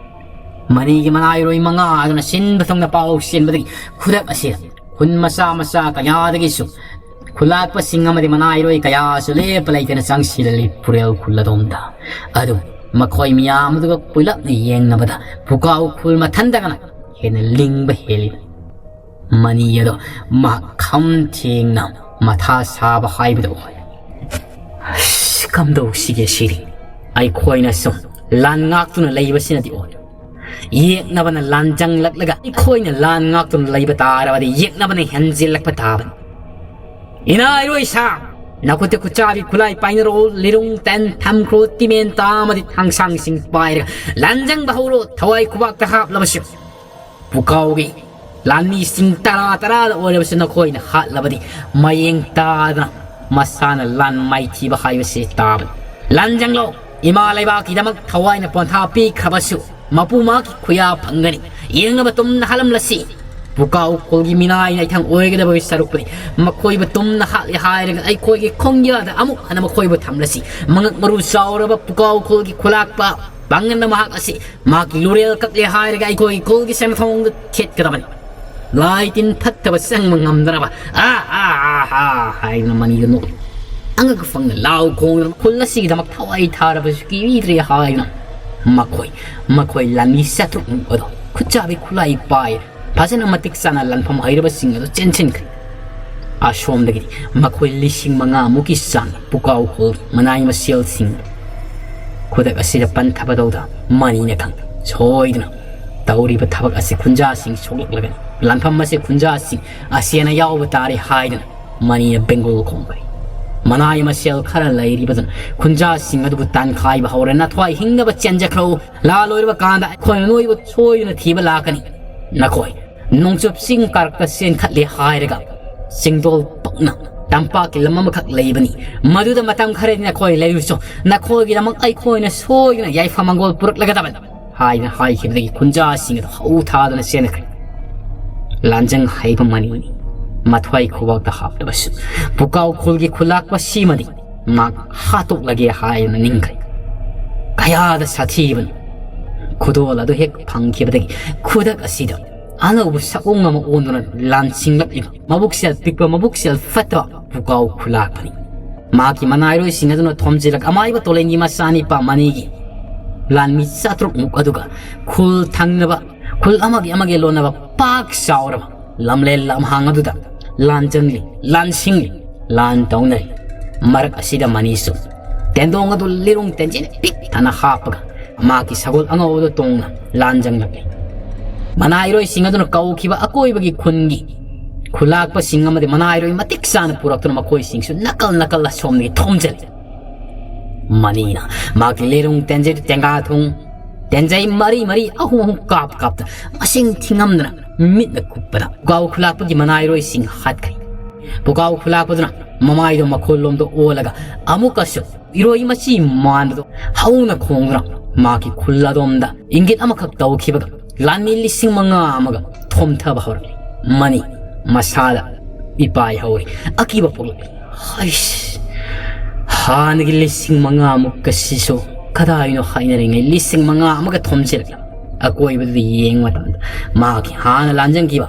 ꯃꯅꯤꯒꯤ ꯃꯅꯥꯏꯔꯣꯏ ꯃꯉꯥ ꯑꯗꯨꯅ ꯁꯤꯟꯕ ꯊꯨꯡꯅ ꯄꯥꯎ ꯆꯦꯟꯕꯗꯒꯤ ꯈꯨꯗꯛ ꯑꯁꯤꯗ ꯈꯨꯟ ꯃꯆꯥ ꯃꯆꯥ ꯀꯌꯥꯗꯒꯤꯁꯨ ꯈꯨꯂꯥꯛꯄꯁꯤꯡ ꯑꯃꯗꯤ ꯃꯅꯥꯏꯔꯣꯏ ꯀꯌꯥꯁꯨ ꯂꯦꯞꯄ ꯂꯩꯇꯅ ꯆꯪꯁꯤꯜꯂꯛꯂꯤ ꯄꯨꯔꯦꯜ ꯈꯨꯜ ꯑꯗꯣꯝꯗ꯫ ꯑꯗꯨ ꯃꯈꯣꯏ ꯃꯤꯌꯥꯝ ꯑꯗꯨꯒ ꯄꯨꯂꯞꯅ ꯌꯦꯡꯅꯕꯗ ꯄꯨꯀꯥꯎ ꯈꯨꯜ ꯃꯊꯟꯗꯒꯅ ꯍꯦꯟꯅ ꯂꯤꯡꯕ ꯍꯦꯜꯂꯤꯕꯅꯤ꯫ ꯃꯅꯤ ꯑꯗꯣ ꯃꯈꯝ ꯊꯦꯡꯅ ꯃꯊꯥ ꯁꯥꯕ ꯍꯥꯏꯕꯗꯨ ꯑꯣꯏ꯫ ꯑꯁ, ꯀꯝꯗꯧꯁꯤꯒꯦ ꯁꯤꯗꯤ? ꯑꯩꯈꯣꯏꯅ ꯁꯨꯝ ꯂꯥꯟ ꯉꯥꯛꯇꯨꯅ ꯂꯩꯕꯁꯤꯅꯗꯤ ꯑꯣꯏ꯫ ꯌꯦꯛꯅꯕꯅ ꯂꯥꯟꯖꯪꯂꯛꯂꯒ ꯑꯩꯈꯣꯏꯅ ꯂꯥꯟ ꯉꯥꯛꯇꯨꯅ ꯂꯩꯕ ꯇꯥꯔꯕꯗꯤ ꯌꯦꯛꯅꯕꯅ ꯍꯦꯟꯖꯤꯜꯂꯛꯄ ꯇꯥꯕꯅꯤ꯫ ꯏꯅꯥ ꯏꯔꯣꯏ ꯁꯥ, ꯅꯈꯨꯠꯇ ꯈꯨꯠꯆꯥꯕꯤ ꯈꯨꯠꯂꯥꯏ ꯄꯥꯏꯅꯔꯣ, ꯂꯤꯔꯨꯡ ꯇꯦꯟ ꯊꯝꯈ꯭ꯔꯣ, ꯇꯤꯃꯦꯟ ꯇꯥ ꯑꯃꯗꯤ ꯊꯥꯡꯁꯥꯡꯁꯤꯡ ꯄꯥꯏꯔꯒ ꯂꯥꯟꯖꯪꯕ ꯍꯧꯔꯣ, ꯊꯋꯥꯏ ꯈꯨꯕꯥꯛꯇ ꯍꯥꯞꯂꯕꯁꯨ꯫ ꯄꯨꯀꯥꯎꯒꯤ ꯂꯥꯟꯃꯤꯁꯤꯡ ꯇꯔꯥ ꯇꯔꯥꯗ ꯑꯣꯏꯔꯕꯁꯨ ꯅꯈꯣꯏꯅ ꯍꯥꯠꯂꯕꯗꯤ ꯃꯌꯦꯡ ꯇꯥꯗꯅ ꯃꯁꯥꯅ ꯂꯥꯟ ꯃꯥꯏꯊꯤꯕ ꯍꯥꯏꯕꯁꯤ ꯇꯥꯕꯅꯤ꯫ ꯂꯥꯟꯖꯪꯂꯣ, ꯏꯃꯥ ꯂꯩꯕꯥꯛꯀꯤꯗꯃꯛ ꯊꯋꯥꯏꯅ ꯄꯣꯟꯊꯥ ꯄꯤꯈ꯭ꯔꯕꯁꯨ ꯃꯄꯨ ꯃꯍꯥꯛꯀꯤ ꯈꯨꯌꯥ ꯐꯪꯒꯅꯤ꯫ ꯌꯦꯡꯅꯕ ꯇꯨꯝꯅ ꯍꯥꯠꯂꯝꯂꯁꯤ꯫ ꯄꯨꯀꯥꯎ ꯈꯨꯜꯒꯤ ꯃꯤꯅꯥꯏ ꯅꯥꯏꯊꯪ ꯑꯣꯏꯒꯗꯕꯒꯤ ꯁꯔꯨꯛꯄꯨꯗꯤ ꯃꯈꯣꯏꯕꯨ ꯇꯨꯝꯅ ꯍꯥꯠꯂꯦ ꯍꯥꯏꯔꯒ ꯑꯩꯈꯣꯏꯒꯤ ꯈꯣꯡꯌꯥꯗ ꯑꯃꯨꯛ ꯍꯟꯅ ꯃꯈꯣꯏꯕꯨ ꯊꯝꯂꯁꯤ꯫ ꯃꯉꯛ ꯃꯔꯨ ꯆꯥꯎꯔꯕ ꯄꯨꯀꯥꯎ ꯈꯨꯜꯒꯤ ꯈꯨꯂꯥꯛꯄ ꯄꯥꯡꯒꯟꯅ ꯃꯍꯥꯛ ꯑꯁꯤ ꯃꯍꯥꯛꯀꯤ ꯂꯨꯔꯦꯜ ꯀꯛꯂꯦ ꯍꯥꯏꯔꯒ ꯑꯩꯈꯣꯏꯒꯤ ꯈꯨꯜꯒꯤ ꯁꯦꯟꯃꯊꯣꯡꯗ ꯊꯦꯠꯀꯗꯕꯅꯤ꯫ ꯂꯥꯏ ꯇꯤꯟ ꯐꯠꯇꯕ ꯆꯪꯕ ꯉꯝꯗꯅꯕ꯫ ꯑꯥ, ꯑꯥ, ꯑꯥ, ꯑꯥ, ꯍꯥꯏꯗꯨꯅ ꯃꯅꯤꯗꯨ ꯅꯣꯛꯏ꯫ ꯑꯉꯛ ꯑꯐꯪꯅ ꯂꯥꯎ ꯈꯣꯡꯗꯨꯅ ꯈꯨꯜ ꯑꯁꯤꯒꯤꯗꯃꯛ ꯊꯋꯥꯏ ꯊꯥꯔꯕꯁꯨ ꯀꯤꯕꯤꯗ꯭ꯔꯦ ꯍꯥꯏꯗꯨꯅ ꯃꯈꯣꯏ, ꯃꯈꯣꯏ ꯂꯥꯟꯃꯤ ꯆꯥꯇ꯭ꯔꯨꯛꯃꯨꯛ ꯑꯗꯣ ꯈꯨꯠꯆꯥꯕꯤ ꯈꯨꯠꯂꯥꯏ ꯄꯥꯏ ꯐꯖꯅ ꯃꯇꯤꯛ ꯆꯥꯅ ꯂꯥꯟꯐꯝ ꯍꯩꯔꯕꯁꯤꯡ ꯑꯗꯨ ꯆꯦꯟꯁꯤꯟꯈ꯭ꯔꯦ꯫ ꯑꯁꯣꯝꯗꯒꯤꯗꯤ ꯃꯈꯣꯏ ꯂꯤꯁꯤꯡ ꯃꯉꯥꯃꯨꯛꯀꯤ ꯆꯥꯡ ꯄꯨꯀꯥꯎ ꯈꯨꯜꯒꯤ ꯃꯅꯥꯏ ꯃꯁꯦꯜꯁꯤꯡ ꯈꯨꯗꯛ ꯑꯁꯤꯗ ꯄꯟꯊꯕ ꯇꯧꯗ ꯃꯅꯤꯅ ꯈꯪ ꯁꯣꯏꯗꯅ ꯇꯧꯔꯤꯕ ꯊꯕꯛ ꯑꯁꯤ ꯈꯨꯟꯖꯥꯁꯤꯡ ꯁꯣꯛꯂꯛꯂꯒꯅꯤ, ꯂꯥꯟꯐꯝ ꯑꯁꯤ ꯈꯨꯟꯖꯥꯁꯤꯡ ꯑꯁꯦꯅ ꯌꯥꯎꯕ ꯇꯥꯔꯦ ꯍꯥꯏꯗꯨꯅ ꯃꯅꯤꯅ ꯕꯦꯡꯒꯣꯜ ꯈꯣꯡꯈ꯭ꯔꯦ꯫ ꯃꯅꯥꯏ ꯃꯁꯦꯜ ꯈꯔ ꯂꯩꯔꯤꯕꯗꯨꯅ ꯈꯨꯟꯖꯥꯁꯤꯡ ꯑꯗꯨꯕꯨ ꯇꯥꯟꯈꯥꯏꯕ ꯍꯧꯔꯦ꯫ ꯅꯊ꯭ꯋꯥꯏ ꯍꯤꯡꯅꯕ ꯆꯦꯟꯖꯈ꯭ꯔꯣ꯫ ꯂꯥꯜꯂꯣꯏꯔꯕ ꯀꯥꯟꯗ ꯑꯩꯈꯣꯏꯅ ꯅꯣꯏꯕꯨ ꯁꯣꯏꯗꯅ ꯊꯤꯕ ꯂꯥꯛꯀꯅꯤ꯫ ꯅꯈꯣꯏ ꯅꯣꯡꯆꯨꯞ ꯆꯤꯡ ꯀꯥꯔꯛꯇ ꯆꯦꯟꯈꯠꯂꯦ ꯍꯥꯏꯔꯒ ꯆꯤꯡꯗꯣꯜ ꯄꯛꯅ ꯇꯝꯄꯥꯛꯀꯤ ꯂꯝ ꯑꯃꯈꯛ ꯂꯩꯕꯅꯤ꯫ ꯃꯗꯨꯗ ꯃꯇꯝ ꯈꯔꯗꯤ ꯅꯈꯣꯏ ꯂꯩꯔꯨꯆꯣ꯫ ꯅꯈꯣꯏꯒꯤꯗꯃꯛ ꯑꯩꯈꯣꯏꯅ ꯁꯣꯏꯗꯅ ꯌꯥꯏꯐ ꯃꯪꯒꯣꯜ ꯄꯨꯔꯛꯂꯒꯗꯕꯅꯤ ꯍꯥꯏꯅ ꯍꯥꯏꯈꯤꯕꯗꯒꯤ ꯈꯨꯟꯖꯥꯁꯤꯡ ꯑꯗꯨ ꯍꯧ ꯊꯥꯗꯅ ꯆꯦꯟꯈ꯭ꯔꯦ꯫ ꯂꯥꯟꯖꯪ ꯍꯩꯕ ꯃꯅꯤꯅꯤ꯫ ꯃꯊ꯭ꯋꯥꯏ ꯈꯨꯕꯥꯛꯇ ꯍꯥꯞꯂꯕꯁꯨ ꯄꯨꯀꯥꯎ ꯈꯨꯜꯒꯤ ꯈꯨꯂꯥꯛꯄ ꯁꯤꯃꯗꯤ ꯃꯍꯥꯛ ꯍꯥꯠꯇꯣꯛꯂꯒꯦ ꯍꯥꯏꯅ ꯅꯤꯡꯈ꯭ꯔꯦ꯫ ꯀꯌꯥꯗ ꯁꯥꯊꯤꯕꯅꯣ! ꯈꯨꯗꯣꯜ ꯑꯗꯨ ꯍꯦꯛ ꯐꯪꯈꯤꯕꯗꯒꯤ ꯈꯨꯗꯛ ꯑꯁꯤꯗ ꯑꯅꯧꯕ ꯁꯛꯑꯣꯡ ꯑꯃ ꯑꯣꯟꯗꯨꯅ ꯂꯥꯟꯁꯤꯡꯂꯛꯂꯤꯕ ꯃꯕꯨꯛꯆꯦꯜ ꯄꯤꯛꯄ, ꯃꯕꯨꯛꯆꯦꯜ ꯐꯠꯇꯕ ꯄꯨꯀꯥꯎ ꯈꯨꯂꯥꯛꯄꯅꯤ꯫ ꯃꯍꯥꯛꯀꯤ ꯃꯅꯥꯏꯔꯣꯏꯁꯤꯡ ꯑꯗꯨꯅ ꯊꯣꯝꯖꯤꯜꯂꯛ ꯑꯃꯥꯏꯕ ꯇꯣꯂꯦꯟꯒꯤ ꯃꯆꯥꯅꯤꯄꯥ ꯃꯅꯤꯒꯤ ꯂꯥꯟꯃꯤ ꯆꯥꯇ꯭ꯔꯨꯛꯃꯨꯛ ꯑꯗꯨꯒ ꯈꯨꯜ ꯊꯪꯅꯕ, ꯈꯨꯜ ꯑꯃꯒꯤ ꯑꯃꯒꯤ ꯂꯣꯟꯅꯕ ꯄꯥꯛ ꯆꯥꯎꯔꯕ ꯂꯝꯂꯦꯟ ꯂꯝꯍꯥꯡ ꯑꯗꯨꯗ ꯂꯥꯟ ꯆꯪꯂꯤ, ꯂꯥꯟ ꯁꯤꯡꯂꯤ, ꯂꯥꯟ ꯇꯧꯅꯔꯤ꯫ ꯃꯔꯛ ꯑꯁꯤꯗ ꯃꯅꯤꯁꯨ ꯇꯦꯟꯗꯣꯡ ꯑꯗꯨ ꯂꯤꯔꯨꯡ ꯇꯦꯟꯖꯤꯟ ꯄꯤꯛ ꯊꯟꯅ ꯍꯥꯞꯄꯒ ꯃꯍꯥꯛꯀꯤ ꯁꯒꯣꯜ ꯑꯉꯧꯕꯗꯨ ꯇꯣꯡꯅ ꯂꯥꯟ ꯆꯪꯂꯛꯂꯤ꯫ ꯃꯅꯥꯏꯔꯣꯏꯁꯤꯡ ꯑꯗꯨꯅ ꯀꯧꯈꯤꯕ ꯑꯀꯣꯏꯕꯒꯤ ꯈꯨꯟꯒꯤ ꯈꯨꯂꯥꯛꯄꯁꯤꯡ ꯑꯃꯗꯤ ꯃꯅꯥꯏꯔꯣꯏ ꯃꯇꯤꯛ ꯆꯥꯅ ꯄꯨꯔꯛꯇꯨꯅ ꯃꯈꯣꯏꯁꯤꯡꯁꯨ ꯅꯥꯀꯜ ꯅꯥꯀꯜ ꯑꯁꯣꯝꯗꯒꯤ ꯊꯣꯝꯖꯤꯜꯂꯤ꯫ ꯃꯅꯤꯅ ꯃꯍꯥꯛꯀꯤ ꯂꯤꯔꯨꯡ ꯇꯦꯟꯖꯤꯟ ꯇꯦꯡꯒꯥ ꯊꯣꯡ ꯇꯦꯟꯖꯩ ꯃꯔꯤ ꯃꯔꯤ ꯑꯍꯨꯝ ꯑꯍꯨꯝ ꯀꯥꯞ ꯀꯥꯞꯇ ꯃꯁꯤꯡ ꯊꯤꯉꯝꯗꯅ ꯃꯤꯠꯅ ꯀꯨꯞꯄꯗ ꯄꯨꯀꯥꯎ ꯈꯨꯂꯥꯛꯄꯒꯤ ꯃꯅꯥꯏꯔꯣꯏꯁꯤꯡ ꯍꯥꯠꯈ꯭ꯔꯦ꯫ ꯄꯨꯀꯥꯎ ꯈꯨꯂꯥꯛꯄꯗꯨꯅ ꯃꯃꯥꯏꯗꯣ ꯃꯈꯣꯜꯂꯣꯝꯗ ꯑꯣꯜꯂꯒ ꯑꯃꯨꯛꯀꯁꯨ ꯏꯔꯣꯏ ꯃꯆꯤ ꯃꯥꯟꯕꯗꯣ ꯍꯧꯅ ꯈꯣꯡꯗꯨꯅ ꯃꯍꯥꯛꯀꯤ ꯈꯨꯜ ꯑꯗꯣꯝꯗ ꯏꯪꯒꯤꯠ ꯑꯃꯈꯛ ꯇꯧꯈꯤꯕꯒ ꯂꯥꯟꯃꯤ ꯂꯤꯁꯤꯡ ꯃꯉꯥ ꯑꯃꯒ ꯊꯣꯝꯊꯕ ꯍꯧꯔꯛꯂꯤ꯫ ꯃꯅꯤ ꯃꯁꯥꯗ ꯏꯄꯥꯏ ꯍꯧꯔꯤ꯫ ꯑꯀꯤꯕ ꯄꯣꯛꯂꯛꯂꯤ꯫ ꯍꯩꯁ! ꯍꯥꯟꯅꯒꯤ ꯂꯤꯁꯤꯡ ꯃꯉꯥꯃꯨꯛꯀꯁꯤꯁꯨ ꯀꯗꯥꯏꯅꯣ ꯍꯥꯏꯅꯔꯤꯉꯩ ꯂꯤꯁꯤꯡ ꯃꯉꯥ ꯑꯃꯒ ꯊꯣꯝꯖꯤꯜꯂꯛꯂꯦ꯫ ꯑꯀꯣꯏꯕꯗꯨꯗ ꯌꯦꯡꯕ ꯃꯇꯝꯗ ꯃꯍꯥꯛꯀꯤ ꯍꯥꯟꯅ ꯂꯥꯟꯖꯪꯈꯤꯕ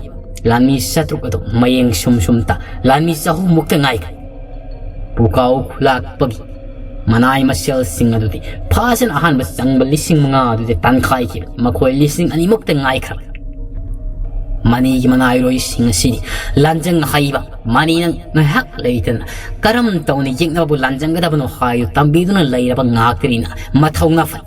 ꯂꯥꯟꯃꯤ ꯆꯥꯇ꯭ꯔꯨꯛ ꯑꯗꯨ ꯃꯌꯦꯡ ꯁꯨꯝ ꯁꯨꯝ ꯇꯥ ꯂꯥꯟꯃꯤ ꯆꯍꯨꯝꯃꯨꯛꯇ ꯉꯥꯏꯈ꯭ꯔꯦ꯫ ꯄꯨꯀꯥꯎ ꯈꯨꯂꯥꯛꯄꯒꯤ ꯃꯅꯥꯏ ꯃꯁꯦꯜꯁꯤꯡ ꯑꯗꯨꯗꯤ ꯐꯖꯅ ꯑꯍꯥꯟꯕ ꯆꯪꯕ ꯂꯤꯁꯤꯡ ꯃꯉꯥ ꯑꯗꯨꯗꯤ ꯇꯥꯟꯈꯥꯏꯈꯤꯕ ꯃꯈꯣꯏ ꯂꯤꯁꯤꯡ ꯑꯅꯤꯃꯨꯛꯇ ꯉꯥꯏꯈ꯭ꯔꯕ꯫ ꯃꯅꯤꯒꯤ ꯃꯅꯥꯏꯔꯣꯏꯁꯤꯡ ꯑꯁꯤꯗꯤ ꯂꯥꯟꯖꯪ ꯍꯩꯕ ꯃꯅꯤꯅ ꯉꯥꯏꯍꯥꯛ ꯂꯩꯇꯅ ꯀꯔꯝ ꯇꯧꯅ ꯌꯦꯛꯅꯕꯕꯨ ꯂꯥꯟꯖꯪꯒꯗꯕꯅꯣ ꯍꯥꯏꯗꯨ ꯇꯝꯕꯤꯗꯨꯅ ꯂꯩꯔꯕ ꯉꯥꯛꯇꯅꯤꯅ ꯃꯊꯧꯅꯥ ꯐꯩ꯫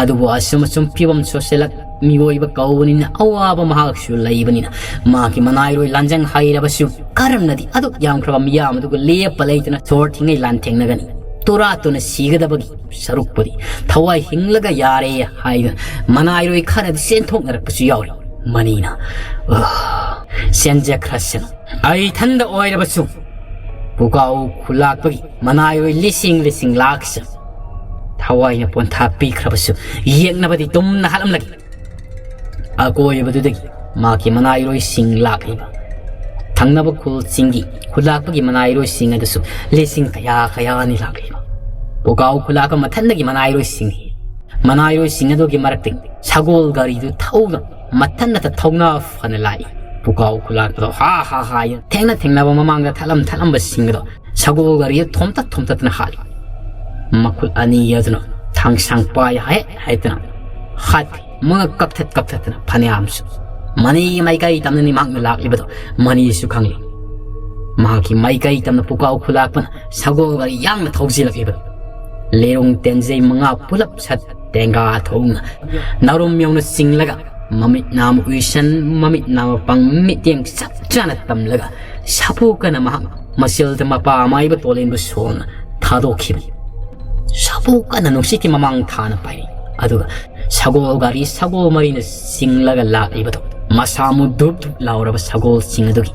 ꯑꯗꯨꯕꯨ ꯑꯁꯨꯝ ꯑꯁꯨꯝ ꯐꯤꯕꯝ ꯁꯣꯛꯆꯜꯂꯛ ꯃꯤꯑꯣꯏꯕ ꯀꯧꯕꯅꯤꯅ ꯑꯋꯥꯕ ꯃꯍꯥꯛꯁꯨ ꯂꯩꯕꯅꯤꯅ ꯃꯍꯥꯛꯀꯤ ꯃꯅꯥꯏꯔꯣꯏ ꯂꯥꯟꯖꯪ ꯍꯩꯔꯕꯁꯨ ꯀꯔꯝꯅꯗꯤ ꯑꯗꯨꯛ ꯌꯥꯝꯈ꯭ꯔꯕ ꯃꯤꯌꯥꯝ ꯑꯗꯨꯒ ꯂꯦꯞꯄ ꯂꯩꯇꯅ ꯁꯣꯔ ꯊꯤꯡꯉꯩ ꯂꯥꯟꯊꯦꯡꯅꯒꯅꯤ? ꯇꯨꯔꯥ ꯇꯨꯅ ꯁꯤꯒꯗꯕꯒꯤ ꯁꯔꯨꯛꯄꯨꯗꯤ ꯊꯋꯥꯏ ꯍꯤꯡꯂꯒ ꯌꯥꯔꯦ ꯍꯥꯏꯗꯨꯅ ꯃꯅꯥꯏꯔꯣꯏ ꯈꯔꯗꯤ ꯆꯦꯟꯊꯣꯛꯅꯔꯛꯄꯁꯨ ꯌꯥꯎꯔꯤ꯫ ꯃꯅꯤꯅ, "ꯑ, ꯆꯦꯟꯖꯈ꯭ꯔꯁꯅꯨ꯫ ꯑꯩ ꯏꯊꯟꯗ ꯑꯣꯏꯔꯕꯁꯨ ꯄꯨꯀꯥꯎ ꯈꯨꯂꯥꯛꯄꯒꯤ ꯃꯅꯥꯏꯔꯣꯏ ꯂꯤꯁꯤꯡ ꯂꯤꯁꯤꯡ ꯂꯥꯛꯁꯅꯨ꯫ ꯊꯋꯥꯏꯅ ꯄꯣꯟꯊꯥ ꯄꯤꯈ꯭ꯔꯕꯁꯨ ꯌꯦꯛꯅꯕꯗꯤ ꯇꯨꯝꯅ ꯍꯥꯠꯂꯝꯂꯒꯦ"꯫ ꯑꯀꯣꯏꯕꯗꯨꯗꯒꯤ ꯃꯍꯥꯛꯀꯤ ꯃꯅꯥꯏꯔꯣꯏꯁꯤꯡ ꯂꯥꯛꯂꯤꯕ ꯊꯪꯅꯕ ꯈꯨꯜꯁꯤꯡꯒꯤ ꯈꯨꯂꯥꯛꯄꯒꯤ ꯃꯅꯥꯏꯔꯣꯏꯁꯤꯡ ꯑꯗꯨꯁꯨ ꯂꯤꯁꯤꯡ ꯀꯌꯥ ꯀꯌꯥꯅꯤ ꯂꯥꯛꯂꯤꯕ꯫ ꯄꯨꯀꯥꯎ ꯈꯨꯂꯥꯛꯄ ꯃꯊꯟꯗꯒꯤ ꯃꯅꯥꯏꯔꯣꯏꯁꯤꯡ, ꯃꯅꯥꯏꯔꯣꯏꯁꯤꯡ ꯑꯗꯨꯒꯤ ꯃꯔꯛꯇꯒꯤ ꯁꯒꯣꯜ ꯒꯥꯔꯤꯗꯨ ꯊꯧꯗꯨꯅ ꯃꯊꯟꯅꯇ ꯊꯧꯅ ꯐꯅ ꯂꯥꯛꯏ꯫ ꯄꯨꯀꯥꯎ ꯈꯨꯂꯥꯛꯄꯗꯣ ꯍꯥ ꯍꯥ ꯍꯥꯏꯅ ꯊꯦꯡꯅ ꯊꯦꯡꯅꯕ ꯃꯃꯥꯡꯗ ꯊꯠꯂꯝ ꯊꯠꯂꯝꯕꯁꯤꯡ ꯑꯗꯣ ꯁꯒꯣꯜ ꯒꯥꯔꯤꯗ ꯊꯣꯝꯇꯠ ꯊꯣꯝꯇꯠꯇꯅ ꯍꯥꯠꯂꯤ꯫ ꯃꯈꯨꯠ ꯑꯅꯤ ꯑꯗꯨꯅ ꯊꯥꯡꯁꯥꯡ ꯄꯥꯏ ꯍꯥꯏ ꯍꯥꯏꯗꯅ ꯍꯥꯠꯈꯤ꯫ ꯃꯉꯛ ꯀꯛꯊꯠ ꯀꯛꯊꯠꯇꯅ ꯐꯅꯌꯥꯝꯁꯨ꯫ ꯃꯅꯤꯒꯤ ꯃꯥꯏꯀꯩ ꯇꯝꯅꯅꯤ ꯃꯍꯥꯛꯅ ꯂꯥꯛꯂꯤꯕꯗꯣ ꯃꯅꯤꯁꯨ ꯈꯪꯂꯤ꯫ ꯃꯍꯥꯛꯀꯤ ꯃꯥꯏꯀꯩ ꯇꯝꯅ ꯄꯨꯀꯥꯎ ꯈꯨꯂꯥꯛꯄꯅ ꯁꯒꯣꯜ ꯒꯥꯔꯤ ꯌꯥꯡꯅ ꯊꯧꯖꯤꯜꯂꯛꯂꯤꯕꯗꯣ ꯂꯤꯔꯨꯡ ꯇꯦꯟꯖꯩ ꯃꯉꯥ ꯄꯨꯂꯞ ꯁꯠ ꯇꯦꯡꯒꯥ ꯊꯧꯅ ꯅꯥꯔꯨꯝ ꯌꯧꯅ ꯆꯤꯡꯂꯒ ꯃꯃꯤꯠ ꯅꯥꯝ ꯎꯏꯁꯟ ꯃꯃꯤꯠ ꯅꯥꯝ ꯄꯪ ꯃꯤꯠꯌꯦꯡ ꯆꯞ ꯆꯥꯅ ꯇꯝꯂꯒ ꯁꯥꯐꯨ ꯀꯟꯅ ꯃꯍꯥꯛ ꯃꯆꯤꯜꯗ ꯃꯄꯥ ꯃꯥꯏꯕ ꯇꯣꯂꯦꯟꯕꯨ ꯁꯣꯟꯅ ꯊꯥꯗꯣꯛꯈꯤꯕꯅꯤ꯫ ꯁꯥꯐꯨ ꯀꯟꯅ ꯅꯨꯡꯁꯤꯠꯀꯤ ꯃꯃꯥꯡ ꯊꯥꯅ ꯄꯥꯏꯔꯤ꯫ ꯑꯗꯨꯒ ꯁꯒꯣꯜ ꯒꯥꯔꯤ ꯁꯒꯣꯜ ꯃꯔꯤꯅ ꯆꯤꯡꯂꯒ ꯂꯥꯛꯂꯤꯕꯗꯨ ꯃꯁꯥ ꯃꯨ ꯙꯨꯞ ꯙꯨꯞ ꯂꯥꯎꯔꯕ ꯁꯒꯣꯜꯁꯤꯡ ꯑꯗꯨꯒꯤ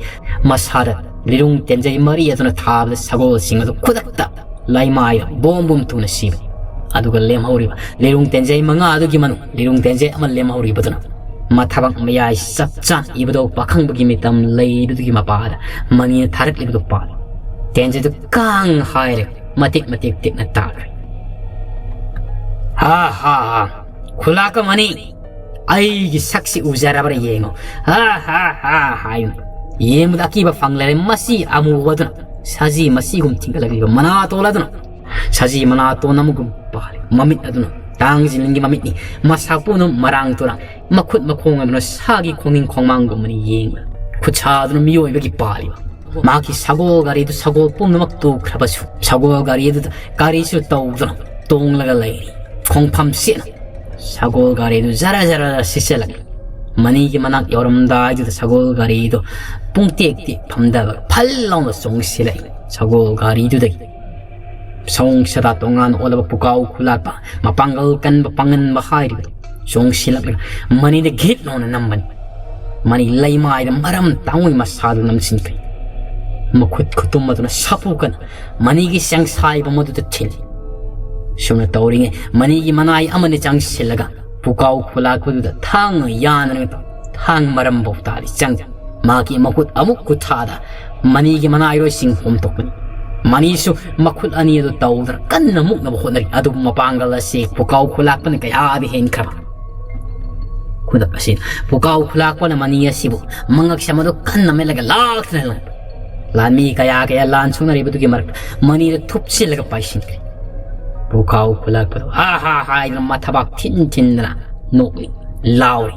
ꯃꯁꯥꯗ ꯂꯤꯔꯨꯡ ꯇꯦꯟꯖꯩ ꯃꯔꯤ ꯑꯗꯨꯅ ꯊꯥꯕꯗ ꯁꯒꯣꯜꯁꯤꯡ ꯑꯗꯨ ꯈꯨꯗꯛꯇ ꯂꯩꯃꯥꯏꯗ ꯕꯣꯝ ꯕꯣꯝ ꯊꯨꯅ ꯁꯤꯕ꯫ ꯑꯗꯨꯒ ꯂꯦꯝꯍꯧꯔꯤꯕ ꯂꯤꯔꯨꯡ ꯇꯦꯟꯖꯩ ꯃꯉꯥ ꯑꯗꯨꯒꯤ ꯃꯅꯨꯡ ꯂꯤꯔꯨꯡ ꯇꯦꯟꯖꯩ ꯑꯃ ꯂꯦꯝꯍꯧꯔꯤꯕꯗꯨꯅ ꯃꯊꯕꯛ ꯃꯌꯥꯏ ꯆꯞ ꯆꯥꯅ ꯏꯕꯗꯧ ꯄꯥꯈꯪꯕꯒꯤ ꯃꯤꯇꯝ ꯂꯩꯕꯗꯨꯒꯤ ꯃꯄꯥꯗ ꯃꯅꯤꯅ ꯊꯥꯔꯛꯂꯤꯕꯗꯨ ꯄꯥꯜꯂꯤ꯫ ꯇꯦꯟꯖꯩꯗꯨ ꯀꯥꯡ ꯍꯥꯏꯔꯒ ꯃꯇꯦꯛ ꯃꯇꯦꯛ ꯇꯦꯛꯅ ꯇꯥꯈ꯭ꯔꯦ꯫ "ꯑꯥ ꯍꯥ ꯍꯥ, ꯈꯨꯂꯥꯛꯄ ꯃꯅꯤ, ꯑꯩꯒꯤ ꯁꯛꯁꯤ ꯎꯖꯔꯕ꯭ꯔꯥ ꯌꯦꯡꯉꯣ, ꯑꯥ ꯍꯥ ꯍꯥ" ꯍꯥꯏ꯫ ꯌꯦꯡꯕꯗ ꯑꯀꯤꯕ ꯐꯪꯂꯔꯦ꯫ ꯃꯁꯤ ꯑꯃꯨꯕꯗꯨꯅ, ꯁꯖꯤ ꯃꯁꯤꯒꯨꯝ ꯊꯤꯡꯒꯠꯂꯛꯂꯤꯕ ꯃꯅꯥꯇꯣꯟ ꯑꯗꯨꯅ, ꯁꯖꯤ ꯃꯅꯥꯇꯣꯟ ꯑꯃꯒꯨꯝ ꯄꯥꯜꯂꯤ꯫ ꯃꯃꯤꯠ ꯑꯗꯨꯅ ꯇꯥꯡ ꯖꯤꯂꯤꯡꯒꯤ ꯃꯃꯤꯠꯅꯤ꯫ ꯃꯁꯥ ꯄꯨꯝꯅꯃꯛ ꯃꯔꯥꯡ ꯇꯨꯔꯥꯡ, ꯃꯈꯨꯠ ꯃꯈꯣꯡ ꯑꯗꯨꯅ ꯁꯥꯒꯤ ꯈꯣꯡꯅꯤꯡ ꯈꯣꯡꯃꯥꯡꯒꯨꯝꯕꯅꯤ ꯌꯦꯡꯕꯗ꯫ ꯈꯨꯠꯁꯥ ꯑꯗꯨꯅ ꯃꯤꯑꯣꯏꯕꯒꯤ ꯄꯥꯜꯂꯤꯕ꯫ ꯃꯍꯥꯛꯀꯤ ꯁꯒꯣꯜ ꯒꯥꯔꯤꯗꯨ ꯁꯒꯣꯜ ꯄꯨꯝꯅꯃꯛ ꯇꯨꯈ꯭ꯔꯕꯁꯨ, ꯁꯒꯣꯜ ꯒꯥꯔꯤ ꯑꯗꯨꯗ ꯒꯥꯔꯤꯁꯨ ꯇꯧꯗꯨꯅ ꯇꯣꯡꯂꯒ ꯂꯩꯔꯤ꯫ ꯈꯣꯡꯐꯝ ꯁꯦꯠꯅ ꯁꯒꯣꯜ ꯒꯥꯔꯤꯗꯨ ꯖꯔ ꯖꯔ ꯁꯤꯠꯆꯜꯂꯛꯏ꯫ ꯃꯅꯤꯒꯤ ꯃꯅꯥꯛ ꯌꯧꯔꯝꯗꯥꯏꯗꯨꯗ ꯁꯒꯣꯜ ꯒꯥꯔꯤꯗꯨ ꯄꯨꯡꯇꯦꯛ ꯇꯦꯛ ꯐꯝꯗꯕ ꯐꯜ ꯂꯥꯎꯅ ꯆꯣꯡꯁꯤꯜꯂꯛꯏ꯫ ꯁꯒꯣꯜ ꯒꯥꯔꯤꯗꯨꯗꯒꯤ ꯁꯑꯣꯡ ꯁꯥꯗꯥ ꯇꯣꯉꯥꯟꯅ ꯑꯣꯜꯂꯕ ꯄꯨꯀꯥꯎ ꯈꯨꯂꯥꯛꯄ, ꯃꯄꯥꯡꯒꯜ ꯀꯟꯕ ꯄꯥꯡꯒꯟꯕ ꯍꯥꯏꯔꯤꯕꯗꯨ ꯆꯣꯡꯁꯤꯜꯂꯛꯂꯒ ꯃꯅꯤꯗ ꯘꯤꯠ ꯂꯥꯎꯅ ꯅꯝꯕꯅꯤ꯫ ꯃꯅꯤ ꯂꯩꯃꯥꯏꯗ ꯃꯔꯝ ꯇꯥꯡꯉꯣꯏ ꯃꯁꯥꯗꯨ ꯅꯝꯁꯤꯟꯈ꯭ꯔꯦ꯫ ꯃꯈꯨꯠ ꯈꯨꯇꯨꯝ ꯑꯗꯨꯅ ꯁꯥꯐꯨ ꯀꯟꯅ ꯃꯅꯤꯒꯤ ꯆꯪꯁꯥꯏꯕ ꯃꯗꯨꯗ ꯊꯤꯜꯂꯤ꯫ ꯁꯨꯝꯅ ꯇꯧꯔꯤꯉꯩ ꯃꯅꯤꯒꯤ ꯃꯅꯥꯏ ꯑꯃꯅ ꯆꯪꯁꯤꯜꯂꯒ ꯄꯨꯀꯥꯎ ꯈꯨꯂꯥꯛꯄꯗꯨꯗ ꯊꯥꯡꯅ ꯌꯥꯟꯗꯅ ꯊꯥꯡ ꯃꯔꯝꯐꯥꯎ ꯇꯥꯔꯤ ꯆꯪꯗꯦ꯫ ꯃꯍꯥꯛꯀꯤ ꯃꯈꯨꯠ ꯑꯃꯨꯛ ꯈꯨꯠꯊꯥꯗ ꯃꯅꯤꯒꯤ ꯃꯅꯥꯏꯔꯣꯏꯁꯤꯡ ꯍꯣꯝꯗꯣꯛꯄꯅꯤ꯫ ꯃꯅꯤꯁꯨ ꯃꯈꯨꯠ ꯑꯅꯤ ꯑꯗꯨ ꯇꯧꯗꯅ ꯀꯟꯅ ꯃꯨꯛꯅꯕ ꯍꯣꯠꯅꯔꯤ꯫ ꯑꯗꯨꯕꯨ ꯃꯄꯥꯡꯒꯜ ꯑꯁꯤ ꯄꯨꯀꯥꯎ ꯈꯨꯂꯥꯛꯄꯅ ꯀꯌꯥꯗꯤ ꯍꯦꯟꯈ꯭ꯔꯕ꯫ ꯈꯨꯗꯛ ꯑꯁꯤ ꯄꯨꯀꯥꯎ ꯈꯨꯂꯥꯛꯄꯅ ꯃꯅꯤ ꯑꯁꯤꯕꯨ ꯃꯉꯛ ꯁꯝ ꯑꯗꯨ ꯀꯟꯅ ꯃꯦꯠꯂꯒ ꯂꯥꯛꯇꯅ ꯂꯥꯟ-, ꯂꯥꯟꯃꯤ ꯀꯌꯥ ꯀꯌꯥ ꯂꯥꯟ ꯁꯣꯛꯅꯔꯤꯕꯗꯨꯒꯤ ꯃꯔꯛꯇ ꯃꯅꯤꯗ ꯊꯨꯞꯆꯤꯜꯂꯒ ꯄꯥꯏꯁꯤꯟꯈ꯭ꯔꯦ꯫ ꯄꯨꯀꯥꯎ ꯈꯨꯂꯥꯛꯄꯗꯨ "ꯍꯥ ꯍꯥ" ꯍꯥꯏꯗꯨꯅ ꯃꯊꯕꯥꯛ ꯊꯤꯟ ꯊꯤꯟꯗꯅ ꯅꯣꯛꯂꯤ, ꯂꯥꯎꯔꯤ꯫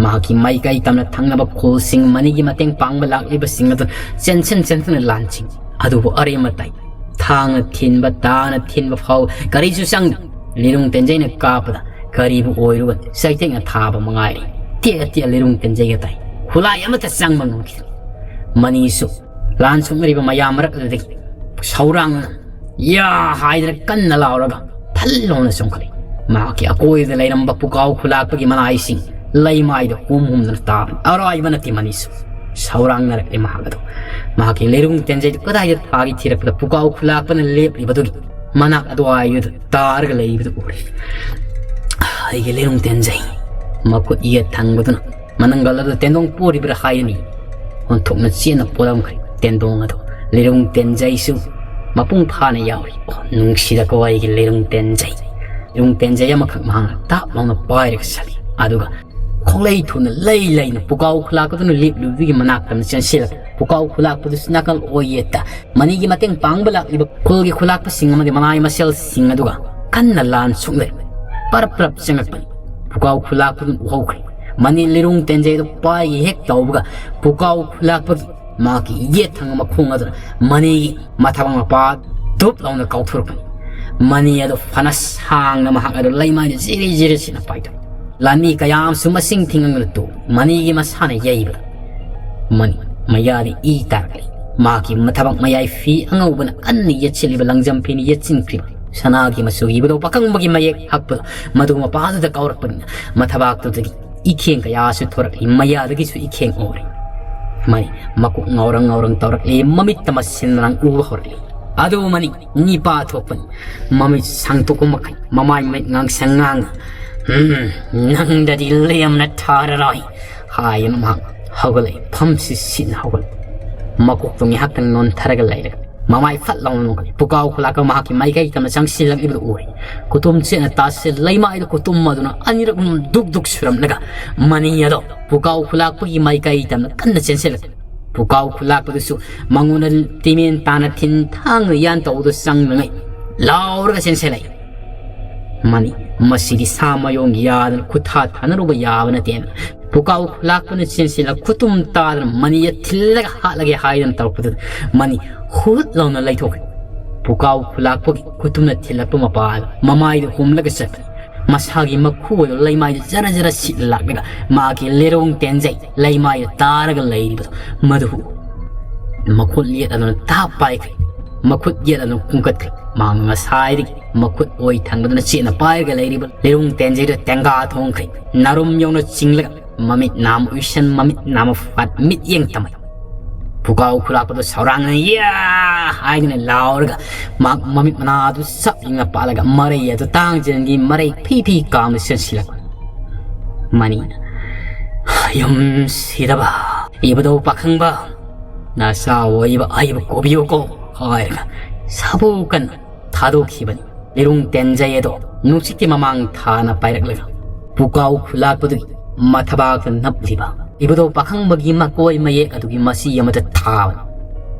ꯃꯍꯥꯛꯀꯤ ꯃꯥꯏꯀꯩ ꯇꯝꯅ ꯊꯪꯅꯕ ꯈꯨꯜꯁꯤꯡ ꯃꯅꯤꯒꯤ ꯃꯇꯦꯡ ꯄꯥꯡꯕ ꯂꯥꯛꯂꯤꯕꯁꯤꯡ ꯑꯗꯨ ꯆꯦꯟꯁꯤꯟ ꯆꯦꯟꯁꯤꯟꯅ ꯂꯥꯟꯁꯤꯡ꯫ ꯑꯗꯨꯕꯨ ꯑꯔꯦꯝꯕ ꯇꯥꯏ꯫ ꯊꯥꯡꯅ ꯊꯤꯟꯕ, ꯇꯥꯅ ꯊꯤꯟꯕ ꯐꯥꯎ ꯀꯔꯤꯁꯨ ꯆꯪꯗꯦ꯫ ꯂꯤꯔꯨꯡ ꯇꯦꯟꯖꯩꯅ ꯀꯥꯞꯄꯗ ꯀꯔꯤꯕꯨ ꯑꯣꯏꯔꯨꯒꯅꯤ? ꯆꯩꯇꯦꯛꯅ ꯊꯥꯕ ꯃꯉꯥꯏꯔꯦ꯫ ꯇꯦꯛ ꯇꯦꯛ ꯂꯤꯔꯨꯡ ꯇꯦꯟꯖꯩꯒ ꯇꯥꯏ꯫ ꯈꯨꯠꯂꯥꯏ ꯑꯃꯠꯇ ꯆꯪꯕ ꯉꯝꯈꯤꯗ꯭ꯔꯦ꯫ ꯃꯅꯤꯁꯨ ꯂꯥꯟ ꯁꯣꯛꯅꯔꯤꯕ ꯃꯌꯥꯝ ꯃꯔꯛ ꯑꯗꯨꯗꯒꯤ ꯁꯧꯔꯥꯡꯅ "ꯌꯥ" ꯍꯥꯏꯗꯅ ꯀꯟꯅ ꯂꯥꯎꯔꯒ ꯊꯜ ꯂꯥꯎꯅ ꯆꯣꯡꯈꯠꯂꯛꯏ꯫ ꯃꯍꯥꯛꯀꯤ ꯑꯀꯣꯏꯕꯗ ꯂꯩꯔꯝꯕ ꯄꯨꯀꯥꯎ ꯈꯨꯂꯥꯛꯄꯒꯤ ꯃꯅꯥꯏꯁꯤꯡ ꯂꯩꯃꯥꯏꯗ ꯍꯨꯝ ꯍꯨꯝꯗꯨꯅ ꯇꯥꯕꯅꯤ꯫ ꯑꯔꯥꯏꯕ ꯅꯠꯇꯦ ꯃꯅꯤꯁꯨ꯫ ꯁꯧꯔꯥꯡꯅꯔꯛꯂꯦ ꯃꯍꯥꯛ ꯑꯗꯨ꯫ ꯃꯍꯥꯛꯀꯤ ꯂꯩꯔꯨꯡ ꯇꯦꯟꯖꯩꯗꯨ ꯀꯗꯥꯏꯗ ꯊꯥꯒꯦ ꯊꯤꯔꯛꯄꯗ ꯄꯨꯀꯥꯎ ꯈꯨꯂꯥꯛꯄꯅ ꯂꯦꯞꯂꯤꯕꯗꯨꯒꯤ ꯃꯅꯥꯛ ꯑꯗꯨꯋꯥꯏꯗꯨꯗ ꯇꯥꯔꯒ ꯂꯩꯕꯗꯨ ꯎꯔꯦ꯫ ꯑꯩꯒꯤ ꯂꯩꯔꯨꯡ ꯇꯦꯟꯖꯩ꯫ ꯃꯈꯨꯠ ꯌꯦꯠ ꯊꯪꯕꯗꯨꯅ ꯃꯅꯪꯒꯜ ꯑꯗꯨ ꯇꯦꯟꯗꯣꯡ ꯄꯣꯔꯤꯕ꯭ꯔꯥ ꯍꯥꯏꯔꯅꯤ꯫ ꯑꯣꯟꯊꯣꯛꯅ ꯆꯦꯠꯅ ꯄꯣꯔꯝꯈ꯭ꯔꯦ ꯇꯦꯟꯗꯣꯡ ꯑꯗꯨ꯫ ꯂꯩꯔꯨꯡ ꯇꯦꯟꯖꯩꯁꯨ ꯃꯄꯨꯡ ꯐꯥꯅ ꯌꯥꯎꯔꯤ꯫ ꯑꯣ, ꯅꯨꯡꯁꯤꯗꯀꯣ ꯑꯩꯒꯤ ꯂꯩꯔꯨꯡ ꯇꯦꯟꯖꯩ꯫ ꯂꯤꯔꯨꯡ ꯇꯦꯟꯖꯩ ꯑꯃꯈꯛ ꯃꯍꯥꯛꯅ ꯇꯥꯞ ꯂꯥꯎꯅ ꯄꯥꯏꯔꯒ ꯆꯠꯂꯤ꯫ ꯑꯗꯨꯒ ꯈꯣꯡꯂꯩ ꯊꯨꯅ ꯂꯩ ꯂꯩꯅ ꯄꯨꯀꯥꯎ ꯈꯨꯂꯥꯛꯄꯗꯨꯅ ꯂꯦꯞꯂꯤꯕꯗꯨꯒꯤ ꯃꯅꯥꯛꯇ ꯑꯃ ꯆꯦꯟꯁꯤꯜꯂꯛꯏ꯫ ꯄꯨꯀꯥꯎ ꯈꯨꯂꯥꯛꯄꯗꯨꯁꯨ ꯅꯥꯀꯜ ꯑꯣꯏ ꯌꯦꯠꯇ ꯃꯅꯤꯒꯤ ꯃꯇꯦꯡ ꯄꯥꯡꯕ ꯂꯥꯛꯂꯤꯕ ꯈꯨꯜꯒꯤ ꯈꯨꯂꯥꯛꯄꯁꯤꯡ ꯑꯃꯗꯤ ꯃꯅꯥꯏ ꯃꯁꯦꯜꯁꯤꯡ ꯑꯗꯨꯒ ꯀꯟꯅ ꯂꯥꯟ ꯁꯣꯛꯅꯔꯤ꯫ ꯄꯔꯞ ꯄꯔꯞ ꯆꯪꯂꯛꯄꯅꯤ꯫ ꯄꯨꯀꯥꯎ ꯈꯨꯂꯥꯛꯄꯗꯨꯅ ꯎꯍꯧꯈ꯭ꯔꯦ꯫ ꯃꯅꯤ ꯂꯤꯔꯨꯡ ꯇꯦꯟꯖꯩꯗꯨ ꯄꯥꯏꯒꯦ ꯍꯦꯛ ꯇꯧꯕꯒ ꯄꯨꯀꯥꯎ ꯈꯨꯂꯥꯛꯄꯒꯤ ꯃꯍꯥꯛꯀꯤ ꯌꯦꯠ ꯊꯪꯕ ꯃꯈꯣꯡ ꯑꯗꯨꯅ ꯃꯅꯤꯒꯤ ꯃꯊꯕꯥꯛ ꯃꯄꯥ ꯗꯨꯞ ꯂꯥꯎꯅ ꯀꯥꯎꯊꯣꯔꯛꯄꯅꯤ꯫ ꯃꯅꯤ ꯑꯗꯨ ꯐꯅ ꯁꯥꯡꯅ ꯃꯍꯥꯛ ꯑꯗꯨ ꯂꯩꯃꯥꯏꯗ ꯖꯤꯔꯤ ꯖꯤꯔꯤ ꯁꯤꯠꯅ ꯄꯥꯏꯊꯣꯛꯏ꯫ ꯂꯥꯟꯃꯤ ꯀꯌꯥ ꯑꯃꯁꯨ ꯃꯁꯤꯡ ꯊꯤꯉꯝꯗꯅ ꯇꯨ ꯃꯅꯤꯒꯤ ꯃꯁꯥꯅ ꯌꯩꯕꯗ ꯃꯅꯤ ꯃꯌꯥꯗ ꯏ ꯇꯥꯔꯛꯂꯤ꯫ ꯃꯍꯥꯛꯀꯤ ꯃꯊꯕꯥꯛ ꯃꯌꯥꯏ ꯐꯤ ꯑꯉꯧꯕꯅ ꯀꯟꯅ ꯌꯦꯠꯁꯤꯜꯂꯤꯕ ꯂꯪꯖꯝ ꯐꯤꯅ ꯌꯦꯠꯁꯤꯟꯈ꯭ꯔꯤꯕ ꯁꯅꯥꯒꯤ ꯃꯆꯨꯒꯤ ꯏꯕꯨꯙꯧ ꯄꯥꯈꯪꯕꯒꯤ ꯃꯌꯦꯛ ꯍꯛꯄꯗꯣ ꯃꯗꯨ ꯃꯄꯥꯗꯨꯗ ꯀꯥꯎꯔꯛꯄꯅꯤꯅ ꯃꯊꯕꯥꯛꯇꯨꯗꯒꯤ ꯏꯈꯦꯡ ꯀꯌꯥꯁꯨ ꯊꯣꯔꯛꯂꯤ, ꯃꯌꯥꯗꯒꯤꯁꯨ ꯏꯈꯦꯡ ꯎꯔꯤ꯫ ꯃꯅꯤ ꯃꯀꯣꯛ ꯉꯥꯎꯔꯪ ꯉꯥꯎꯔꯪ ꯇꯧꯔꯛꯂꯤ, ꯃꯃꯤꯠꯇ ꯃꯁꯤꯟ ꯃꯔꯥꯡ ꯎꯕ ꯍꯧꯔꯛꯂꯤ꯫ ꯑꯗꯨ ꯃꯅꯤ ꯅꯤꯄꯥ ꯊꯣꯛꯄꯅꯤ꯫ ꯃꯃꯤꯠ ꯁꯥꯡꯇꯣꯛꯄ ꯃꯈꯩ ꯃꯃꯥꯏ ꯃꯃꯤꯠ ꯉꯥꯡꯁꯪ ꯉꯥꯡꯅ, "ꯎꯝ, ꯅꯪꯗꯗꯤ ꯂꯦꯝꯅ ꯊꯥꯔꯔꯣꯏ" ꯍꯥꯏꯗꯨꯅ ꯃꯍꯥꯛ ꯍꯧꯒꯠꯂꯛꯏ꯫ ꯐꯝꯁꯤ ꯁꯤꯠꯅ ꯍꯧꯒꯠꯂꯛꯏ꯫ ꯃꯀꯣꯛꯇꯣ ꯉꯥꯏꯍꯥꯛꯇꯪ ꯅꯣꯟꯊꯔꯒ ꯂꯩꯔꯒ ꯃꯃꯥꯏ ꯐꯠ ꯂꯥꯎꯅ ꯅꯣꯛꯈꯠꯂꯤ꯫ ꯄꯨꯀꯥꯎ ꯈꯨꯂꯥꯛꯄ ꯃꯍꯥꯛꯀꯤ ꯃꯥꯏꯀꯩ ꯇꯝꯅ ꯆꯪꯁꯤꯜꯂꯛꯂꯤꯕꯗꯨ ꯎꯔꯦ꯫ ꯈꯨꯇꯨꯝ ꯆꯦꯠꯅ ꯇꯥꯁꯤꯜ ꯂꯩꯃꯥꯏꯗ ꯈꯨꯇꯨꯝ ꯑꯗꯨꯅ ꯑꯅꯤꯔꯛ ꯑꯍꯨꯝ ꯗꯨꯛ ꯗꯨꯛ ꯁꯨꯔꯝꯂꯒ ꯃꯅꯤ ꯑꯗꯣ ꯄꯨꯀꯥꯎ ꯈꯨꯂꯥꯛꯄꯒꯤ ꯃꯥꯏꯀꯩ ꯇꯝꯅ ꯀꯟꯅ ꯆꯦꯟꯁꯤꯜꯂꯛꯂꯤ꯫ ꯄꯨꯀꯥꯎ ꯈꯨꯂꯥꯛꯄꯗꯨꯁꯨ ꯃꯉꯣꯟꯗ ꯇꯤꯃꯦꯟ ꯇꯥꯅ ꯊꯤꯟ ꯊꯥꯡꯅ ꯌꯥꯟ ꯇꯧꯕꯗꯨ ꯆꯪꯗꯉꯩ ꯂꯥꯎꯔꯒ ꯆꯦꯟꯁꯤꯜꯂꯛꯏ꯫ ꯃꯅꯤ ꯃꯁꯤꯗꯤ ꯁꯥ ꯃꯌꯣꯡ ꯌꯥꯗꯅ ꯈꯨꯠꯊꯥ ꯊꯥꯅꯔꯨꯕ ꯌꯥꯕ ꯅꯠꯇꯦꯅ ꯄꯨꯀꯥꯎ ꯈꯨꯂꯥꯛꯄꯅ ꯆꯦꯟꯁꯤꯜꯂ ꯈꯨꯇꯨꯝ ꯇꯥꯗꯅ ꯃꯅꯤꯗ ꯊꯤꯜꯂꯒ ꯍꯥꯠꯂꯒꯦ ꯍꯥꯏꯗꯅ ꯇꯧꯔꯛꯄꯗꯨꯗ ꯃꯅꯤ ꯍꯨꯠ ꯂꯥꯎꯅ ꯂꯩꯊꯣꯛꯈ꯭ꯔꯦ꯫ ꯄꯨꯀꯥꯎ ꯈꯨꯂꯥꯛꯄꯒꯤ ꯈꯨꯇꯨꯝꯅ ꯊꯤꯜꯂꯛꯄ ꯃꯄꯥꯗ ꯃꯃꯥꯏꯗ ꯍꯨꯝꯂꯒ ꯆꯠꯄꯅꯤ꯫ ꯃꯁꯥꯒꯤ ꯃꯈꯨ ꯑꯗꯨ ꯂꯩꯃꯥꯏꯗ ꯖꯔ ꯖꯔ ꯁꯤꯠꯂ ꯂꯥꯛꯂꯒ ꯃꯥꯒꯤ ꯂꯦꯔꯣꯡ ꯇꯦꯟꯖꯩ ꯂꯩꯃꯥꯏꯗ ꯇꯥꯔꯒ ꯂꯩꯔꯤꯕꯗꯣ ꯃꯗꯨ ꯃꯈꯨꯠ ꯌꯦꯠ ꯑꯗꯨꯅ ꯇꯥꯞ ꯄꯥꯏꯈ꯭ꯔꯦ꯫ ꯃꯈꯨꯠ ꯌꯦꯠ ꯑꯗꯨꯅ ꯀꯨꯝꯈꯠꯈ꯭ꯔꯦ꯫ ꯃꯍꯥꯛꯅ ꯉꯁꯥꯏꯗꯒꯤ ꯃꯈꯨꯠ ꯑꯣꯏ ꯊꯪꯕꯗꯨꯅ ꯆꯦꯠꯅ ꯄꯥꯏꯔꯒ ꯂꯩꯔꯤꯕ ꯂꯤꯔꯨꯡ ꯇꯦꯟꯖꯩꯗꯨ ꯇꯦꯡꯒꯥ ꯊꯣꯡꯈ꯭ꯔꯦ꯫ ꯅꯥꯔꯨꯝ ꯌꯧꯅ ꯆꯤꯡꯂꯒ ꯃꯃꯤꯠ ꯅꯥꯝ ꯎꯏꯁꯟ, ꯃꯃꯤꯠ ꯅꯥꯝ ꯐꯥꯠ, ꯃꯤꯠꯌꯦꯡ ꯇꯝꯃꯤ꯫ ꯄꯨꯀꯥꯎ ꯈꯨꯂꯥꯛꯄꯗꯨ ꯁꯧꯔꯥꯡꯅ "ꯌꯥ!" ꯍꯥꯏꯗꯨꯅ ꯂꯥꯎꯔꯒ ꯃꯍꯥꯛ ꯃꯃꯤꯠ ꯃꯅꯥ ꯑꯗꯨ ꯆꯞ ꯌꯨꯡꯅ ꯄꯥꯜꯂꯒ ꯃꯔꯩ ꯑꯗꯨ ꯇꯥꯡꯖꯦꯟꯒꯤ ꯃꯔꯩ ꯐꯤ ꯐꯤ ꯀꯥꯝꯅ ꯆꯦꯟꯁꯤꯜꯂꯛꯄ꯫ ꯃꯅꯤꯅ, "ꯌꯨꯝ ꯁꯤꯗꯕ, ꯏꯕꯨꯙꯧ ꯄꯥꯈꯪꯕ, ꯅꯆꯥ ꯑꯣꯏꯕ ꯑꯩꯕꯨ ꯀꯣꯕꯤꯌꯨꯀꯣ" ꯍꯥꯏꯔꯒ ꯁꯥꯕꯨ ꯀꯟꯅ ꯊꯥꯗꯣꯛꯈꯤꯕꯅꯤ꯫ ꯂꯤꯔꯨꯡ ꯇꯦꯟꯖꯩ ꯑꯗꯣ ꯅꯨꯡꯁꯤꯠꯀꯤ ꯃꯃꯥꯡ ꯊꯥꯅ ꯄꯥꯏꯔꯛꯂꯒ ꯄꯨꯀꯥꯎ ꯈꯨꯂꯥꯛꯄꯗꯨꯒꯤ ꯃꯊꯕꯥꯛꯇ ꯅꯞꯂꯤꯕ ꯏꯕꯨꯙꯧ ꯄꯥꯈꯪꯕꯒꯤ ꯃꯀꯣꯏ ꯃꯌꯦꯛ ꯑꯗꯨꯒꯤ ꯃꯆꯤ ꯑꯃꯗ ꯊꯥꯕꯅꯤ꯫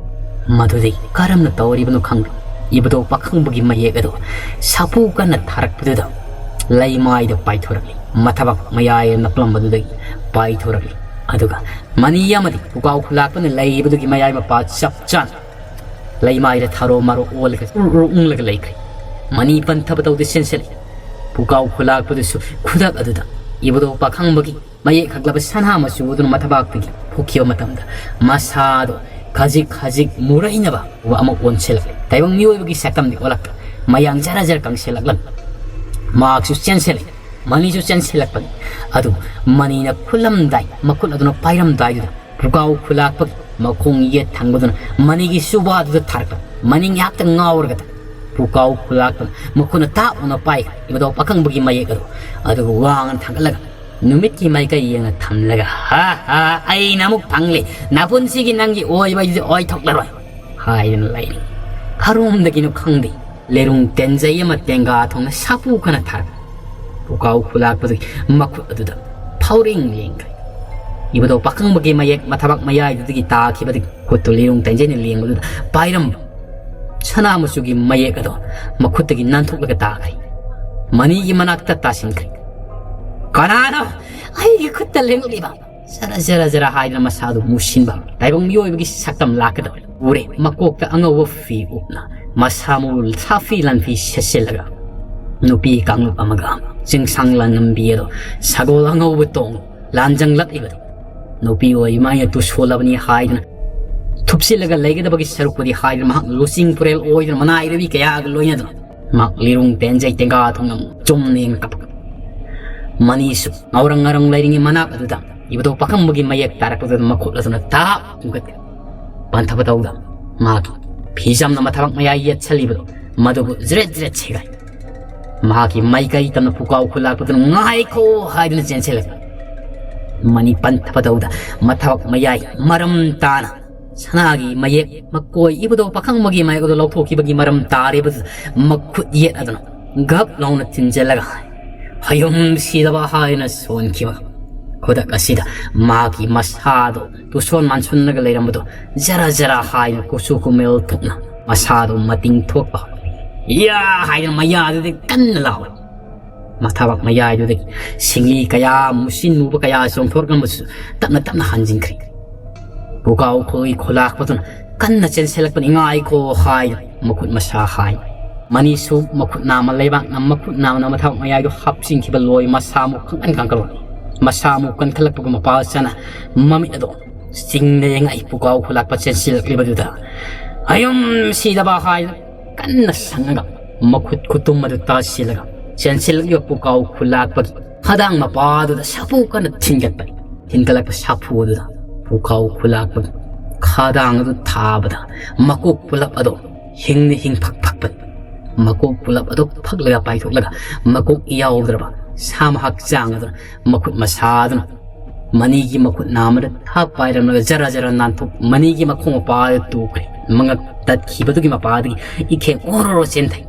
ꯃꯗꯨꯗꯤ ꯀꯔꯝꯅ ꯇꯧꯔꯤꯕꯅꯣ ꯈꯪꯗꯦ, ꯏꯕꯨꯙꯧ ꯄꯥꯈꯪꯕꯒꯤ ꯃꯌꯦꯛ ꯑꯗꯨ ꯁꯥꯐꯨ ꯀꯟꯅ ꯊꯥꯔꯛꯄꯗꯨꯗ ꯂꯩꯃꯥꯏꯗ ꯄꯥꯏꯊꯣꯔꯛꯂꯤ꯫ ꯃꯊꯕꯥꯛ ꯃꯌꯥꯏ ꯅꯞꯂꯝꯕꯗꯨꯗꯒꯤ ꯄꯥꯏꯊꯣꯔꯛꯂꯤ꯫ ꯑꯗꯨꯒ ꯃꯅꯤ ꯑꯃꯗꯤ ꯄꯨꯀꯥꯎ ꯈꯨꯂꯥꯛꯄꯅ ꯂꯩꯔꯤꯕꯗꯨꯒꯤ ꯃꯌꯥꯏ ꯃꯄꯥ ꯆꯞ ꯆꯥꯅ ꯂꯩꯃꯥꯏꯗ ꯊꯥꯔꯣ ꯃꯥꯔꯣ ꯑꯣꯜꯂꯒ ꯎꯔ ꯎꯔ ꯎꯪꯂꯒ ꯂꯩꯈ꯭ꯔꯦ꯫ ꯃꯅꯤ ꯄꯟꯊꯕ ꯇꯧꯗꯦ, ꯆꯦꯟꯁꯤꯜꯂꯤ꯫ ꯄꯨꯀꯥꯎ ꯈꯨꯂꯥꯛꯄꯗꯨꯁꯨ ꯈꯨꯗꯛ ꯑꯗꯨꯗ ꯏꯕꯨꯙꯧ ꯄꯥꯈꯪꯕꯒꯤ ꯃꯌꯦꯛ ꯍꯛꯂꯕ ꯁꯅꯥ ꯃꯆꯨ ꯑꯗꯨꯅ ꯃꯊꯕꯥꯛꯇꯒꯤ ꯐꯨꯈꯤꯕ ꯃꯇꯝꯗ ꯃꯁꯥꯗꯣ ꯈꯖꯤꯛ ꯈꯖꯤꯛ ꯃꯨꯔꯩꯅꯕ ꯑꯃ ꯑꯣꯟꯁꯤꯜꯂꯛꯂꯦ꯫ ꯇꯥꯏꯕꯪ ꯃꯤꯑꯣꯏꯕꯒꯤ ꯁꯛꯇꯝꯗꯤ ꯑꯣꯜꯂꯛꯇ꯭ꯔꯦ꯫ ꯃꯌꯥꯡ ꯖꯔ ꯖꯔ ꯀꯪꯁꯤꯜꯂꯛꯂꯝꯃꯤ꯫ ꯃꯍꯥꯛꯁꯨ ꯆꯦꯟꯁꯤꯜꯂꯛꯏ꯫ ꯃꯅꯤꯁꯨ ꯆꯦꯟꯁꯤꯜꯂꯛꯄꯅꯤ꯫ ꯑꯗꯨꯕꯨ ꯃꯅꯤꯅ ꯈꯨꯠꯂꯝꯗꯥꯏ, ꯃꯈꯨꯠ ꯑꯗꯨꯅ ꯄꯥꯏꯔꯝꯗꯥꯏꯗꯨꯗ ꯄꯨꯀꯥꯎ ꯈꯨꯂꯥꯛꯄꯒꯤ ꯃꯈꯣꯡ ꯌꯦꯠ ꯊꯪꯕꯗꯨꯅ ꯃꯅꯤꯒꯤ ꯁꯨꯕꯥꯗꯨꯗ ꯊꯥꯔꯛꯄ꯫ ꯃꯅꯤ ꯉꯥꯏꯍꯥꯛꯇ ꯉꯥꯎꯔꯒ ꯄꯨꯀꯥꯎ ꯈꯨꯂꯥꯛꯄꯅ ꯃꯈꯨꯠꯅ ꯇꯥꯞ ꯑꯣꯏꯅ ꯄꯥꯏꯈ꯭ꯔꯦ ꯏꯕꯨꯙꯧ ꯄꯥꯈꯪꯕꯒꯤ ꯃꯌꯦꯛ ꯑꯗꯨ꯫ ꯑꯗꯨꯒ ꯋꯥꯡꯅ ꯊꯥꯡꯒꯠꯂꯒ ꯅꯨꯃꯤꯠꯀꯤ ꯃꯥꯏꯀꯩ ꯌꯦꯡꯅ ꯊꯝꯂꯒ, "ꯍꯥ ꯍꯥ, ꯑꯩꯅ ꯑꯃꯨꯛ ꯐꯪꯂꯦ, ꯅꯄꯨꯟꯁꯤꯒꯤ ꯅꯪꯒꯤ ꯑꯣꯏꯕ ꯍꯥꯏꯗꯨꯗꯤ ꯑꯣꯏꯊꯣꯛꯂꯔꯣꯏ" ꯍꯥꯏꯗꯅ ꯂꯩꯔꯤ꯫ ꯀꯔꯣꯝꯗꯒꯤꯅꯣ ꯈꯪꯗꯦ, ꯂꯩꯔꯨꯡ ꯇꯦꯟꯖꯩ ꯑꯃ ꯇꯦꯡꯒꯥ ꯊꯣꯡꯅ ꯁꯥꯐꯨ ꯀꯟꯅ ꯊꯥꯔꯛ꯫ ꯄꯨꯀꯥꯎ ꯈꯨꯂꯥꯛꯄꯗꯨꯒꯤ ꯃꯈꯨꯠ ꯑꯗꯨꯗ ꯐꯥꯎꯔꯤꯡ ꯂꯦꯡꯈ꯭ꯔꯦ꯫ ꯏꯕꯨꯙꯧ ꯄꯥꯈꯪꯕꯒꯤ ꯃꯌꯦꯛ ꯃꯊꯕꯥꯛ ꯃꯌꯥꯏꯗꯨꯗꯒꯤ ꯇꯥꯈꯤꯕꯗꯒꯤ ꯈꯨꯠꯇꯨ ꯂꯤꯔꯨꯡ ꯇꯦꯟꯖꯩꯅ ꯂꯦꯡꯕꯗꯨꯗ ꯄꯥꯏꯔꯝꯕ ꯁꯅꯥ ꯃꯆꯨꯒꯤ ꯃꯌꯦꯛ ꯑꯗꯣ ꯃꯈꯨꯠꯇꯒꯤ ꯅꯥꯟꯊꯣꯛꯂꯒ ꯇꯥꯈ꯭ꯔꯦ꯫ ꯃꯅꯤꯒꯤ ꯃꯅꯥꯛꯇ ꯇꯥꯁꯤꯟꯈ꯭ꯔꯦ꯫ "ꯀꯅꯥꯅꯣ ꯑꯩꯒꯤ ꯈꯨꯠꯇ ꯂꯦꯡꯂꯛꯂꯤꯕ?" ꯖꯔ ꯖꯔ ꯖꯔ ꯍꯥꯏꯗꯨꯅ ꯃꯁꯥꯗꯨ ꯃꯨꯁꯤꯟꯕ ꯇꯥꯏꯕꯪ ꯃꯤꯑꯣꯏꯕꯒꯤ ꯁꯛꯇꯝ ꯂꯥꯛꯀꯗꯧꯔꯦ꯫ ꯎꯔꯦ, ꯃꯀꯣꯛꯇ ꯑꯉꯧꯕ ꯐꯤ ꯎꯞꯅ, ꯃꯁꯥ ꯃꯎ ꯁꯥꯐꯤ ꯂꯥꯟꯐꯤ ꯁꯦꯠꯆꯤꯜꯂꯒ, ꯅꯨꯄꯤ ꯀꯥꯡꯂꯨꯞ ꯑꯃꯒ ꯆꯤꯡꯁꯥꯡ ꯂꯥꯟꯂꯝꯕꯤ ꯑꯗꯣ ꯁꯒꯣꯜ ꯑꯉꯧꯕ ꯇꯣꯡ ꯂꯥꯟꯖꯪꯂꯛꯂꯤꯕꯗꯨ꯫ ꯅꯨꯄꯤ ꯑꯣꯏ ꯃꯥꯏꯅ ꯇꯨꯁꯣꯜꯂꯕꯅꯤ ꯍꯥꯏꯗꯨꯅ ꯊꯨꯞꯆꯤꯜꯂꯒ ꯂꯩꯒꯗꯕꯒꯤ ꯁꯔꯨꯛꯄꯨꯗꯤ ꯍꯥꯏꯗꯨꯅ ꯃꯍꯥꯛ ꯂꯨꯆꯤꯡ ꯄꯨꯔꯦꯜ ꯑꯣꯏꯗꯨꯅ ꯃꯅꯥꯏ ꯔꯕꯤ ꯀꯌꯥꯒ ꯂꯣꯏꯅꯗꯨꯅ ꯃꯍꯥꯛ ꯂꯤꯔꯨꯡ ꯇꯦꯟꯖꯩ ꯇꯦꯡꯒꯥ ꯊꯣꯡꯅ ꯆꯨꯝꯅ ꯌꯦꯡꯅ ꯀꯞꯄ꯫ ꯃꯅꯤꯁꯨ ꯉꯥꯎꯔꯪ ꯉꯥꯔꯪ ꯂꯩꯔꯤꯉꯩ ꯃꯅꯥꯛ ꯑꯗꯨꯗ ꯏꯕꯨꯙꯧ ꯄꯥꯈꯪꯕꯒꯤ ꯃꯌꯦꯛ ꯇꯥꯔꯛꯄꯗꯨꯗ ꯃꯈꯨꯠ ꯑꯗꯨꯅ ꯇꯥꯞ ꯈꯨꯝꯒꯠꯈ꯭ꯔꯦ꯫ ꯄꯟꯊꯕ ꯇꯧꯗ ꯃꯍꯥꯛꯀꯤ ꯐꯤꯖꯝꯅ ꯃꯊꯕꯥꯛ ꯃꯌꯥ ꯌꯦꯠꯁꯜꯂꯤꯕꯗꯨ ꯃꯗꯨꯕꯨ ꯖ꯭ꯔꯦꯠ ꯖ꯭ꯔꯦꯠ ꯁꯦꯒꯥꯏ꯫ ꯃꯍꯥꯛꯀꯤ ꯃꯥꯏꯀꯩ ꯇꯝꯅ ꯄꯨꯀꯥꯎ ꯈꯨꯂꯥꯛꯄꯗꯨꯅ "ꯉꯥꯏꯈꯣ" ꯍꯥꯏꯗꯨꯅ ꯆꯦꯟꯁꯤꯜꯂꯛꯏ꯫ ꯃꯅꯤ ꯄꯟꯊꯕ ꯇꯧꯗ ꯃꯊꯕꯥꯛ ꯃꯌꯥꯏ ꯃꯔꯝ ꯇꯥꯅ ꯁꯅꯥꯒꯤ ꯃꯌꯦꯛ ꯃꯀꯣꯏ ꯏꯕꯨꯙꯧ ꯄꯥꯈꯪꯕꯒꯤ ꯃꯌꯦꯛ ꯑꯗꯨ ꯂꯧꯊꯣꯛꯈꯤꯕꯒꯤ ꯃꯔꯝ ꯇꯥꯔꯤꯕꯗꯨꯗ ꯃꯈꯨꯠ ꯌꯦꯠ ꯑꯗꯨꯅ ꯒꯞ ꯂꯥꯎꯅ ꯊꯤꯟꯖꯤꯜꯂꯒ ꯍꯌꯨꯝ ꯁꯤꯗꯕ ꯍꯥꯏꯅ ꯁꯣꯟꯈꯤꯕ꯫ ꯈꯨꯗꯛ ꯑꯁꯤꯗ ꯃꯍꯥꯛꯀꯤ ꯃꯁꯥꯗꯣ ꯇꯨꯁꯣꯟ ꯃꯥꯟꯁꯣꯟꯂꯒ ꯂꯩꯔꯝꯕꯗꯣ ꯖꯔ ꯖꯔ ꯍꯥꯏꯅ ꯀꯨꯆꯨ ꯀꯨꯃꯦꯜ ꯊꯣꯛꯅ ꯃꯁꯥꯗꯣ ꯃꯇꯤꯡ ꯊꯣꯛꯄ ꯍꯧꯔꯛꯏ꯫ "ꯌꯥ!" ꯍꯥꯏꯗꯅ ꯃꯌꯥꯗꯨꯗꯒꯤ ꯀꯟꯅ ꯂꯥꯎꯏ꯫ ꯃꯊꯕꯥꯛ ꯃꯌꯥꯏꯗꯨꯗꯒꯤ ꯁꯤꯡꯂꯤ ꯀꯌꯥ, ꯃꯨꯁꯤꯟ ꯃꯨꯕ ꯀꯌꯥ ꯆꯣꯡꯊꯣꯔꯛꯂꯝꯕꯁꯨ ꯇꯞꯅ ꯇꯞꯅ ꯍꯟꯖꯤꯟꯈ꯭ꯔꯦ꯫ ꯄꯨꯀꯥꯎ ꯈꯨꯜꯒꯤ ꯈꯨꯂꯥꯛꯄꯗꯨꯅ ꯀꯟꯅ ꯆꯦꯟꯁꯤꯜꯂꯛꯄꯅꯤ꯫ "ꯉꯥꯏꯈꯣ" ꯍꯥꯏ, ꯃꯈꯨꯠ ꯃꯁꯥ ꯍꯥꯏ꯫ ꯃꯅꯤꯁꯨ ꯃꯈꯨꯠ ꯅꯥꯝꯃ ꯂꯩꯕꯥꯛꯅ ꯃꯈꯨꯠ ꯅꯥꯝꯃꯅ ꯃꯊꯕꯥꯛ ꯃꯌꯥꯏꯗꯨ ꯍꯥꯞꯆꯤꯟꯈꯤꯕ ꯂꯣꯏ ꯃꯁꯥ ꯑꯃꯨꯛ ꯈꯪꯀꯟ ꯀꯟꯈꯠꯂꯛꯏ꯫ ꯃꯁꯥ ꯑꯃꯨꯛ ꯀꯟꯈꯠꯂꯛꯄꯒ ꯃꯄꯥ ꯆꯅ ꯃꯃꯤꯠ ꯑꯗꯣ ꯆꯤꯡꯗ ꯌꯦꯡꯉꯛꯏ꯫ ꯄꯨꯀꯥꯎ ꯈꯨꯂꯥꯛꯄ ꯆꯦꯟꯁꯤꯜꯂꯛꯂꯤꯕꯗꯨꯗ ꯑꯌꯨꯝ ꯁꯤꯗꯕ ꯍꯥꯏꯅ ꯀꯟꯅ ꯁꯪꯉꯒ ꯃꯈꯨꯠ ꯈꯨꯇꯨꯝ ꯑꯗꯨ ꯇꯥꯁꯤꯜꯂꯒ ꯆꯦꯟꯁꯤꯜꯂꯛꯂꯤꯕ ꯄꯨꯀꯥꯎ ꯈꯨꯂꯥꯛꯄꯒꯤ ꯈꯗꯥꯡ ꯃꯄꯥꯗꯨꯗ ꯁꯥꯐꯨ ꯀꯟꯅ ꯊꯤꯟꯒꯠꯄꯅꯤ꯫ ꯊꯤꯟꯒꯠꯂꯛꯄ ꯁꯥꯐꯨ ꯑꯗꯨꯗ ꯄꯨꯀꯥꯎ ꯈꯨꯂꯥꯛꯄꯒꯤ ꯈꯗꯥꯡ ꯑꯗꯨ ꯊꯥꯕꯗ ꯃꯀꯣꯛ ꯄꯨꯂꯞ ꯑꯗꯣ ꯍꯤꯡꯅ ꯍꯤꯡ ꯐꯛ ꯐꯛꯄꯅꯤ꯫ ꯃꯀꯣꯛ ꯄꯨꯂꯞ ꯑꯗꯨ ꯐꯛꯂꯒ ꯄꯥꯏꯊꯣꯛꯂꯒ ꯃꯀꯣꯛ ꯌꯥꯎꯗ꯭ꯔꯕ ꯁꯥ ꯃꯍꯥꯛ ꯆꯥꯡ ꯑꯗꯨꯅ ꯃꯈꯨꯠ ꯃꯁꯥꯗꯨꯅ ꯃꯅꯤꯒꯤ ꯃꯈꯨꯠ ꯅꯥꯝꯃꯗ ꯊꯥꯞ ꯄꯥꯏꯔꯝꯂꯒ ꯖꯔ ꯖꯔ ꯅꯥꯟꯊꯣꯛ, ꯃꯅꯤꯒꯤ ꯃꯈꯣꯡ ꯃꯄꯥꯗ ꯇꯨꯈ꯭ꯔꯦ꯫ ꯃꯉꯛ ꯇꯠꯈꯤꯕꯗꯨꯒꯤ ꯃꯄꯥꯗꯒꯤ ꯏꯈꯦꯡ ꯑꯣꯔꯣꯔꯣ ꯆꯦꯟꯊꯩ꯫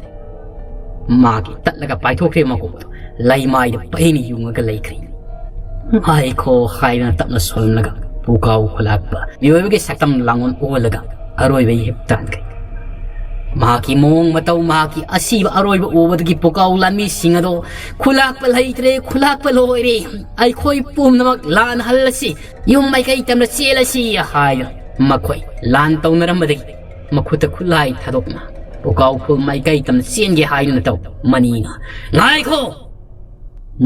ꯃꯥꯒꯤ ꯇꯠꯂꯒ ꯄꯥꯏꯊꯣꯛꯈ꯭ꯔꯤꯕ ꯃꯀꯣꯛ ꯑꯗꯨ ꯂꯩꯃꯥꯏꯗ ꯄꯩꯅ ꯌꯨꯡꯉꯒ ꯂꯩꯈ꯭ꯔꯦ꯫ "ꯉꯥꯏꯈꯣ" ꯍꯥꯏꯗꯅ ꯇꯞꯅ ꯁꯣꯜꯂꯝꯂꯒ ꯄꯨꯀꯥꯎ ꯈꯨꯂꯥꯛꯄ ꯃꯤꯑꯣꯏꯕꯒꯤ ꯁꯛꯇꯝ ꯂꯥꯡꯑꯣꯟ ꯑꯣꯜꯂꯒ ꯑꯔꯣꯏꯕ ꯏꯍꯤꯞ ꯇꯥꯟꯈ꯭ꯔꯦ꯫ ꯃꯍꯥꯛꯀꯤ ꯃꯑꯣꯡ ꯃꯇꯧ, ꯃꯍꯥꯛꯀꯤ ꯑꯁꯤꯕ ꯑꯔꯣꯏꯕ ꯎꯕꯗꯒꯤ ꯄꯨꯀꯥꯎ ꯂꯥꯟꯃꯤꯁꯤꯡ ꯑꯗꯣ "ꯈꯨꯂꯥꯛꯄ ꯂꯩꯇ꯭ꯔꯦ, ꯈꯨꯂꯥꯛꯄ ꯂꯣꯏꯔꯦ, ꯑꯩꯈꯣꯏ ꯄꯨꯝꯅꯃꯛ ꯂꯥꯟ ꯍꯜꯂꯁꯤ, ꯌꯨꯝ ꯃꯥꯏꯀꯩ ꯇꯝꯅ ꯆꯦꯜꯂꯁꯤ" ꯍꯥꯏꯗꯨꯅ ꯃꯈꯣꯏ ꯂꯥꯟ ꯇꯧꯅꯔꯝꯕꯗꯒꯤ ꯃꯈꯨꯠꯇ ꯈꯨꯠꯂꯥꯏ ꯊꯥꯗꯣꯛꯅ ꯄꯨꯀꯥꯎ ꯈꯨꯜ ꯃꯥꯏꯀꯩ ꯇꯝꯅ ꯆꯦꯟꯒꯦ ꯍꯥꯏꯗꯨꯅ ꯇꯧ꯫ ꯃꯅꯤꯅ "ꯉꯥꯏꯈꯣ!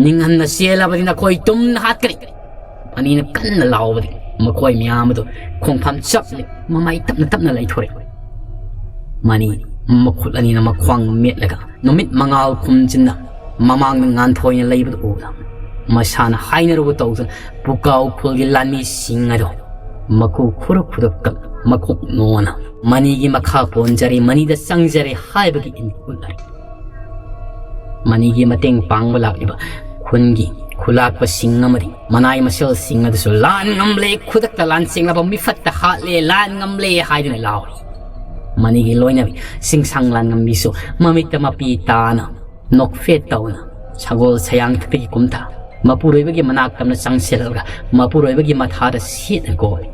ꯅꯤꯡꯍꯟꯅ ꯆꯦꯜꯂꯕꯗꯤ ꯅꯈꯣꯏ ꯇꯨꯝꯅ ꯍꯥꯠꯀꯅꯤ!" ꯃꯅꯤꯅ ꯀꯟꯅ ꯂꯥꯎꯕꯗꯒꯤ ꯃꯈꯣꯏ ꯃꯌꯥꯝ ꯑꯗꯨ ꯈꯣꯡꯐꯝ ꯆꯞ ꯂꯦꯞ ꯃꯃꯥꯏ ꯇꯞꯅ ꯇꯞꯅ ꯂꯩꯊꯣꯔꯛꯏ꯫ ꯃꯅꯤ ꯃꯈꯨꯠ ꯑꯅꯤꯅ ꯃꯈ꯭ꯋꯥꯡ ꯃꯦꯠꯂꯒ ꯅꯨꯃꯤꯠ ꯃꯉꯥꯜ ꯈꯨꯝꯖꯤꯟꯅ ꯃꯃꯥꯡꯗ ꯉꯥꯟꯊꯣꯏꯅ ꯂꯩꯕꯗꯨ ꯎꯕꯗ ꯃꯁꯥꯅ ꯍꯥꯏꯅꯔꯨꯕ ꯇꯧꯗꯨꯅ ꯄꯨꯀꯥꯎ ꯈꯨꯜꯒꯤ ꯂꯥꯟꯃꯤꯁꯤꯡ ꯑꯗꯨ ꯃꯈꯨ ꯈꯨꯔꯨ ꯈꯨꯗꯛꯇ ꯃꯀꯣꯛ ꯅꯣꯟꯅ "ꯃꯅꯤꯒꯤ ꯃꯈꯥ ꯄꯣꯟꯖꯔꯦ, ꯃꯅꯤꯗ ꯆꯪꯖꯔꯦ" ꯍꯥꯏꯕꯒꯤ ꯏꯪꯒꯤꯠ ꯎꯠꯂꯔꯤ꯫ ꯃꯅꯤꯒꯤ ꯃꯇꯦꯡ ꯄꯥꯡꯕ ꯂꯥꯛꯂꯤꯕ ꯈꯨꯟꯒꯤ ꯈꯨꯂꯥꯛꯄꯁꯤꯡ ꯑꯃꯗꯤ ꯃꯅꯥꯏ ꯃꯁꯦꯜꯁꯤꯡ ꯑꯗꯨꯁꯨ "ꯂꯥꯟ ꯉꯝꯂꯦ, ꯈꯨꯗꯛꯇ ꯂꯥꯟ ꯆꯦꯡꯂꯕ ꯃꯤꯐꯠꯇ ꯍꯥꯠꯂꯦ, ꯂꯥꯟ ꯉꯝꯂꯦ" ꯍꯥꯏꯗꯨꯅ ꯂꯥꯎꯔꯤ꯫ ꯃꯅꯤꯒꯤ ꯂꯣꯏꯅꯕꯤ ꯆꯤꯡꯁꯥꯡ ꯂꯥꯟꯉꯝꯕꯤꯁꯨ ꯃꯃꯤꯠꯇ ꯃꯄꯤ ꯇꯥꯅ ꯅꯣꯛꯐꯦꯠ ꯇꯧꯅ ꯁꯒꯣꯜ ꯁꯌꯥꯡꯊꯛꯇꯒꯤ ꯀꯨꯝꯊ, ꯃꯄꯨꯔꯣꯏꯕꯒꯤ ꯃꯅꯥꯛ ꯇꯝꯅ ꯆꯪꯁꯤꯜꯂꯒ ꯃꯄꯨꯔꯣꯏꯕꯒꯤ ꯃꯊꯥꯗ ꯁꯦꯠꯅ ꯀꯣꯜꯂꯤ꯫